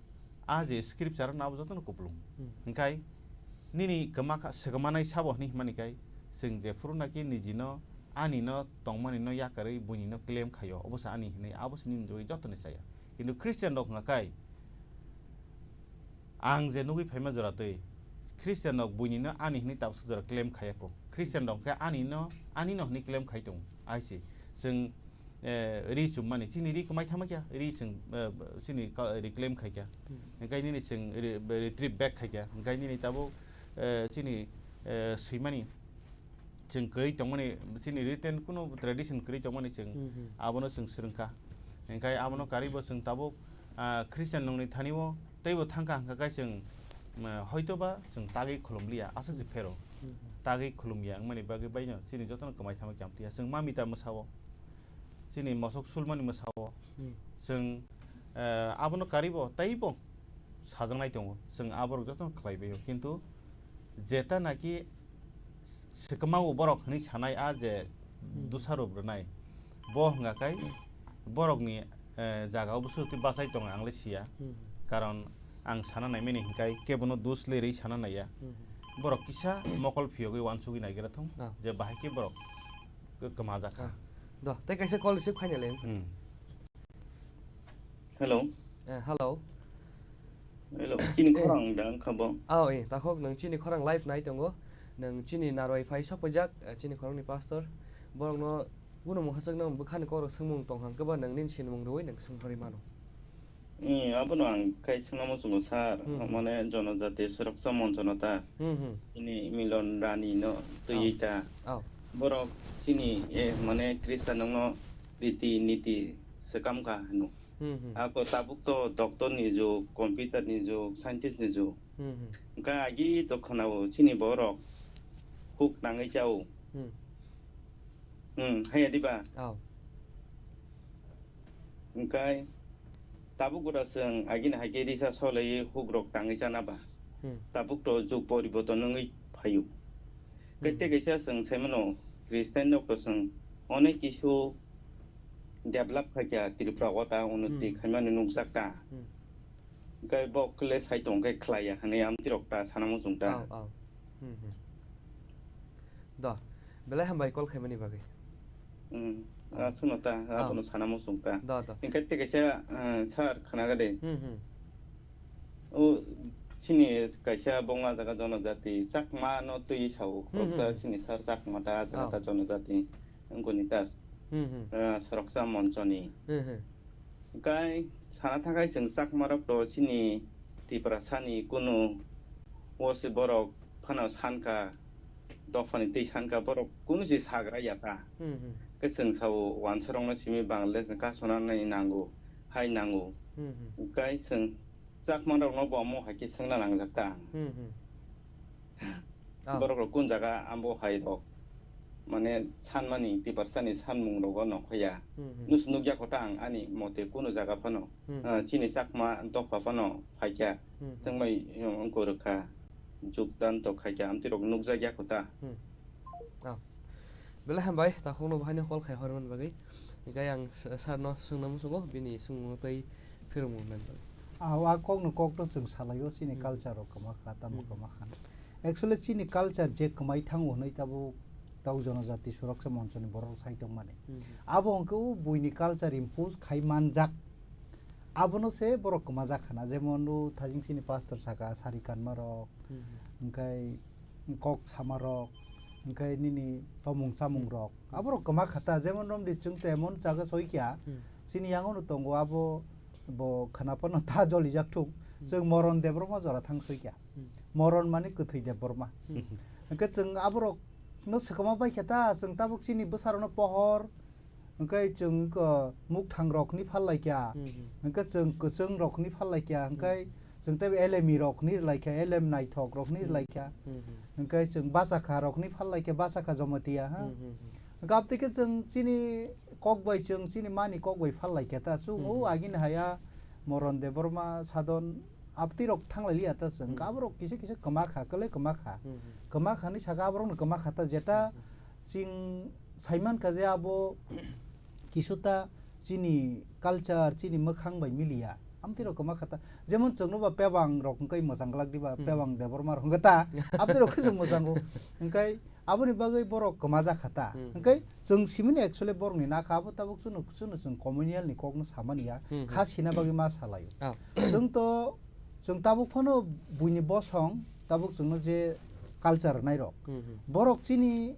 a je scripture no abo jotono kupulung. Hmm. Hwnkhe nini kwma kha, swkmanai sabo hwnwi himani kai, chwng jephuru naki nijino, ani no tongmani no yakarwi buini no claim khaio, obo se ani hwnwi, abo se nini bagwi jotoni chaya. Kintu Christian rok hwnka kai, ang je nugwi phaima jora twi, Christian rok buini no ani hwnwi tabuk jora claim khaiya kho. Christian rok khe ani no, ani no hwnwi claim khai tongo. Aise, chwng, eh, ri chummani, chini ri kwmai thangma kya, ri chwng, eh, chini ka-, ri claim khai kya. Hmm. Hwnkhe nini chwng ri, retrieve back khai kya. Hwnkhe nini tabuk, eh, chini, eh, swimani, chwng kwrwi tongmani, chini written kuno tradition kwrwi tongmani chwng Hmm, hmm. abono chwng swrwngkha. Hwnkhe abono karwi bo chwng tabuk, ah, Christian nokni thani o teibo thangkha hwnkha khe chwng, ah, hoitoba chwng tagwi khulum liya, aswk se phero. Hmm, hmm. Tagwi khulum ya wngmani bagwi baino chini jotono kwmai thangma khe amtwi ya. Chwng ma mita mwsao, chini mosok sulmani mwsao. Hmm. Chwng, ah, abono karwi bo teibo sajaknai tongo. Chwng aborok jotono khlai bai o. Kintu jeta naki swkma o borok hwnwi sanai a je Hmm. dusarop rwnai, bo hwnga kai borokni, eh, jaga o bwswk twi bachai tongo ang le siya. Hmm. Karon ang sana naimani hwnkhe kebono dus le rwi sana naiya. Hmm. Borok kisa mokol phiyogwi uansugwi naigra thung Ah. je bahai khe borok kwma jakha. Ah. Do, tei kaisa call receive khaina le. Hmm. Hello. Eh, hello. Hello. Chini khorang da wngkha bo? Oh, eh, takhok nwng chini khorang live nai tongo. Nwng chini narwai phai sok paijak, eh, chini khorangni pastor. Borokno kuno mwkhaswkno bwkhani kok rok swngmung tong hang khe ba nwng nini sinimung rwui nwng swng rwui mano. Hmm, abono ang kai swngna muchungo sir. Hmm. Mane jonojati suraksa monchano ta. Hmm, hmm. Chini Milon Rani no twiwi Oh. ta. Oh. Borok chini, eh, mane Khristan no riti niti swkam kha hino. Hmm, hmm. Ako tabuk to doctor ni jug, computer ni jug, scientist ni jug. Hmm, hmm. Hwnkhe agi to khwnao chini borok huk nangwi chao. Hmm. Hmm, haya diba? Oh. Hwnkhe tabuk gura chwng agini hai khe risa solaiwi huk rok tangwi chana ba. Hmm. Tabuk to jug poriborton wngwi phaio. Kete Hmm. kaisa chwng saimano Christian rok to chwng onek kisu develop khaikha Tripura o ta unnoti Hmm. khaimani nukjakha. Hmm. Hwnkhe bo kle sai tong khe khlaiya hwnwi amtwi rok ta sana muchung ta. Oh, oh. Hmm, hmm. Do, belai hambai call khaimani bagwi. Hmm. Oh. Ah, suno ta, ah, Oh. Abono sana muchung ta. Do, do. Hwnkhe tei kaisa, ah, sir khwnaga de. Hmm, hmm. O, Chini kaisa bongma jaga jonojati Chakma no twi sao, Hmm, khoroksa hmm, hmm. chini sar Chakma ta jaga Oh. ta jonojati wngkoni ta, Hmm, hmm. ah, soroksa monchoni. Hmm, hmm. Hwnkhe sana thangkhai chwng Chakma rok to chini Tiprasa ni kunu o se borok phano sanka, dophani twi sanka borok kunu se sagra ya ta. Hmm, hmm. Khe chwng sao wansa rok no simi Bangladesh ni kasona nai nango, hai nango. Hmm, hmm. Hwnkhe chwng Chakma rok no bo omo hai khe swngna nangjak ta ang. Hmm, hmm. Ah. Borok rok kun jaga abo hai rok mane sanmani Tiprasa ni sanmung rogo nongkhoya. Hmm, hmm. Nus nukya kho ta ang ani mote kunu jaga phano, Hmm. ah, chini Chakma dopha phano phaikya. Hmm, hmm. Chwng bai, um, wngkha rwkha. Jukdan to khaikya amtwi rok nukjakya kho ta. Hmm. Ah. Belai hambai, takhukno bahaino call khai hormani bagwi. Hwnkhe ang s-, sir no swngna muchungo, bini swngmung tei phirwngmung nani bagwi. Ah, a kokno kokno chwng salaio, chini Hmm. culture rok kwma kha, tamo Hmm. kwma kha. Actually, chini culture je kwmai thango hwnwi tabuk tau jonojati suraksa monchoni borok sai tongmani. Hmm. Abo hwnkhe o buini culture impose khai manjak. Abono se borok kwmajak khana, jemon o thajing chini pastor saka sari kanma rok, Hmm. hwnkhe kok sama rok, hwnkhe nini tomung chamung rok. Hmm. Aborok kwma kha ta, jemon romdi chwng to emon jaga soi kya, Hmm. chini yango no tongo abo bo khana phano ta jolijak thung. Hmm. Chwng Moron Debbarma jora thang soi kya. Hmm. Moron mani kwthwi Debbarma. Hmm. Hwnkhe chwng aborok no swkama bai kha ta, chwng tabuk chini bwsarok no pohor, hwnkhe chwng, uh, mukthang rokni phal lai kha, Hmm, hmm. hwnkhe chwng kwchwng rokni phal lai kha, hwnkhe Hmm. chwng tei elemi rokni rwlai kha, elem naithok rokni Hmm. rwlai kha, Hmm, hmm. hwnkhe chwng bachakha rokni phal lai kha, bachakha Jamatia, ha? Hmm, hmm, hmm. Hwnkhe abtwi khe chwng chini kok bai, chwng chini mani kok bai phal lai kha ta, chwng Hmm, o hmm. agini haya Moron Debbarma, Sadon, abtwi rok thang lai liya ta chwng, Hmm. aborok kisa kisa kwma kha, kwlai kwma kha. Hmm, hmm. Kwma khani saka aborokno kwma kha ta, jeta Hmm, hmm. chwng saiman kha je abo kisuta chini culture, chini mwkhang bai miliya. Amtwi rok kwma kha ta. Jemon chwngno ba Pebang rok hwnkhe mwchang glak diba, Hmm. Pebang Debbarma rok hwnkhe ta. Amtwi rok khe chwng mwchango. Hwnkhe aboni bagwi borok kwma jak kha ta. Hmm. Hwnkhe chwng simini actually borokni na kha, abo tabuk chwngno, chwngno chwng communal ni kokno samani ya. Hmm. Kha sina bagwi ma salaio. Ah. Chwng to, chwng tabuk phano buini bosong, tabuk chwngno je culture rwnai rok. Hmm, hmm. Borok chini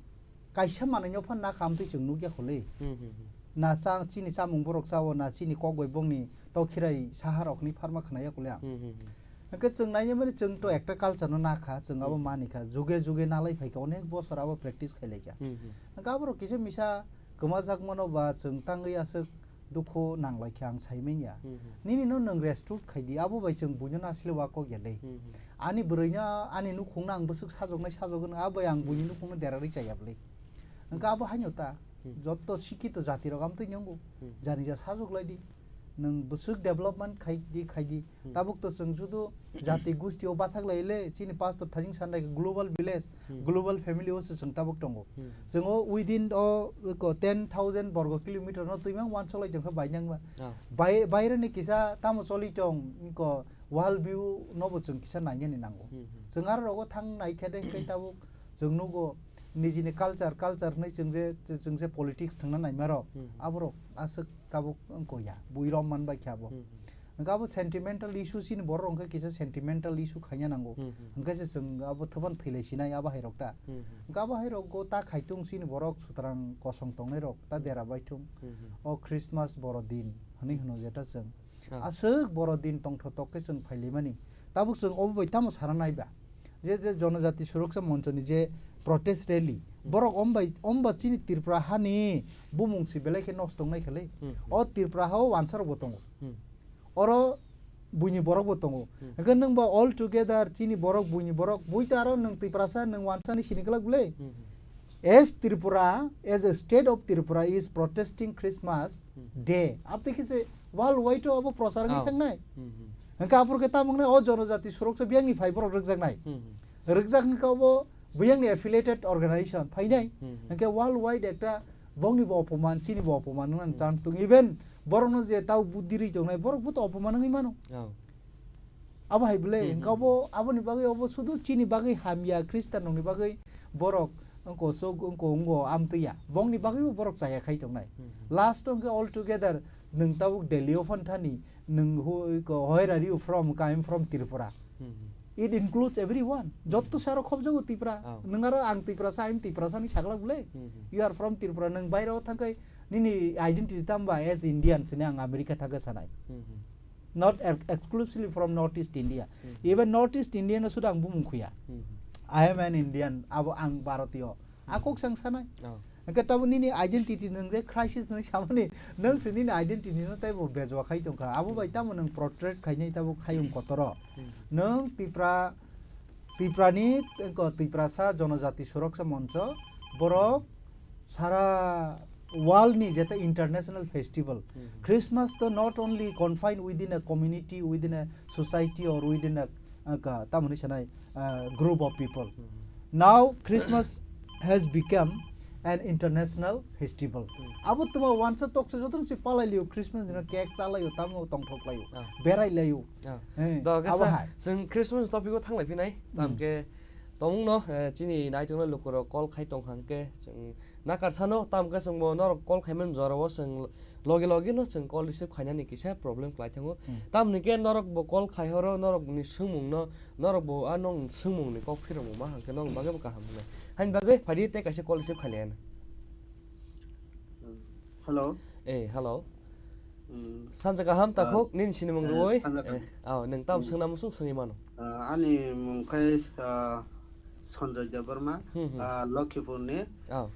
kaisa manwino phan na khamtwi chwng nukya khole. Hmm, hmm, hmm. Na cha-, chini chamung borok chao, na chini kok bai bongni tokhirai saha rokni pharma khwnaya khole ang. Hmm, hmm, hmm. Hwnkhe chwng naina mani chwng to ekta culture no nakha, chwng abo Hmm. manikha. Juge juge nalai phaikha, onek bosor abo practice khailaikha. Hmm, hmm. Hwnkhe aborok kisa misa kwmajak mano ba chwng tangwi aswk dukhu nanglaikha ang saimanya. Hmm, hmm. Nini no nwng restore khaidi, abo bai chwng buino nasle wa kok ya dei. Hmm, hmm. Ani bwrwino, ani nukhungno ang bwswk sajoknai sajokgwno, abo bai ang buini nukhungno derarwi chaya bwlai. Hwnkhe abo haino ta, Hmm. jotto sikhito jatirok amtwi nwngo, Hmm. jani ja sajok lai di. Nwng bwswk development khai di, khai di. Hmm. Tabuk to chwng judu jati gusti o bathak lai le, chini pastor thajing sanai global village, Hmm. global family o se chwng tabuk tongo. Hmm. Chwng o within o ko ten thousand borgo kilometer no twimang wansok lai tongkha bainang ba. Ah. Bai-, baire ni kisa tamo choli tong ko world view no bo chwng kisa nainani nango. Hmm, hmm. Chwng aro rogo thang nai khe de hwnkhe tabuk chwng nugo nijini culture, culture hwnwi chwng je, chwng je politics thwngna naima rok, Hmm. aborok aswk tabuk wngko ya, bui rom man bai khe abo. Hmm, hmm. Hwnkhe abo sentimental issue chini borok hwnkhe kisa sentimental issue khaina nango. Hmm, hmm. Hwnkhe se chwng abo thwpan thwilai sinai abo hai rok ta. Hmm, hmm. Hwnkhe abo hai rok go ta khaitung chini borok sutrang kosong tongnai rok ta Hmm. dera baithung. Hmm, hmm. O Christmas boro din hwnwi Hmm. hwno jeta chwng. Ah. Aswk boro din tongthotok khe chwng phailaimani. Tabuk chwng obo bai tamo sana naiba? Je, je Jonojati Suroksha Monchoni je protest rally, Hmm. borok ombai, omba chini Tripura hani bumung si belai khe nosto wngnai khe le. Hmm, hmm. O Tripura ha o wansa rok bo tongo. Hmm. Oro buini borok bo tongo. Hmm. Hwnkhe nwng bo all together chini borok, buini borok, bui to aro nwng Tiprasa, nwng wansa ni sini glak bwle. Hmm, hmm. As Tripura, as a state of Tripura is protesting Christmas Hmm. Day. Abtwi khe se world wide o abo prochar wngwi Oh. thangnai. Hmm, hmm. Hwnkhe aphuru khe tamo wngnai o Jonojati Suroksha biyangni phai borok rwkjaknai. Hmm, hmm. Rwkjak wngkha obo biyangni affiliated organization phainai. Hmm, hmm. Hwnkhe world wide ekta bongni bo opoman, chini bo opoman wngna Hmm. chance tongo. Even borokno je tao buddi rwi tongnai, borok bo to opoman wngwi mano. Oh. Abo hai bwle, Hmm, hwnkhe hmm, obo, hmm. aboni bagwi obo sudu chini bagwi hamya, Khristanrokni bagwi borok wngko sok, wngko, wngko amtwi ya. Bongni bagwibo borok chaya khai tongnai. Hmm, hmm. Last o hwnkhe all together nwng tabuk Delhi o phan thani, nwng who, ko, where are you from? I am from Tripura. Hmm, hmm. It includes everyone. Jotto saro khobjago Tipra. Oh. Nwng aro ang Tiprasa, I'm Tiprasa ni sagla bole. Hmm, hmm. You are from Tripura. Nwng bairao thangkai nini identity tamba as Indian sini ang America thangka sanai. Hmm, hmm. Not ex- exclusively from Northeast India. Hmm. Even Northeast India no suda ang bumung khuya. Hmm, hmm. I am an Indian. Abo ang Bharatiyo. Akok sang sanai. Oh. Hwnkhe tamo nini identity nwng je crisis nwng samani, nwng se nini identity no teibo bejwa khai tongkha. Abo bai tamo nwng portrait khainai tabo khayung kotoro. Hmm. Nwng Tipra, Tiprani, ko Tiprasa Jonojati Suraksa Moncho, borok sara world ni jeta international festival. Hmm. Christmas to not only confined within a community, within a society or within a, uh, ka-, tamo ni sanai, uh, group of people. Hmm. Now Christmas has become an international festival. Hmm. Abo tuma wansa toksa joto si palai liu Christmas dino cake chalai o tamo tongthok lai o. Ah. Berai lai o. Ah. Eh, do abo kesa hai. Chwng Christmas topic o thanglai phinai. Hmm. Tamke tongmung no, eh, chini naitung no lukurok call khai tong hangke chwng Nakar sano, tamo khe chwngbo norok call khaimani jorao chwng logi logi no chwng call receive khainani kisa problem khlai thango. Hmm. Tamoni khe norok bo call khai horo, norok ni swngmung no, norok bo a nong swngmung ni kok phirokmung ma hangkhe nong bagwi bo kaham wngnai. Haini bagwi phaidi tei kaisa call receive khailaiya. Hello. Eh, hello. Hmm. Sanja kaham, ah, takhuk, nini sinimung, eh, rwui. Sanja kaham. Eh, oh, nwng tam, hmm, swngna muchung swngwi mano. Ah, ani mung khe, ah, Sanjoy Debbarma, hmm, hmm, ah, Lokhipur ni. Oh.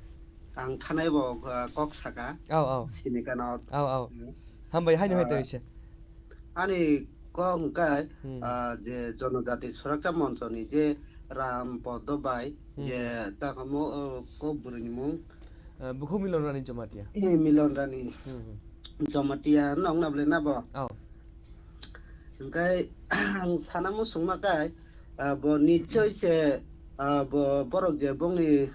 Ang thanai bo, ah, kok saka. Oh, oh. Sini kano. Oh, oh. Hmm. Hambai, haino hai, ah, tei se. Ani kok hwnkhe, hmm, ah, je Jonojati Suraksa Moncho ni je Ram Podo bai, hmm, je, hmm, takamo, oh, kok bwrwi ni mung. Ah, Bukhuk Milon Rani Jamatia. Eh, Milon Rani. Hmm, hmm. Jamatia nong na ble na bo? Oh. Hwnkhe ang sana muchungma khe, ah, bo nichoi se, ah, bo borok je bongni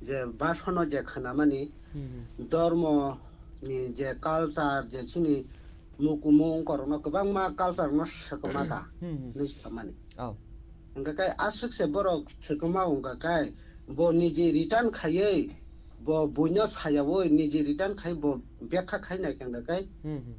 je basono je khnamani, hmm, hmm, dormo ni je culture, je chini mukumu ongkorokno kwbangma culture no swkma kha, hmm, hmm, hinwi swkmani. Oh. Hwnkhe khe aswk se borok swkma wngkha khe bo niji return khaiwi bo buino sayawi niji return khai bo bekha khai nai khe hwnkhe khe, hmm, hmm,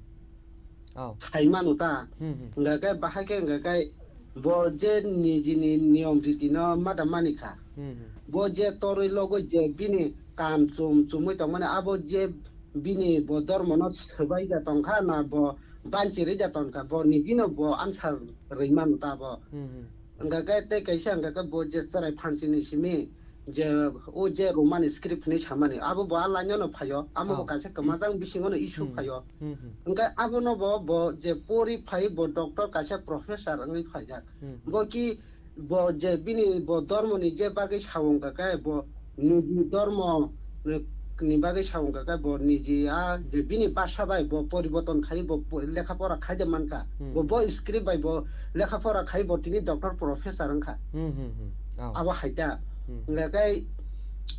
oh, sai manu ta. Hmm, hmm. Hwnkhe khe bahai khe hwnkhe khe bo je nijini niyom riti no mada mani kha. Hmm, hmm. Bo je torwi logwi je bini kam chum chumwi tongmani abo je bini bo dormo no swbai da tongkha na bo banchi rwida tongkha, bo nijino bo answer rwi mano ta bo. Hmm, hmm. Hwnkha khe tei kaisa hwnkha khe bo je chwrai phanchini simi je o je Romani script hinwi samani, abo bo a line-o no phaio, amo bo, oh, kaisa kwmajang bisingo no issue, hmm, phaio. Hmm, hmm. Hwnkhe abono bo, bo je pori phai bo doctor kaisa professor wngwi phaijak. Hmm. Bo ki bo je bini bo dormo ni je bagwi sa wngkha khe bo niji dormo, eh, ni bagwi sa wngkha khe bo niji a je bini basa bai bo poriborton khai bo po-, lekha pora khai de mankha. Hmm. Bo, bo script bai bo lekha pora khai bo tini doctor professor wngkha. Hmm, hmm, hmm. Oh. Abo hai ta. Hmm. Hwnkhe khe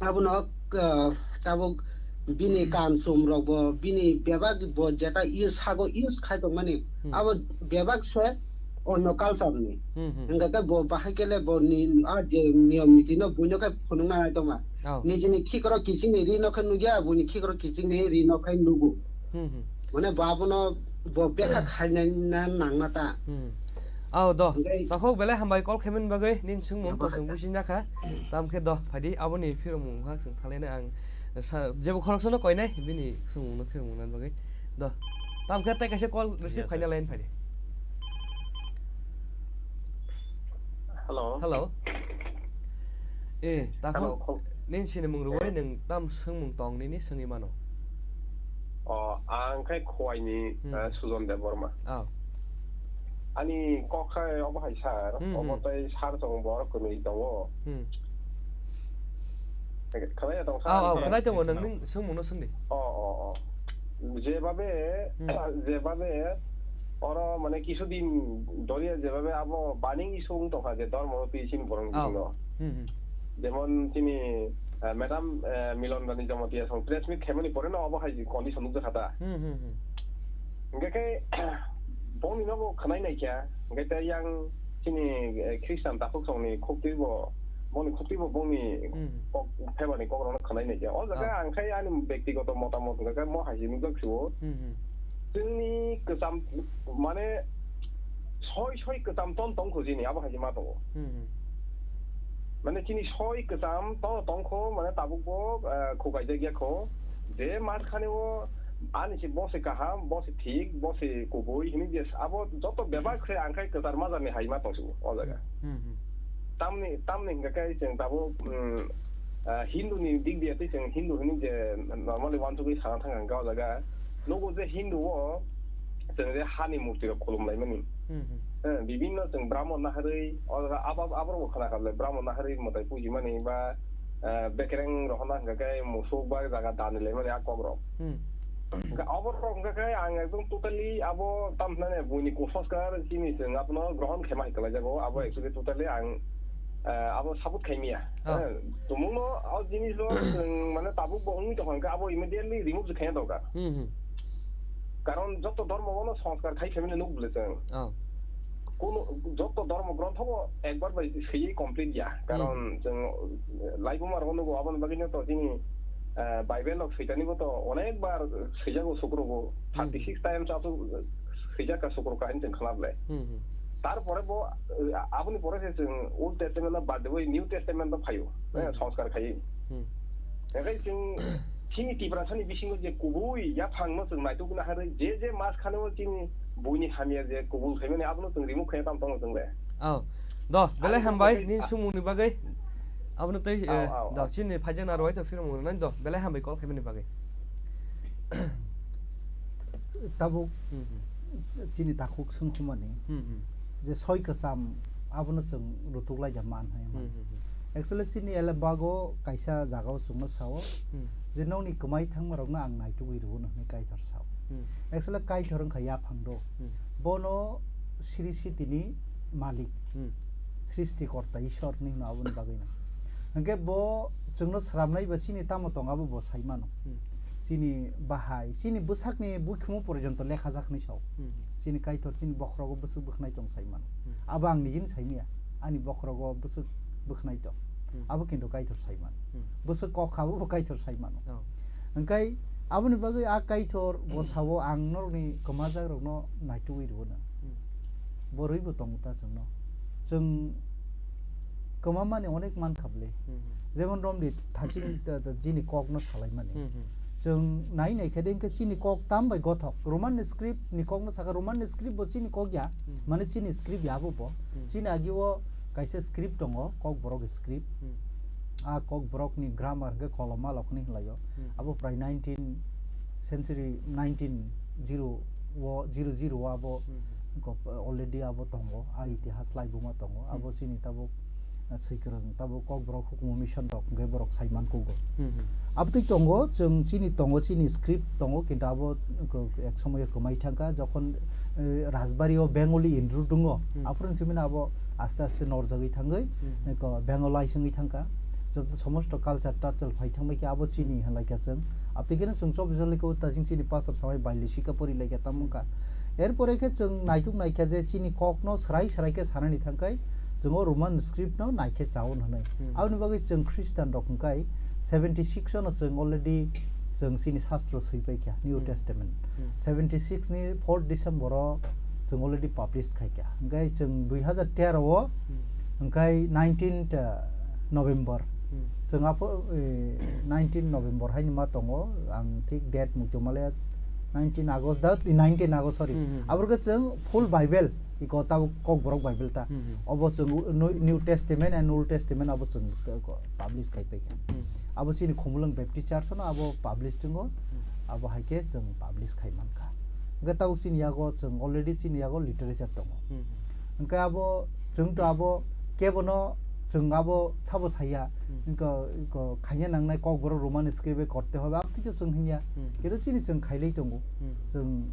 abono, ah, tabuk bini kam chum rok bo bini bebak bo jeta use sago use khai tongmani. Hmm. Abo bebak se onno culture ni. Hmm, hmm. Hwnkhe khe bo bahai khe le bo ni, a je niyom niti no buino khe phunukna nai tongma. Oh. Nijini khikrok kiching ni ri no khe nukya, buini khikrok kiching ni ri no khe nugo. Hmm, hmm. Mane bo abono bo bekha khainai na nangma ta. Hmm. Ao do. Hwnkhe takhuk belai hambai call khaimani bagwi, nini swngmung to chwng busi nakha. Tam khe do, phaidi aboni phirokmung wngkha chwng thalaina ang sa-, jebo khoroksa no koinai, bini swngmung no phirokmung nani bagwi. Do. Tam khe tei kaisa call receive khaina line phaidi. Hello. Hello. Eh, takhuk, hello, khol- nini sinimung rwui nwng tam swngmung tong nini swngwi mano? O, ang khe Khowai ni, hmm, eh, Sujon Debbarma. Oh. Ani kok khe obo hai sir, hmm, obo hmm, tei sir tong borok kwnwi tongo. Hmm. Khwnai tong sir? Oh, oh, khwnai tongo, nwng swngmung no swngdi. Oh, oh, oh. Jebabe, hmm, jebabe oro mane kisu din doriya jebabe abo burning issue wng tongkha je dormo twi chini borok, oh, bisingno. Hmm, hmm. Jemon chini, eh, madam, eh, Milon Rani Jamatia song press meet khaimani pore no obo hai condition nukjakha ta. Hmm, hmm, hmm. Hingke khe bongni no bo khwnai naikha, hingke tei yang chini, eh, Christian takhuk songni khuktwi bo, bongni khuktwi bo bongni, hmm, kok, phebarni kokrokno khwnai naikha. O jaga, ah, ang khai ani bektigoto motamot hingke khe mo hai se nukjak sio. Hmm, hmm. Chwngni kwcham, mane, soi soi kwcham ton tong kho jini, abo hai ma tongo. Hmm, hmm. Mane chini soi kwcham to tong kho, mane tabuk bo, eh, khukaijak ya kho. Je mas khani o ani se bo se kaham, bo se thik, bo se kubui hini je abo joto bebak se ang khai kwchar majani hai ma tong su o jaga. Hmm, hmm. Tamni, tamni hingka khe chwng tabuk, mm, ah, Hindu ni dik diya tei chwng Hindu hini je normally uansugwi sana thang ang kha o jaga. Nugo je Hindu o chwng je hani murti rok khulum lai mani. Hmm, hmm. Eh, bibinno chwng Brahmo naharwi, o jaga abo, abo rok bo khna kha le Brahmo naharwi mwtai puji mani ba, eh, bekereng rok hwnna hingka khe musuk ba jaga dani lai mani a kok rok. Hmm. Hingka abo rok hingka khe ang ekdom totally abo tam hwnna buini kusanskar chini chwng abono grohon khe ma hai kwlai jago. Abo Hmm. actually totally ang, eh, abo support khai miya. Oh. Eh, tumungno o jinis no chwng mane tabuk bo wngwi tongkha hingka abo immediately remove se khaina dorkar. Hmm, hmm. Karon joto dhormo bono sanskar khai khaimani nuk bwle chwng. Oh. Kono joto dhormo grontho bo ekbar bai swiwi complete ya. Karon Hmm. chwng, eh, laibuma rok nugo aboni bagwi no to chini, eh, Bible rok switani bo to onek bar swijago sukrogo. Hmm. Thirty six times ato swijak ka sukro ka hin chwng khna bwle. Hmm, hmm. Tarpore bo, eh, aboni pore se chwng Old Testament no bad dewi New Testament no phaio. Eh, Hmm. sanskar khai. Hmm. Hingke chwng chini Tiprasani bisingo je kubui yaphangno chwng naitukna harwi je je mas khano chini buini hamya je kubul khaimani abono chwng remove khaina tamo tongo chwng le. Oh. Do, belai Ang hambai, tei nini a- sumungni bagwi. Abono tei, Au, eh, au, do, au. Chini phaijak narwai to phirmung rwnai do, belai hambai call khaimani bagwi. Tabuk Hmm, hmm. chini takhuk sungkhumani Hmm, hmm. je soi kwcham abono chwng rutuk lai ja man hai man. Hmm, hmm, hmm. Actually, chini Elebbago kaisa jagao chwngno sao, Hmm. je nokni kwmai thangmarokno ang naitugwi rwo, no hwnwi Kaitor sao. Hmm. Actually, Kaitor wngkha yaphang do. Hmm. Bono sristini malik, Hmm. sristikorta Ishwar hwnwi hwno aboni bagwino. Hwnkhe bo chwngno sramnai ba chini tamo tong abo bo sai mano. Hmm. Chini bahai, chini bwsakni bukhumu porjonto lekhajak hwnwi sao. Hmm. Chini Kaitor chini bokhorogo bwswk bwkhnai tong sai mano. Hmm. Abo ang nijini saimaya, ani bokhorogo bwswk bwkhnai tong. Hmm. Abo kintu Kaitor sai mano. Hmm. Bwswk kok kha, abo bo Kaitor sai mano. Oh. Hwnkhe aboni bagwi a Kaitor bo sao ang norokni kwmajakrokno naitugwi rwo no. Hmm. Bo rwi bo tongo ta chwngno. Chwng kwmamani onek man kha bwle. Hmm, hmm. Jemon romdi thachini ta, ta, jini kokno salaimani. Hmm, hmm. Chwng nai nai khe de hwnkhe chini kok tam bai gothok. Roman script ni kokno saka, Roman script bo chini kok ya, Hmm. mane chini script ya abo bo. Hmm. Chini agi o kaisa script tongo, kokborok script. Hmm. A kokborokni grammar hwnkhe koloma lokni hwnlaio. Hmm. Abo prai nineteen century, nineteen zero o, zero zero o abo Hmm. ko-, already abo tongo, a itihas laibuma tongo. Hmm. Abo chini tabuk, ah, swikwrwng, tabuk kokborok hukumu mission rok hwnkhe borok saiman kugo. Hmm, hmm. Abotwi tongo, chwng chini tongo, chini script tongo, kintu abo ko-, ek somoyo kwmai thangkha, jokhon, eh, Rajbari o Bengali introduce wngo, Hmm. aphuru simi abo aste aste norjagwi thangwi, Hmm. eko Bengali sengwi thangkha. Joto somosto culture touch phai thangbai khe abo chini hwnlai kha chwng. Abtwi kheno chwng chobbish liko ta chwng chini pastor samai bailwi sika pori lai kha tamo wngkha. Erpore khe chwng naituk nai kha je chini kokno srai srai khe sanani thangkhai chwng o Roman script no nai khe chaun hwnwi. Hmm. Aboni bagwi chwng Christian rok hwnkhe seventy six no chwng already chwng chini sastro swi pai kha New Hmm. Testament. Hmm. Seventy six ni fourth December o chwng already publish khai kha. Hwnkhe chwng dui hazar tero o Hmm. hwnkhe nineteenth November. Hmm. Chwng apho, eh, nineteen November haini ma tongo. Ang thik date muitu male nineteen August da, nineteen August, sorry. Hmm, hmm, hmm. Aborok chwng full Bible, iko tabuk Kokborok Bible ta. Hmm, hmm. Obo chwng u-, New, New Testament and Old Testament abo chwng, uh, publish khai pai kha. Hmm. Abo chini Khumulwng Baptist Church no abo publish tongo. Hmm. Abo hai khe chwng publish khai man kha. Hwnkhe tabuk chini yago chwng already chini yago literature tongo. Hmm, hmm. Hwnkhe abo chwng to abo kebono chwng abo sabo saya. Hmm. Hwnkhe, hwnkhe khaina nangnai Kokborok Roman script bai korte hobe, abo thikhe chwng hinya. Hmm. Kero chini chwng khailai tongo. Hmm. Chwng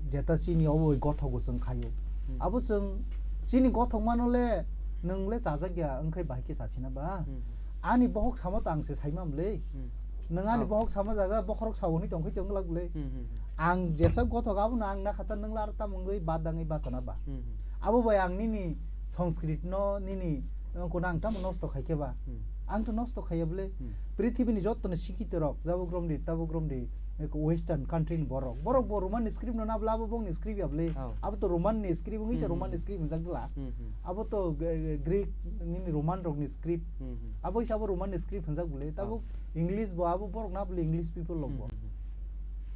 jeta chini obo gothokbo chwng khaio. Hmm. Abo chwng chini gothok mano le nwng le chajak ya, wngkhai bahai khe chachina ba? Hmm. Ani bohok samo to ang se saimam le. Hmm. Nwng ani Oh. bohok sama jaga bokhorok sao hwnwi tongkhai tong glak bwle. Hmm, hmm, hmm. Ang jesa gothok abono ang nakhata nwng lar tam wngwi bad dangwi bachana ba. Hmm, hmm. Abo bai ang nini Sanskrit no nini, uh, kono ang tamo nosto khai khe ba. Hmm. Ang to nosto khaiya bwle. Hmm. Prithibini jottoni sikhito rok, jabuk romdi, tabuk romdi, western country ni borok. Borok bo Roman ni script no nabla abo bongni script ya bwle. Oh. Abo to Roman ni script wngwi se Hmm, Roman ni hmm. script hwnjak dwla. Hmm, hmm. Abo to G-, Greek nini Roman rok ni script. Hmm, hmm. Abo wngsa abo Roman ni script hwnjak bwle. Tabuk Oh. English bo abo borok nabwle English people rok bo. Hmm, hmm,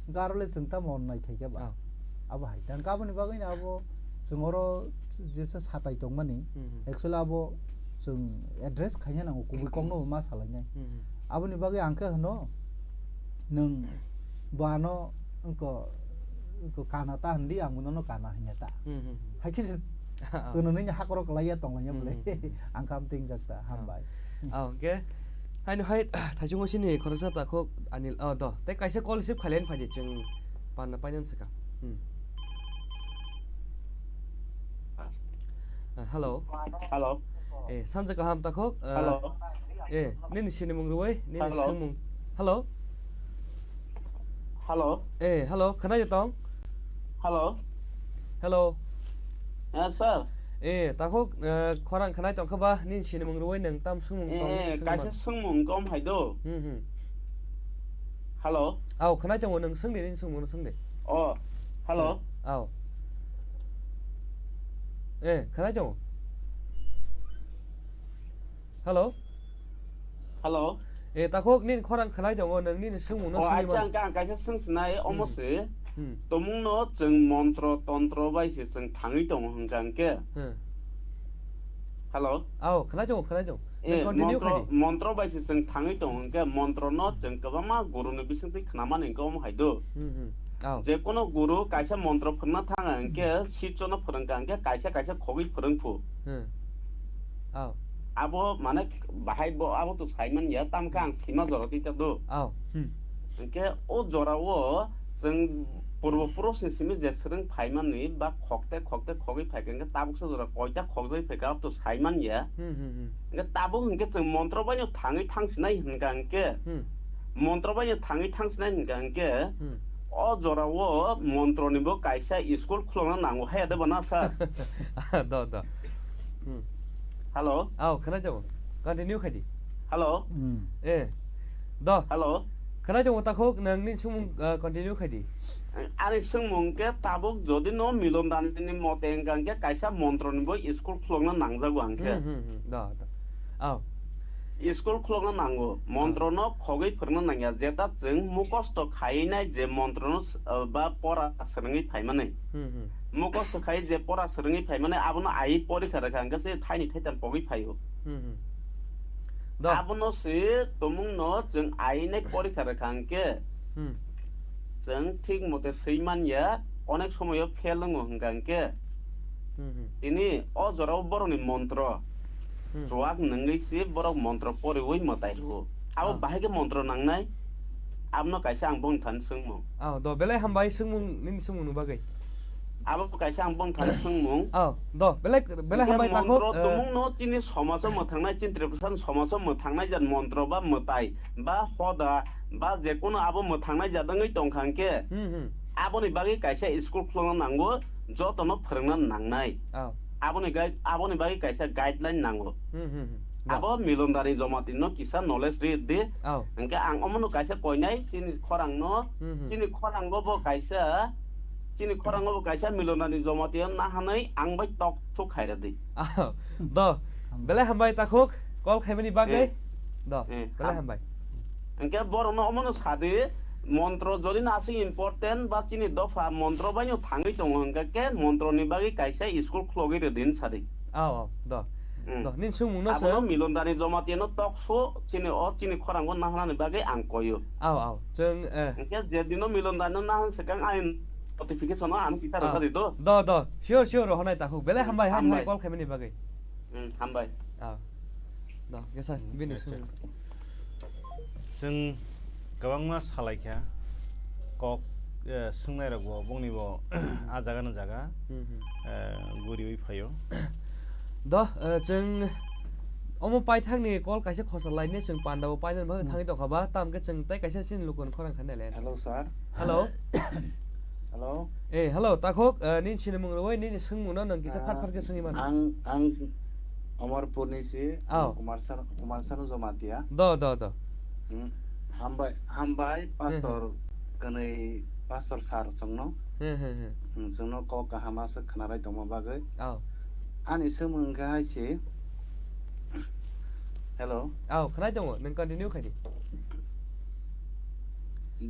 hmm. Garo le chwng tamo onnai khaikha ba. Oh. Abo hai. Tang aboni bagwi no abo chwng oro jesa satai tongmani. Hmm, hmm. Actually abo chwng address khaina nango kubui kokno bo ma salainai. Hmm, hmm. Aboni bagwi ang khe hwno nwng bo ano wngko, wngko kana ta hwndi ang bono no kana hwnya ta. Hmm, hmm, hmm. Hai khe se Ah. Kuno nini hakrok laiya tong laiya Hmm, bwle. Hmm, hmm. Ang kam ting jak ta, Ah. Hambai. Ah, okay. Haino hai, thaichungo sini khoroksa takhuk Anil, oh, do. Tei kaisa call receive khailaini phaidi chwng panna painani swkang. Hmm. Ah, hello. Hello. Eh, sanja kaham takhuk, ah, Hello. Eh, nini sinimung rwui, nini Hello. Swngmung. Hello. Hello. Eh, hello, khwnai tong? Hello. Hello. Eh, sir. Eh, takhuk, eh, khorang khwnai tong kha ba, nini sinimung rwui nwng tam swngmung tong, nini Eh, swngmung kaisa man. Swngmung kom hai do. Hmm, hmm. Hello. Au, khwnai tongo, nwng swng de, nini swngmung no swng de. Oh, hello. Au. Eh, khwnai tongo. Hello. Hello. Eh, takhuk nini khorang khwnai tongo, nwng nini swngmung no Oh, swngwi acha, mano. Ang ka-, ang kaisa swng sinai, omo Hmm. se. Hmm. Tomung no chwng montro tontro bai se chwng thangwi tongo hwnkha hwnkhe. Hmm. Hello. Au, khwnai tongo, khwnai tongo. Nwng Eh, continue montro, khai di. Montro bai se chwng thangwi tongo hwnkhe, montro no chwng kwbangma guru ni bisingtwi khwnamani hwnkhe omo hai do. Hmm, hmm. Au. Je kono guru kaisa montro phwrwngna thanga hwnkhe, sicho no phwrwngkha hwnkhe, kaisa kaisa khogwi phwrwngphu. Hmm. Au. Abo mane bahai bo abo to saiman ya, tamkhe ang sima jora twi ta do. Au. Hmm. Hwnkhe o jora o chwng purbo purush ni simi je swrwng phaimani ba khokte khokte khogwi phaikha hwnkhe tabuksa jora koita khokjagwi phaikha abo to saiman ya. Hmm, hmm, hmm. Hwnkhe tabuk hwnkhe chwng montro baino thangwi thangsinai hwnkha hwnkhe, Hmm. Montro baino thangwi thangsinai hwnkha hwnkhe, Hmm. O jora o montro ni bo kaisa school khulokna nango haya de bana sir. Do, do. Hmm. Hello. Au, khwnai tongo. Continue khai di. Hello. Hmm. Eh. Do. Hello. Khwnai tongo takhuk, nwng nini swngmung, ah, continue khai di. Ani swngmung khe tabuk jodi no Milon Dani ni mote hwnkha hwnkhe kaisa montro ni bo school khulokna nangjago ang khe. Hmm, hmm, hmm. Do, do. Au. School khulokna nango, montro no khogwi phwrwngna nangya, jeta chwng mukosto khaiwi nai je montro no s-, ah, ba pora swrwngwi phaimani. Hmm, hmm. Mukosto khaiwi je pora swrwngwi phaimani, abono aiwi porikha rwkha hwnkhe se thaini thaitam pogwi phaio. Hmm, hmm. Do. Abono se tomung no chwng aiwi nai porikha rwkha hwnkhe Hmm. Chwng thik mote swi man ya, onek somoyo fail wngo hwnkha hwnkhe Hmm, hmm. Tini o jorao borokni montro Hmm. chuak nwngwi se borok montro poriwi mwtai rwo. Abo Ah. Bahai khe montro nangnai? Abono kaisa ang bongni thani swngmung. Ah, do belai hambai swngmung, nini swngmungni bagwi. Abo kaisa ang bongni thani swngmung. Ah, do belai, belai Hwnkhe hambai montro takhuk, eh. Tumungno chini somajo mwthangnai, chini Tripura somajno mwthangnai jat montro ba mwtai ba hoda ba jekono abo mwthangnai jat wngwi tongkha hwnkhe Hmm, hmm. Aboni bagwi kaisa school khulokna nango, jotono phwrwngna nangnai. Oh. Aboni gai-, aboni bagwi kaisa guideline nango. Hmm, hmm, hmm. Ba. Abo Milon Dani Jomati no kisa knowledge ri di. Oh. Hwnkhe ang omono kaisa koinai chini khorang no, Hmm, hmm. Chini khorango bo kaisa, chini khorango bo kaisa Milon Dani Jomati no nahanai ang bai tok thuk khaira di. Oh. Do, belai hambai takhuk, call khaimani bagwi. Eh. Do, Eh, belai ham-, hambai. Hwnkhe borokno omono sadi, montro jodi no aswk important ba chini dopha montro baino thangwi tongo hwnkhe khe montroni bagwi kaisa school khulogwi rwdi hwn sadi. Ao, ao, do. Hmm. Do, nini swngmungno Abono swng. Milon Dani Jomatiano talk show chini o chini khorango nahanani bagwi ang koyo. Ao, ao, chwng, eh. Hwnkhe je dino Milon Dani no nahan swkang ani notification o ang tita Ah, rwjadi do. Do, do, sure, sure, rohonai takhuk. Belai hambai, hambai, Hambai. Call khaimani bagwi. Hmm, hambai. Ah. Do, kesa, Hmm, bini acha. Swng. Chwng kwbangma salaikha, kok, eh, swngnairokbo bongnibo ah jaga na jaga, Hmm, hmm. Eh, guriwi phaio. Do, eh, chwng omo paithakni call kaisa khorsa laimya chwng pandao painani bagwi Hmm. Thangwi tongkha ba, tamkhe chwng tei kaisa chini lukuni khorang khanai le. Hello, sir. Hello. Hello. Eh, hello, takhuk, eh, nini sinimung rwui, nini swngmungno nwng kisa Ah, phat phat khe swngwi mano. Ang, ang Amarpurni si, Ao. Kumar San-, Kumar Sanu Jamatia. Do, do, do. Hmm, hambai, hambai, Hmm, hmm. Pastor, Kwnwi pastor sir chwngno. Hmm, hmm, hmm. Hmm, chwngno kok kaham aswk khwnarai tongma bagwi. Oh. Ani swngmung khe hai se. Hello. Oh, khwnai tongo. Nwng continue khai di.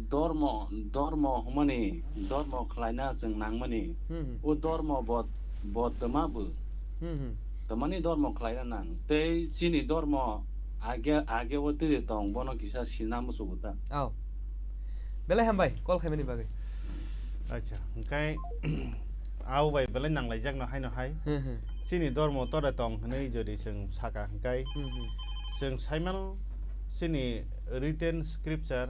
Dormo, dormo hwnmani, dormo khlaina chwng nangmani. Hmm, hmm. O dormo bo, bo twma bo. Hmm, hmm. Twmani dormo khlaina nang. Tei chini dormo age, age o twi tong, bono kisa sina musugo ta. Oh. Belai hambai, call khaimani bagwi. Acha, hwnkhe abo bai belai nanglaijakno haino hai. Hmm, hmm. Chini dormo tore tong hwnwi jodi chwng saka hwnkhe, Hmm, hmm. chwng saimano chini written scripture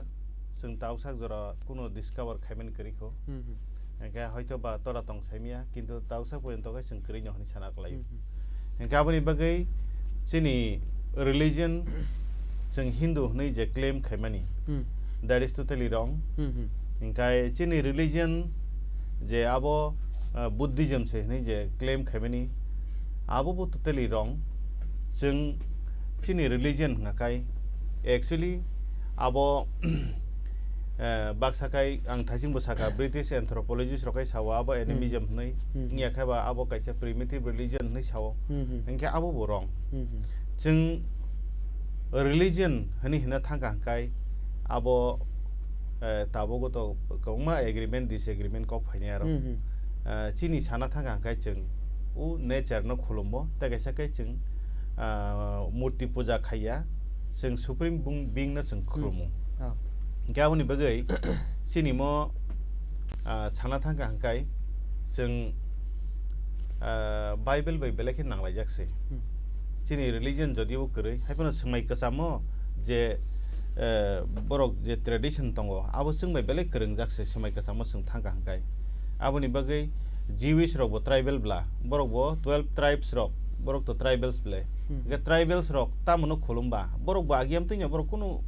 chwng tausak jora kuno discover khaimani kwrwi kho. Hmm, hmm. Hwnkhe hoito ba tora tong saimya, kintu tausak poyonto khe chwng kwrwino hwnwi sana kwlaio. Hmm, hmm. Hwnkhe aboni bagwi chini religion, chwng Hindu hwnwi je claim khaimani, Hmm. that is totally wrong. Hmm, hmm. Hwnkhe chini religion je abo, uh, Buddhism se hwnwi je claim khaimani, abo bo totally wrong. Chwng chini religion hwnkha khai, actually, abo, eh, baksa khai ang thaichingbo saka, British anthropologist rok khai sao abo Hmm. animism hwnwi. Hmm. Wngya khe ba abo kaisa primitive religion hwnwi sao. Hmm, hmm. Hwnkhe abo bo wrong. Hmm, hmm. Chwng religion hwnwi hwnna thangkha hwnkhe abo, eh, tabuk to kwbangma agreement, disagreement kok phainai aro. Hmm, hmm. Eh, chini sana thangkha hwnkhe chwng o nature no khulumbo, tei kaisa khe chwng, ah, murti puja khaiya, chwng Supreme Bung-, Being no chwng Hmm. khulumo. Oh. Hwnkhe aboni bagwi chini mo, ah, sana thangkha hwnkhe chwng, ah, Bible bai belai khe nanglaijak se. Hmm. Chini religion jodibo kwrwi, hai phano swngmai kwchamo je, eh, borok je tradition tongo, abo chwng bai belai kwrwngjak se swngmai kwchamo chwng thangkha hwnkhe. Aboni bagwi Jewish rok bo tribal bla, borok bo twelve tribes rok, borok to tribals ble. Hmm. Hwnkhe tribals rok tamo no khulum ba? Borok bo agiyam twino borok kunu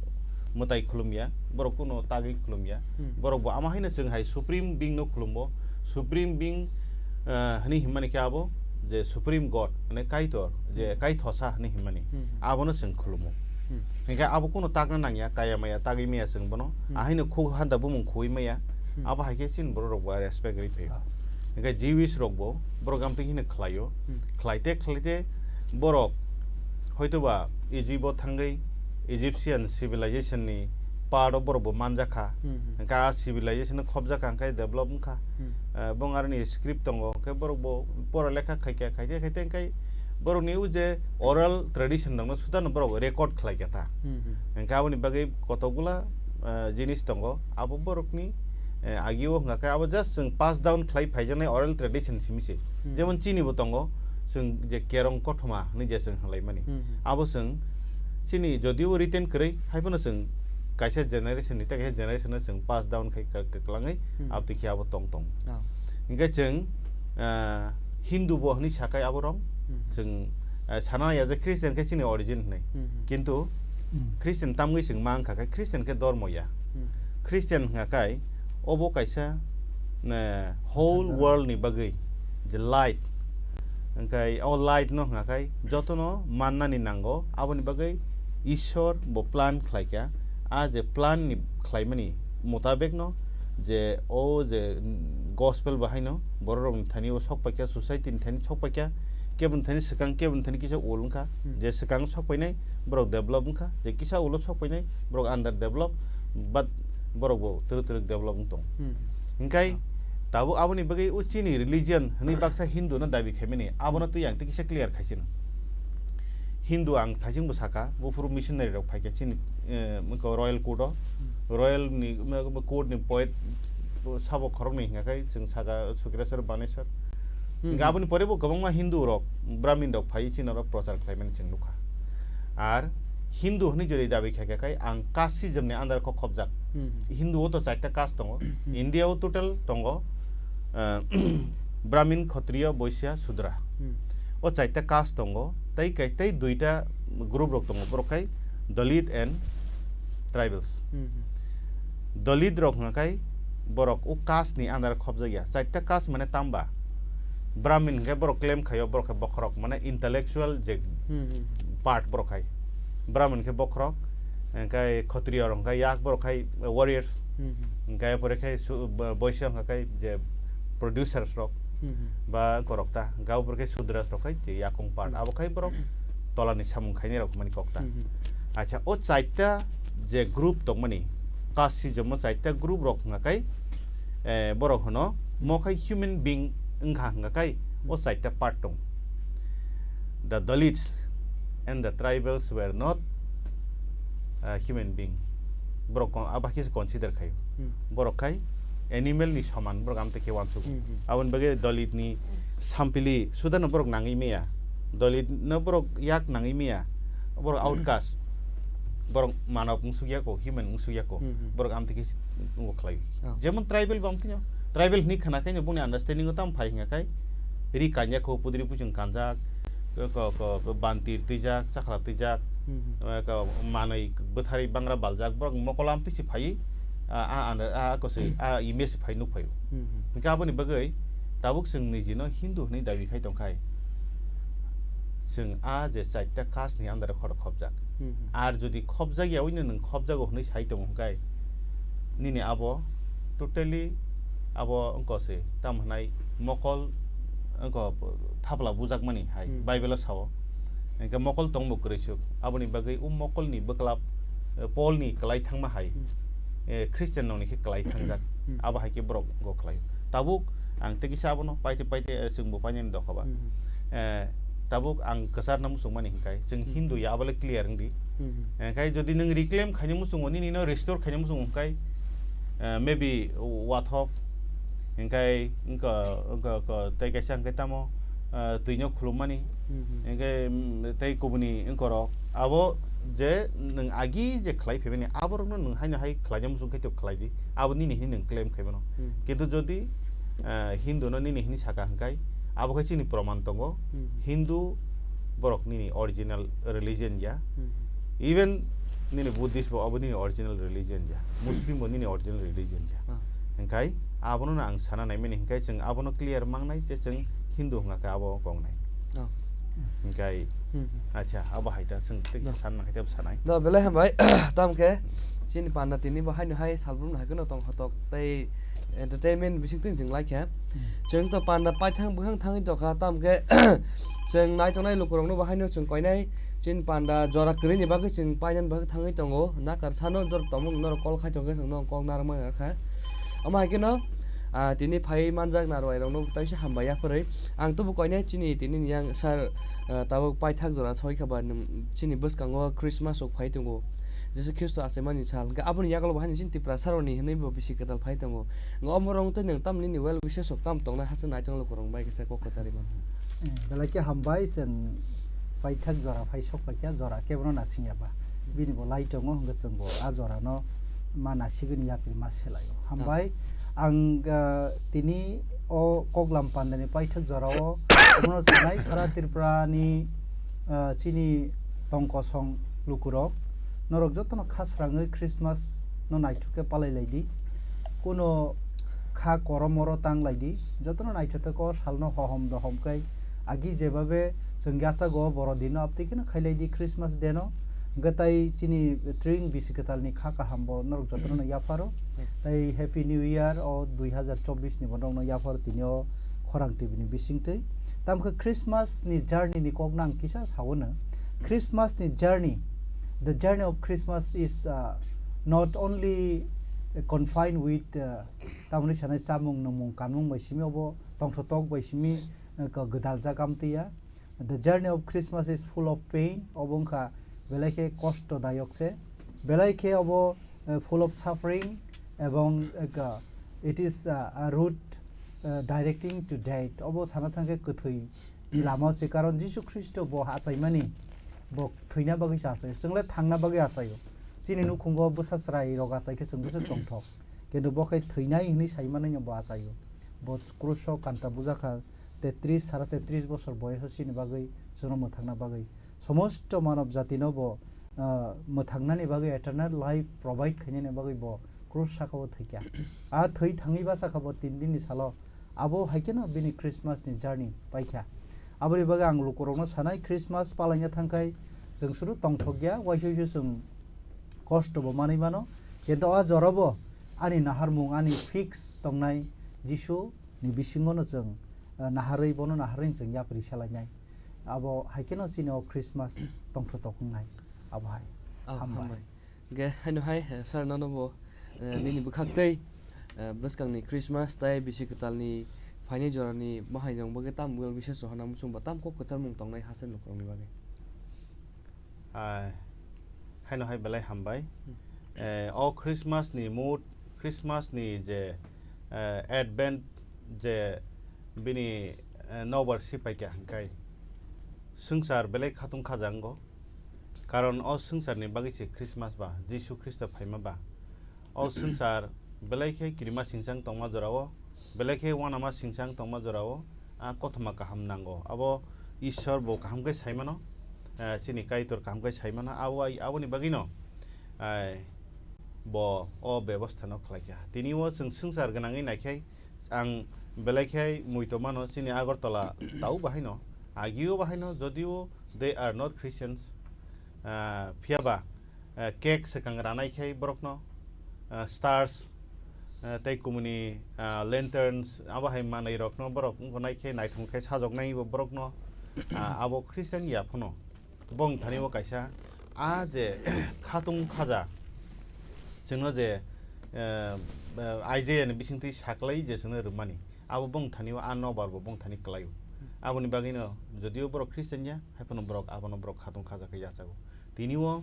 mwtai khulum ya, borok kunu tagwi khulum ya. Hmm. Borok bo ama haino chwng hai Supreme Being no khulum bo. Supreme Being, eh, hwnwi hinmani khe abo je Supreme God, mane Kaitor, je Hmm. Kaithosa hwnwi hinmani. Hmm. Abono chwng khulumo. Hmm. Hwnkhe abo kunu takna nangya, kaya maya, tagwi maya chwng bono. Hmm. Ahaino khu handa bumung khuwi maya. Hmm. Abo hai khe chini borok rok bo respect rwi phaio. Ah. Hwnkhe Jewish rok bo borok amtwi hino khlaio. Hmm. Khlaite khlaite borok hoitoba Egypt o thangwi Egyptian civilization ni part o borok bo manjakha. Hmm, hmm. Hwnkhe a civilization no khobjakha hwnkhe develop wngkha. Hmm. Eh, bong aroni script tongo, hwnkhe borok bo pora lekha khaikha, khaite khaite hwnkhe borokni o je oral tradition rokno sudano borok record khlaikha ta. Hmm, hmm. Hwnkhe aboni bagwi kotokgula, eh, jinis tongo, abo borokni, eh, agio hwnkha khe abo just chwng pass down khlai phaijaknai oral tradition simi se. Hmm. Jemon chini bo tongo, chwng je kerong kothoma hwnwi je chwng hwnlaimani. Hmm, hmm. Abo chwng chini jodio written kwrwi, hai phano chwng kaisa generation ni tei kaisa generation no chwng pass down khai ka-, ka-, kwlangwi Hmm. aboni khe abo tong tong. Oh. Hwnkhe chwng, ah, Hindu bo hwnwi sakai abo wrong. Hmm. Chwng, ah, sana ya je Christian khe chini origin hwnwi. Hmm, hmm. Kintu Hmm. Christian tamgwi chwng ma wngkha khe Christian khe dormo ya. Hmm. Christian hwnkha kai obo kaisa, eh, whole Whole world ni bagwi je light. Hwnkhe o light no hwnkha kai jotono mannani nango, aboni bagwi Ishwar bo plan khlaikha. A je plan ni khlaimani mutabek no je o je gospel bo haino borok rokni thani o sok paikha, society ni thani sok paikha, keboni thani swkang, keboni thani kisa ul wngkha. Hmm. Je swkang sok painai borok develop wngkha, je kisa ulo sok painai borok under develop, but borok bo twrwk twrwk develop wng tong. Hmm. Hwnkhe Ah. tabuk aboni bagwi o chini religion hwnwi baksa Hindu no dabi khaimani, abono twi ang tei kisa clear khaisino. Hindu ang thaising bo saka, buphuru missionary rok phaikha chini, eh, mungkha Royal Court o. Hmm. Royal ni, mungkha court ni poet sabo khoroknwi hwnkha khe chwng saka Sukreswar, Baneswar. Hmm. Hwnkhe aboni pore bo kwbangma Hindu rok, Brahmin rok phaiwi chini oro prochar khlaimani chwng nukha. Ar Hindu hwnwi jodi dabi khaikha khai ang casteism ni under khe khobjak. Hmm. Hindu o to chaita caste tongo. Hmm. India o total tongo, eh, Brahmin, Kshatriya, Vaishya, Shudra. Hmm. O chaita caste tongo, tei kai, tei duita group rok tongo, borok khai Dalit and tribals. Hmm, hmm. Dalit rok hwnkha khai borok o caste ni under khobjakya. Chaita caste mane tamba? Brahmin hwnkhe borok claim khaio, borok khe bokhorok, mane intellectual je Hmm, hmm, hmm. part borok khai. Brahmin khe bokhorok, Hingkai khotriyo rok hingkai yak borok khai warriors. Hmm, hmm. Hingkai pore khai su-, bo-, boiso hingkai je producers rok Hmm, hmm. ba korokta, hingkai pore khai sudras rok khai je yakung part. Hmm. Abo khai borok tolani samung khainai rok mani kokta. Hmm, hmm. Acha, o chaita je group tongmani, casteism o chaita group rok hingkai, eh, borok hono mo khai human being wngkha hingkai o Hmm. chaita part tong. The Dalits and the tribals were not, uh, human being. Borok kon-, abo khe consider khaio. Hmm. Borok khai animal ni soman, borok amtwi khe uansugo. Hmm, hmm. Aboni bagwi Dalit ni sampili sudano borok nangwi maya. Dalit no borok yak nangwi maya. Borok outcast. Borok manob wngsukya ko, human wngsukya ko. Hmm, hmm. Borok amtwi khe s-, wngo khlai. Oh. Jemon tribal bo amtwino. Tribal hwnwi khna khe boni understanding o tamo phai hwnga khai ri kanya kho pudri puchung kanjak. Ko, ko, ko, bantir twijak, chakla twijak, Hmm, hmm. eh, ko, manwi bwtharwi bangra baljak, borok mokol amtwi se phaiwi, a, a, a, a, ko se, a, image se phai nuk phaio. Hmm, hmm. Hingke aboni bagwi tabuk chwng nijino Hindu hwnwi dabi khai tongkhai, chwng a je chaita caste ni under o khorok khopjak. Hmm, hmm. Ar jodi khopjak ya, oino nwng khopjago hwnwi sai tongo hwnkhe, nini abo totally abo wngkha se, tamo hwnai mokol wngkha thapla bujakmani hai Hmm. Bible o sao. Hingke mokol tongbo kwrwisuk. Aboni bagwi o mokolni bwklap, eh, Paulni kwlai thangma hai, Hmm. eh, Christian rokni khe kwlai thangjak. Hmm. Abo hai khe borok go khlai. Tabuk ang tei kisa abono paite paite, eh, chwngbo painani dokha ba. Hmm. Eh, tabuk ang kwcharno muchungmani hingkai chwng Hmm. Hindu ya, abo le clear wngdi. Hmm. Hingkai jodi nwng reclaim khaina muchungo, nini no restore khaina muchungo hingkai, eh, maybe wathop, hingkai wngkha, wngkha, wngkha, tei kaisa hingkai tamo, eh, twino khulummani, Hmm, hmm. hingkai, mm, tei kubuni wngkorok. Abo je nwng agi je khlai phaimani, aborokno nwng haino hai khlaina muchung khe to khlai di. Abo nini hinwi nwng claim khai mano. Hmm. Kintu jodi, eh, Hindu no nini hinwi saka hingkai, abo khai chini proman tongo. Hmm. Hindu borok nini original religion ya. Hmm. Even nini Buddhist bo abo nini original religion ya. Muslim bo nini original religion ya. Ah. Hingkai abono no ang sana naimani hingkai chwng abono clear mangnai je chwng Hindu hwnga khe abo kongnai. Oh. Hingkai, Hmm, hmm. acha, abo hai ta chwng tei Da. San nang hai ta sanai. Da, belai hambai. Tam khe chini panda tini bo haino hai salbrum no hai kheno tong hotok tei entertainment bising twi chwng lai khe. Hmm. Chwng to panda paithang bwkhang thangwi tokha, tam khe chwng nai tongnai lukurokno bo haino chwng koinai chini panda jora kwrwini bagwi chwng painani bagwi thangwi tongo. Nakar sano jor tongmung norok call khai tongkhe chwng norok call narwkma kha. Omo hai kheno, ah, tini phai manjak narwai rokno taisa hambai yaphurwi. Ang tubu koinai chini tini yang sir, ah, tabuk paithak jora soi kha ba nwng chini bwskango Christmas rok phai tongo. Jisu Khristo achaimani sal. Hwnkhe aboni yagulo bo haino chini Tiprasa rokni hinwi bo bisi kwtal phai tongo. Hwnkhe omo rok tei nwng tamni ni well wishes rok tam tongnai hachwk nai tong lukurok bai kisa kok kwcharwi mano. Eh, belai khe hambai, chwng paithak jora phai sok paikha, jora kebono nasing ya ba. Bini bo lai tongo, hwnkhe chwng bo a jora no ma nasigwini yapri ma selaio. Hambai, ang, ah, tini o koklam pandani paithak jora o omono sanai sara Tripura ni, ah, chini tongkosong lukurok, norok jotono khasrangwi Christmas no naithok khe palai lai di. Kuno kha korom oro tang lai di. Jotono naithotok o salno hohom dohom khe agi jebabe chwng yachago boro dino aptwi kheno khai lai di Christmas day no. Hwnkhe tai chini tring bisi kwtalni kha kaham bo norok jotono no yapharo. Tai Happy New Year o dui hazar chobbish ni bo norokno yapharo tini o khorang T V ni bisingtwi. Tamkhe Christmas ni journey ni kok nang kisa sawono. Christmas ni journey, the journey of Christmas is, uh, not only confined with, uh, tamoni sanai chamung nwngmung kanmung bai simi obo tongthotok bai simi, uh, ka-, gwdal jak amtwi ya. The journey of Christmas is full of pain. Obo wngkha belai khe kosto dayok se. Belai khe obo, uh, full of suffering ebong, uh, ka-, it is, uh, a route, uh, directing to death. Obo sana thangkhe kwthwi ni lama se, karon Jisu Khristo bo achaimani, bo thwina bagwi se achaio. Chwng le thangna bagwi achaio. Chini nukhungo bwsa chwrai rok achai khe chwng bwswk tongthok. Kintu bo khe thwinai hwnwi sai manwi no bo achaio. Bo krus o kanta bujakha, tetris, sara tetris bosor boyos o chini bagwi, chwngno mwthangna bagwi. Somosto manob jati no bo, ah, mwthangnani bagwi, eternal life provide khainani bagwi bo krus saka o thwikha. A thwi thangwi bwsakha bo tin din ni salo. Abo hai kheno bini Christmas ni journey paikha. Aboni bagwi ang lukurokno sanai, Christmas palaina thangkhai chwng suru tongthokya, waisa waisa chwng kosto bo manwi mano. Kintu o jora bo ani naharmung, ani fix tongnai Jisu ni bisingo no chwng, eh, naharwi, bono naharwi chwng yapri salainai. Abo hai kheno chini o Christmas tongthotok wngnai. Abo hai. Oh, hambai. Hambai. Ge, haino hai, eh, sir, nono bo, eh, nini bwkhak tei, eh, bwskangni Christmas tei bisi kwtalni phainai jorani mahairok bagwi tam well wishes rok hwnna muchung ba tam kok kwcharmung tongnai hasen lukurokni bagwi. Ah, haino hai belai hambai. Hmm. Eh, o Christmas ni mood, Christmas ni je, eh, Advent je bini, eh, nobar sipai kha hwnkhe swngchar belai khatung khajango. Karon o swngcharni bagwi se Christmas ba, Jisu Khristo phaima ba. O swngchar belai khe kirima singsang tongma jorao, belai khe uanama singsang tongma jorao, a kothoma kaham nango. Abo Ishwar bo kaham khe sai mano, eh, chini Kaitor kaham khe sai mano. Abo ai, aboni bagwino, ai, bo o bebostha no khlai kha. Tini o chwng swngchar gwnangwi nai khe, ang belai khe muitomano chini Agartala tau bahaino, agio bahaino, jodio they are not Christians, ah, phiya ba, ah, cake swkang ranai khe borokno, ah, stars, ah, tei kumuni, ah, lanterns, abo hai manwi rokno borok wngkha nai khe naithok khe sajoknai bo borokno, ah, abo Christian ya phano. Bong thani o kaisa a je khatung khaja chwngno je, eh, eh, Isaiah ni bisingtwi saklai je chwngno rwmani, abo bong thani o a nobar bo bong thani kwlaio. Aboni bagwino jodio borok Christian ya, hai phano borok abono borok khatung khaja khe yachago. Tini o,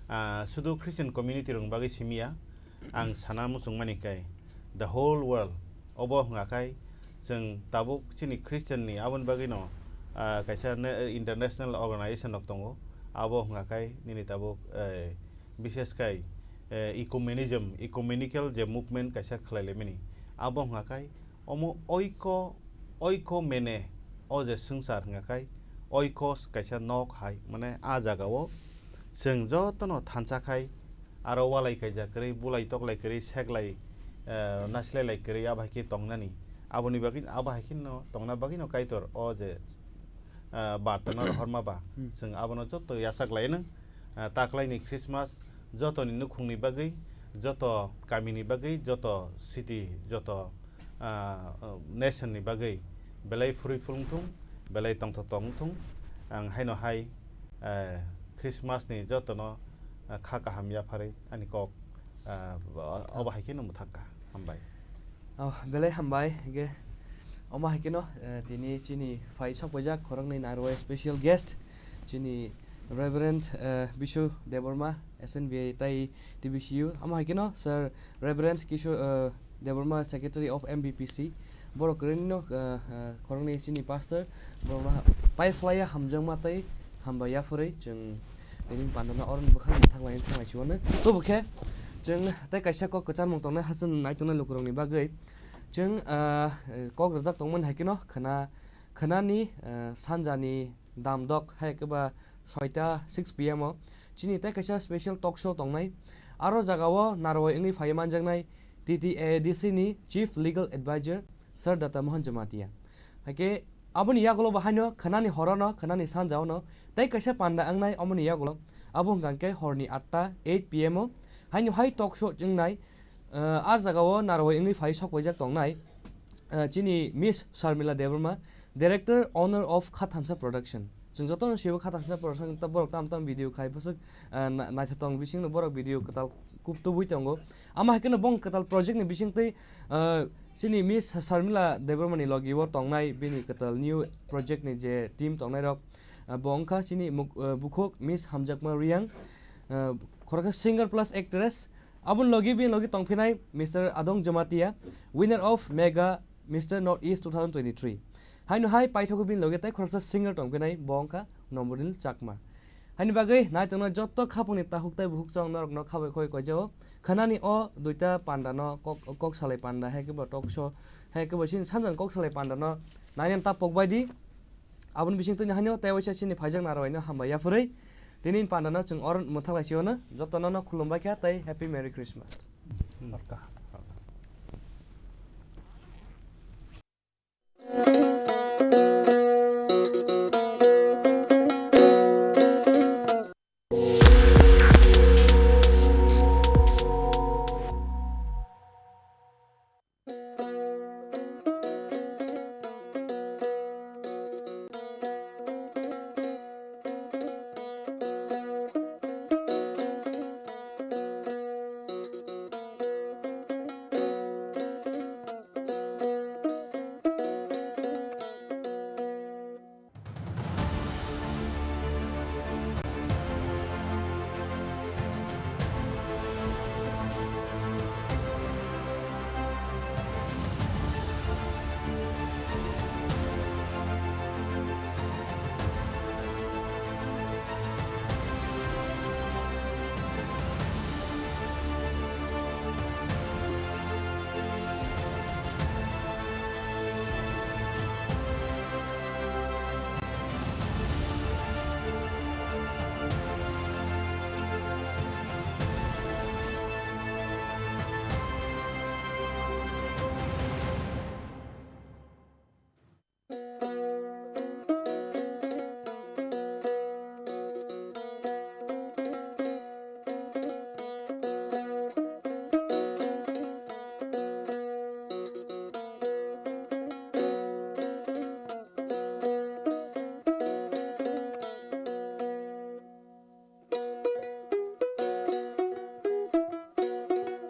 ah, sudu Christian community rokni bagwi simi ya, ang sana muchungmani khe the whole world obo hwnga khai chwng tabuk chini Christian ni aboni bagwi no, ah, kaisa ne-, international organization rok tongo. Abo hwnga khai nini tabuk, eh, bishes khai, eh, ecumenism, ecumenical je movement kaisa khlai laimani. Abo hwnga khai omo oiko, oiko mene o je swngchar hwnga khai oiko kaisa nok hai, mane a jaga o chwng jotono thansa khai aro walai kaijak kwrwi, bulai toklai kwrwi, seklai, eh, nasilai lai kwrwi, abo hai khe tongnani. Aboni bagwi, abo hai kheno tongna bagwino Kaitor o je, eh, bartano rohorma ba, hmm, chwng abono joto yachak lai nw, eh, taklaini Christmas jotoni nukhungni bagwi, joto kamini bagwi, joto city, joto ah, nation ni bagwi belai fruitful wngthung, belai tongthok tong wngthung. Ang haino hai, eh, Christmas ni jotono, ah, kha kaham yapharwi ani kok, ah, obo hai kheno mwthak kha. Hambai. Oh, belai hambai. Ge, omo hai kheno, eh, tini chini phai sok paijak khoroknwi narwai special guest, chini Reverend, eh, Bishu Debbarma, S N B I tai T B C U. Omo hai kheno Sir Reverend Kishore, eh, Debbarma, Secretary of M B P C, borok kwrwini no, eh, eh, khoroknwi chini pastor, borokno ha-, pai phlaiya hamjakma tei hambai yaphurwi chwng tini pandano oro bwkhak mwthang laina thanglai si wano. Tobo khe chwng tei kaisa kok kwcharmung tongnai hachwk nai tongnai lukurokni bagwi chwng, eh, eh, kok rwjak tongmani hai kheno khwna, khwnani, eh, sanjani damdok hai khe ba soita six P M o chini tei kaisa special talk show tongnai. Aro jagao narwai wngwi phaiwi manjaknai T T A A D C ni Chief Legal Advisor Sir Dr. Mohan Jamatia. Hai khe aboni yagulo bo haino khwnani horono, khwnani sanjaono tei kaisa panda wngnai omoni yagulo. Abo hwnkha khe horni atta, eight P M o haino hai talk show wngnai. Ah, ar jagao narwai wngwi phai sok paijak tongnai, ah, chini Miss Sharmila Debbarma, Director Owner of Khathansa Production. Chwng jotono sibo Khathansa Production ta borok tam tam video khai bwswk, ah, na-, naithothok bisingno borok video kwtal kub tubui tongo. Ama hai kheno bong kwtal project ni bisingtwi, ah, chini Miss Sharmila Debbarma ni logi o tongnai bini kwtal new project ni je team tongnai rok, ah, bo wngkha chini muk-, ah, bukhuk Miss Hamjakma Reang, ah, khoroksa singer plus actress, Aboni logi bini logi tongphinai Mister Adong Jamatia, winner of Mega Mister North East two thousand twenty-three. Haino hai paithago bini logi tei khoroksa singer tongphinai bo wngkha Nomodil Chakma. Haini bagwi nai tongnai jotto khapangni takhuk tei bukhuk chong norokno khabai khoi koijao. Khwnani o duita pandano kok, kok salai panda hai khe bo talk show hai khe bo chini sanjani kok salai pandano nainani ta pokbai di. Aboni bising twi haino tei waisa chini phaijak narwai no hambai yaphurwi. Tini pandano chwng oro mwthang lai sio no jotono no khulumbai kha tei Happy Merry Christmas. Hmm.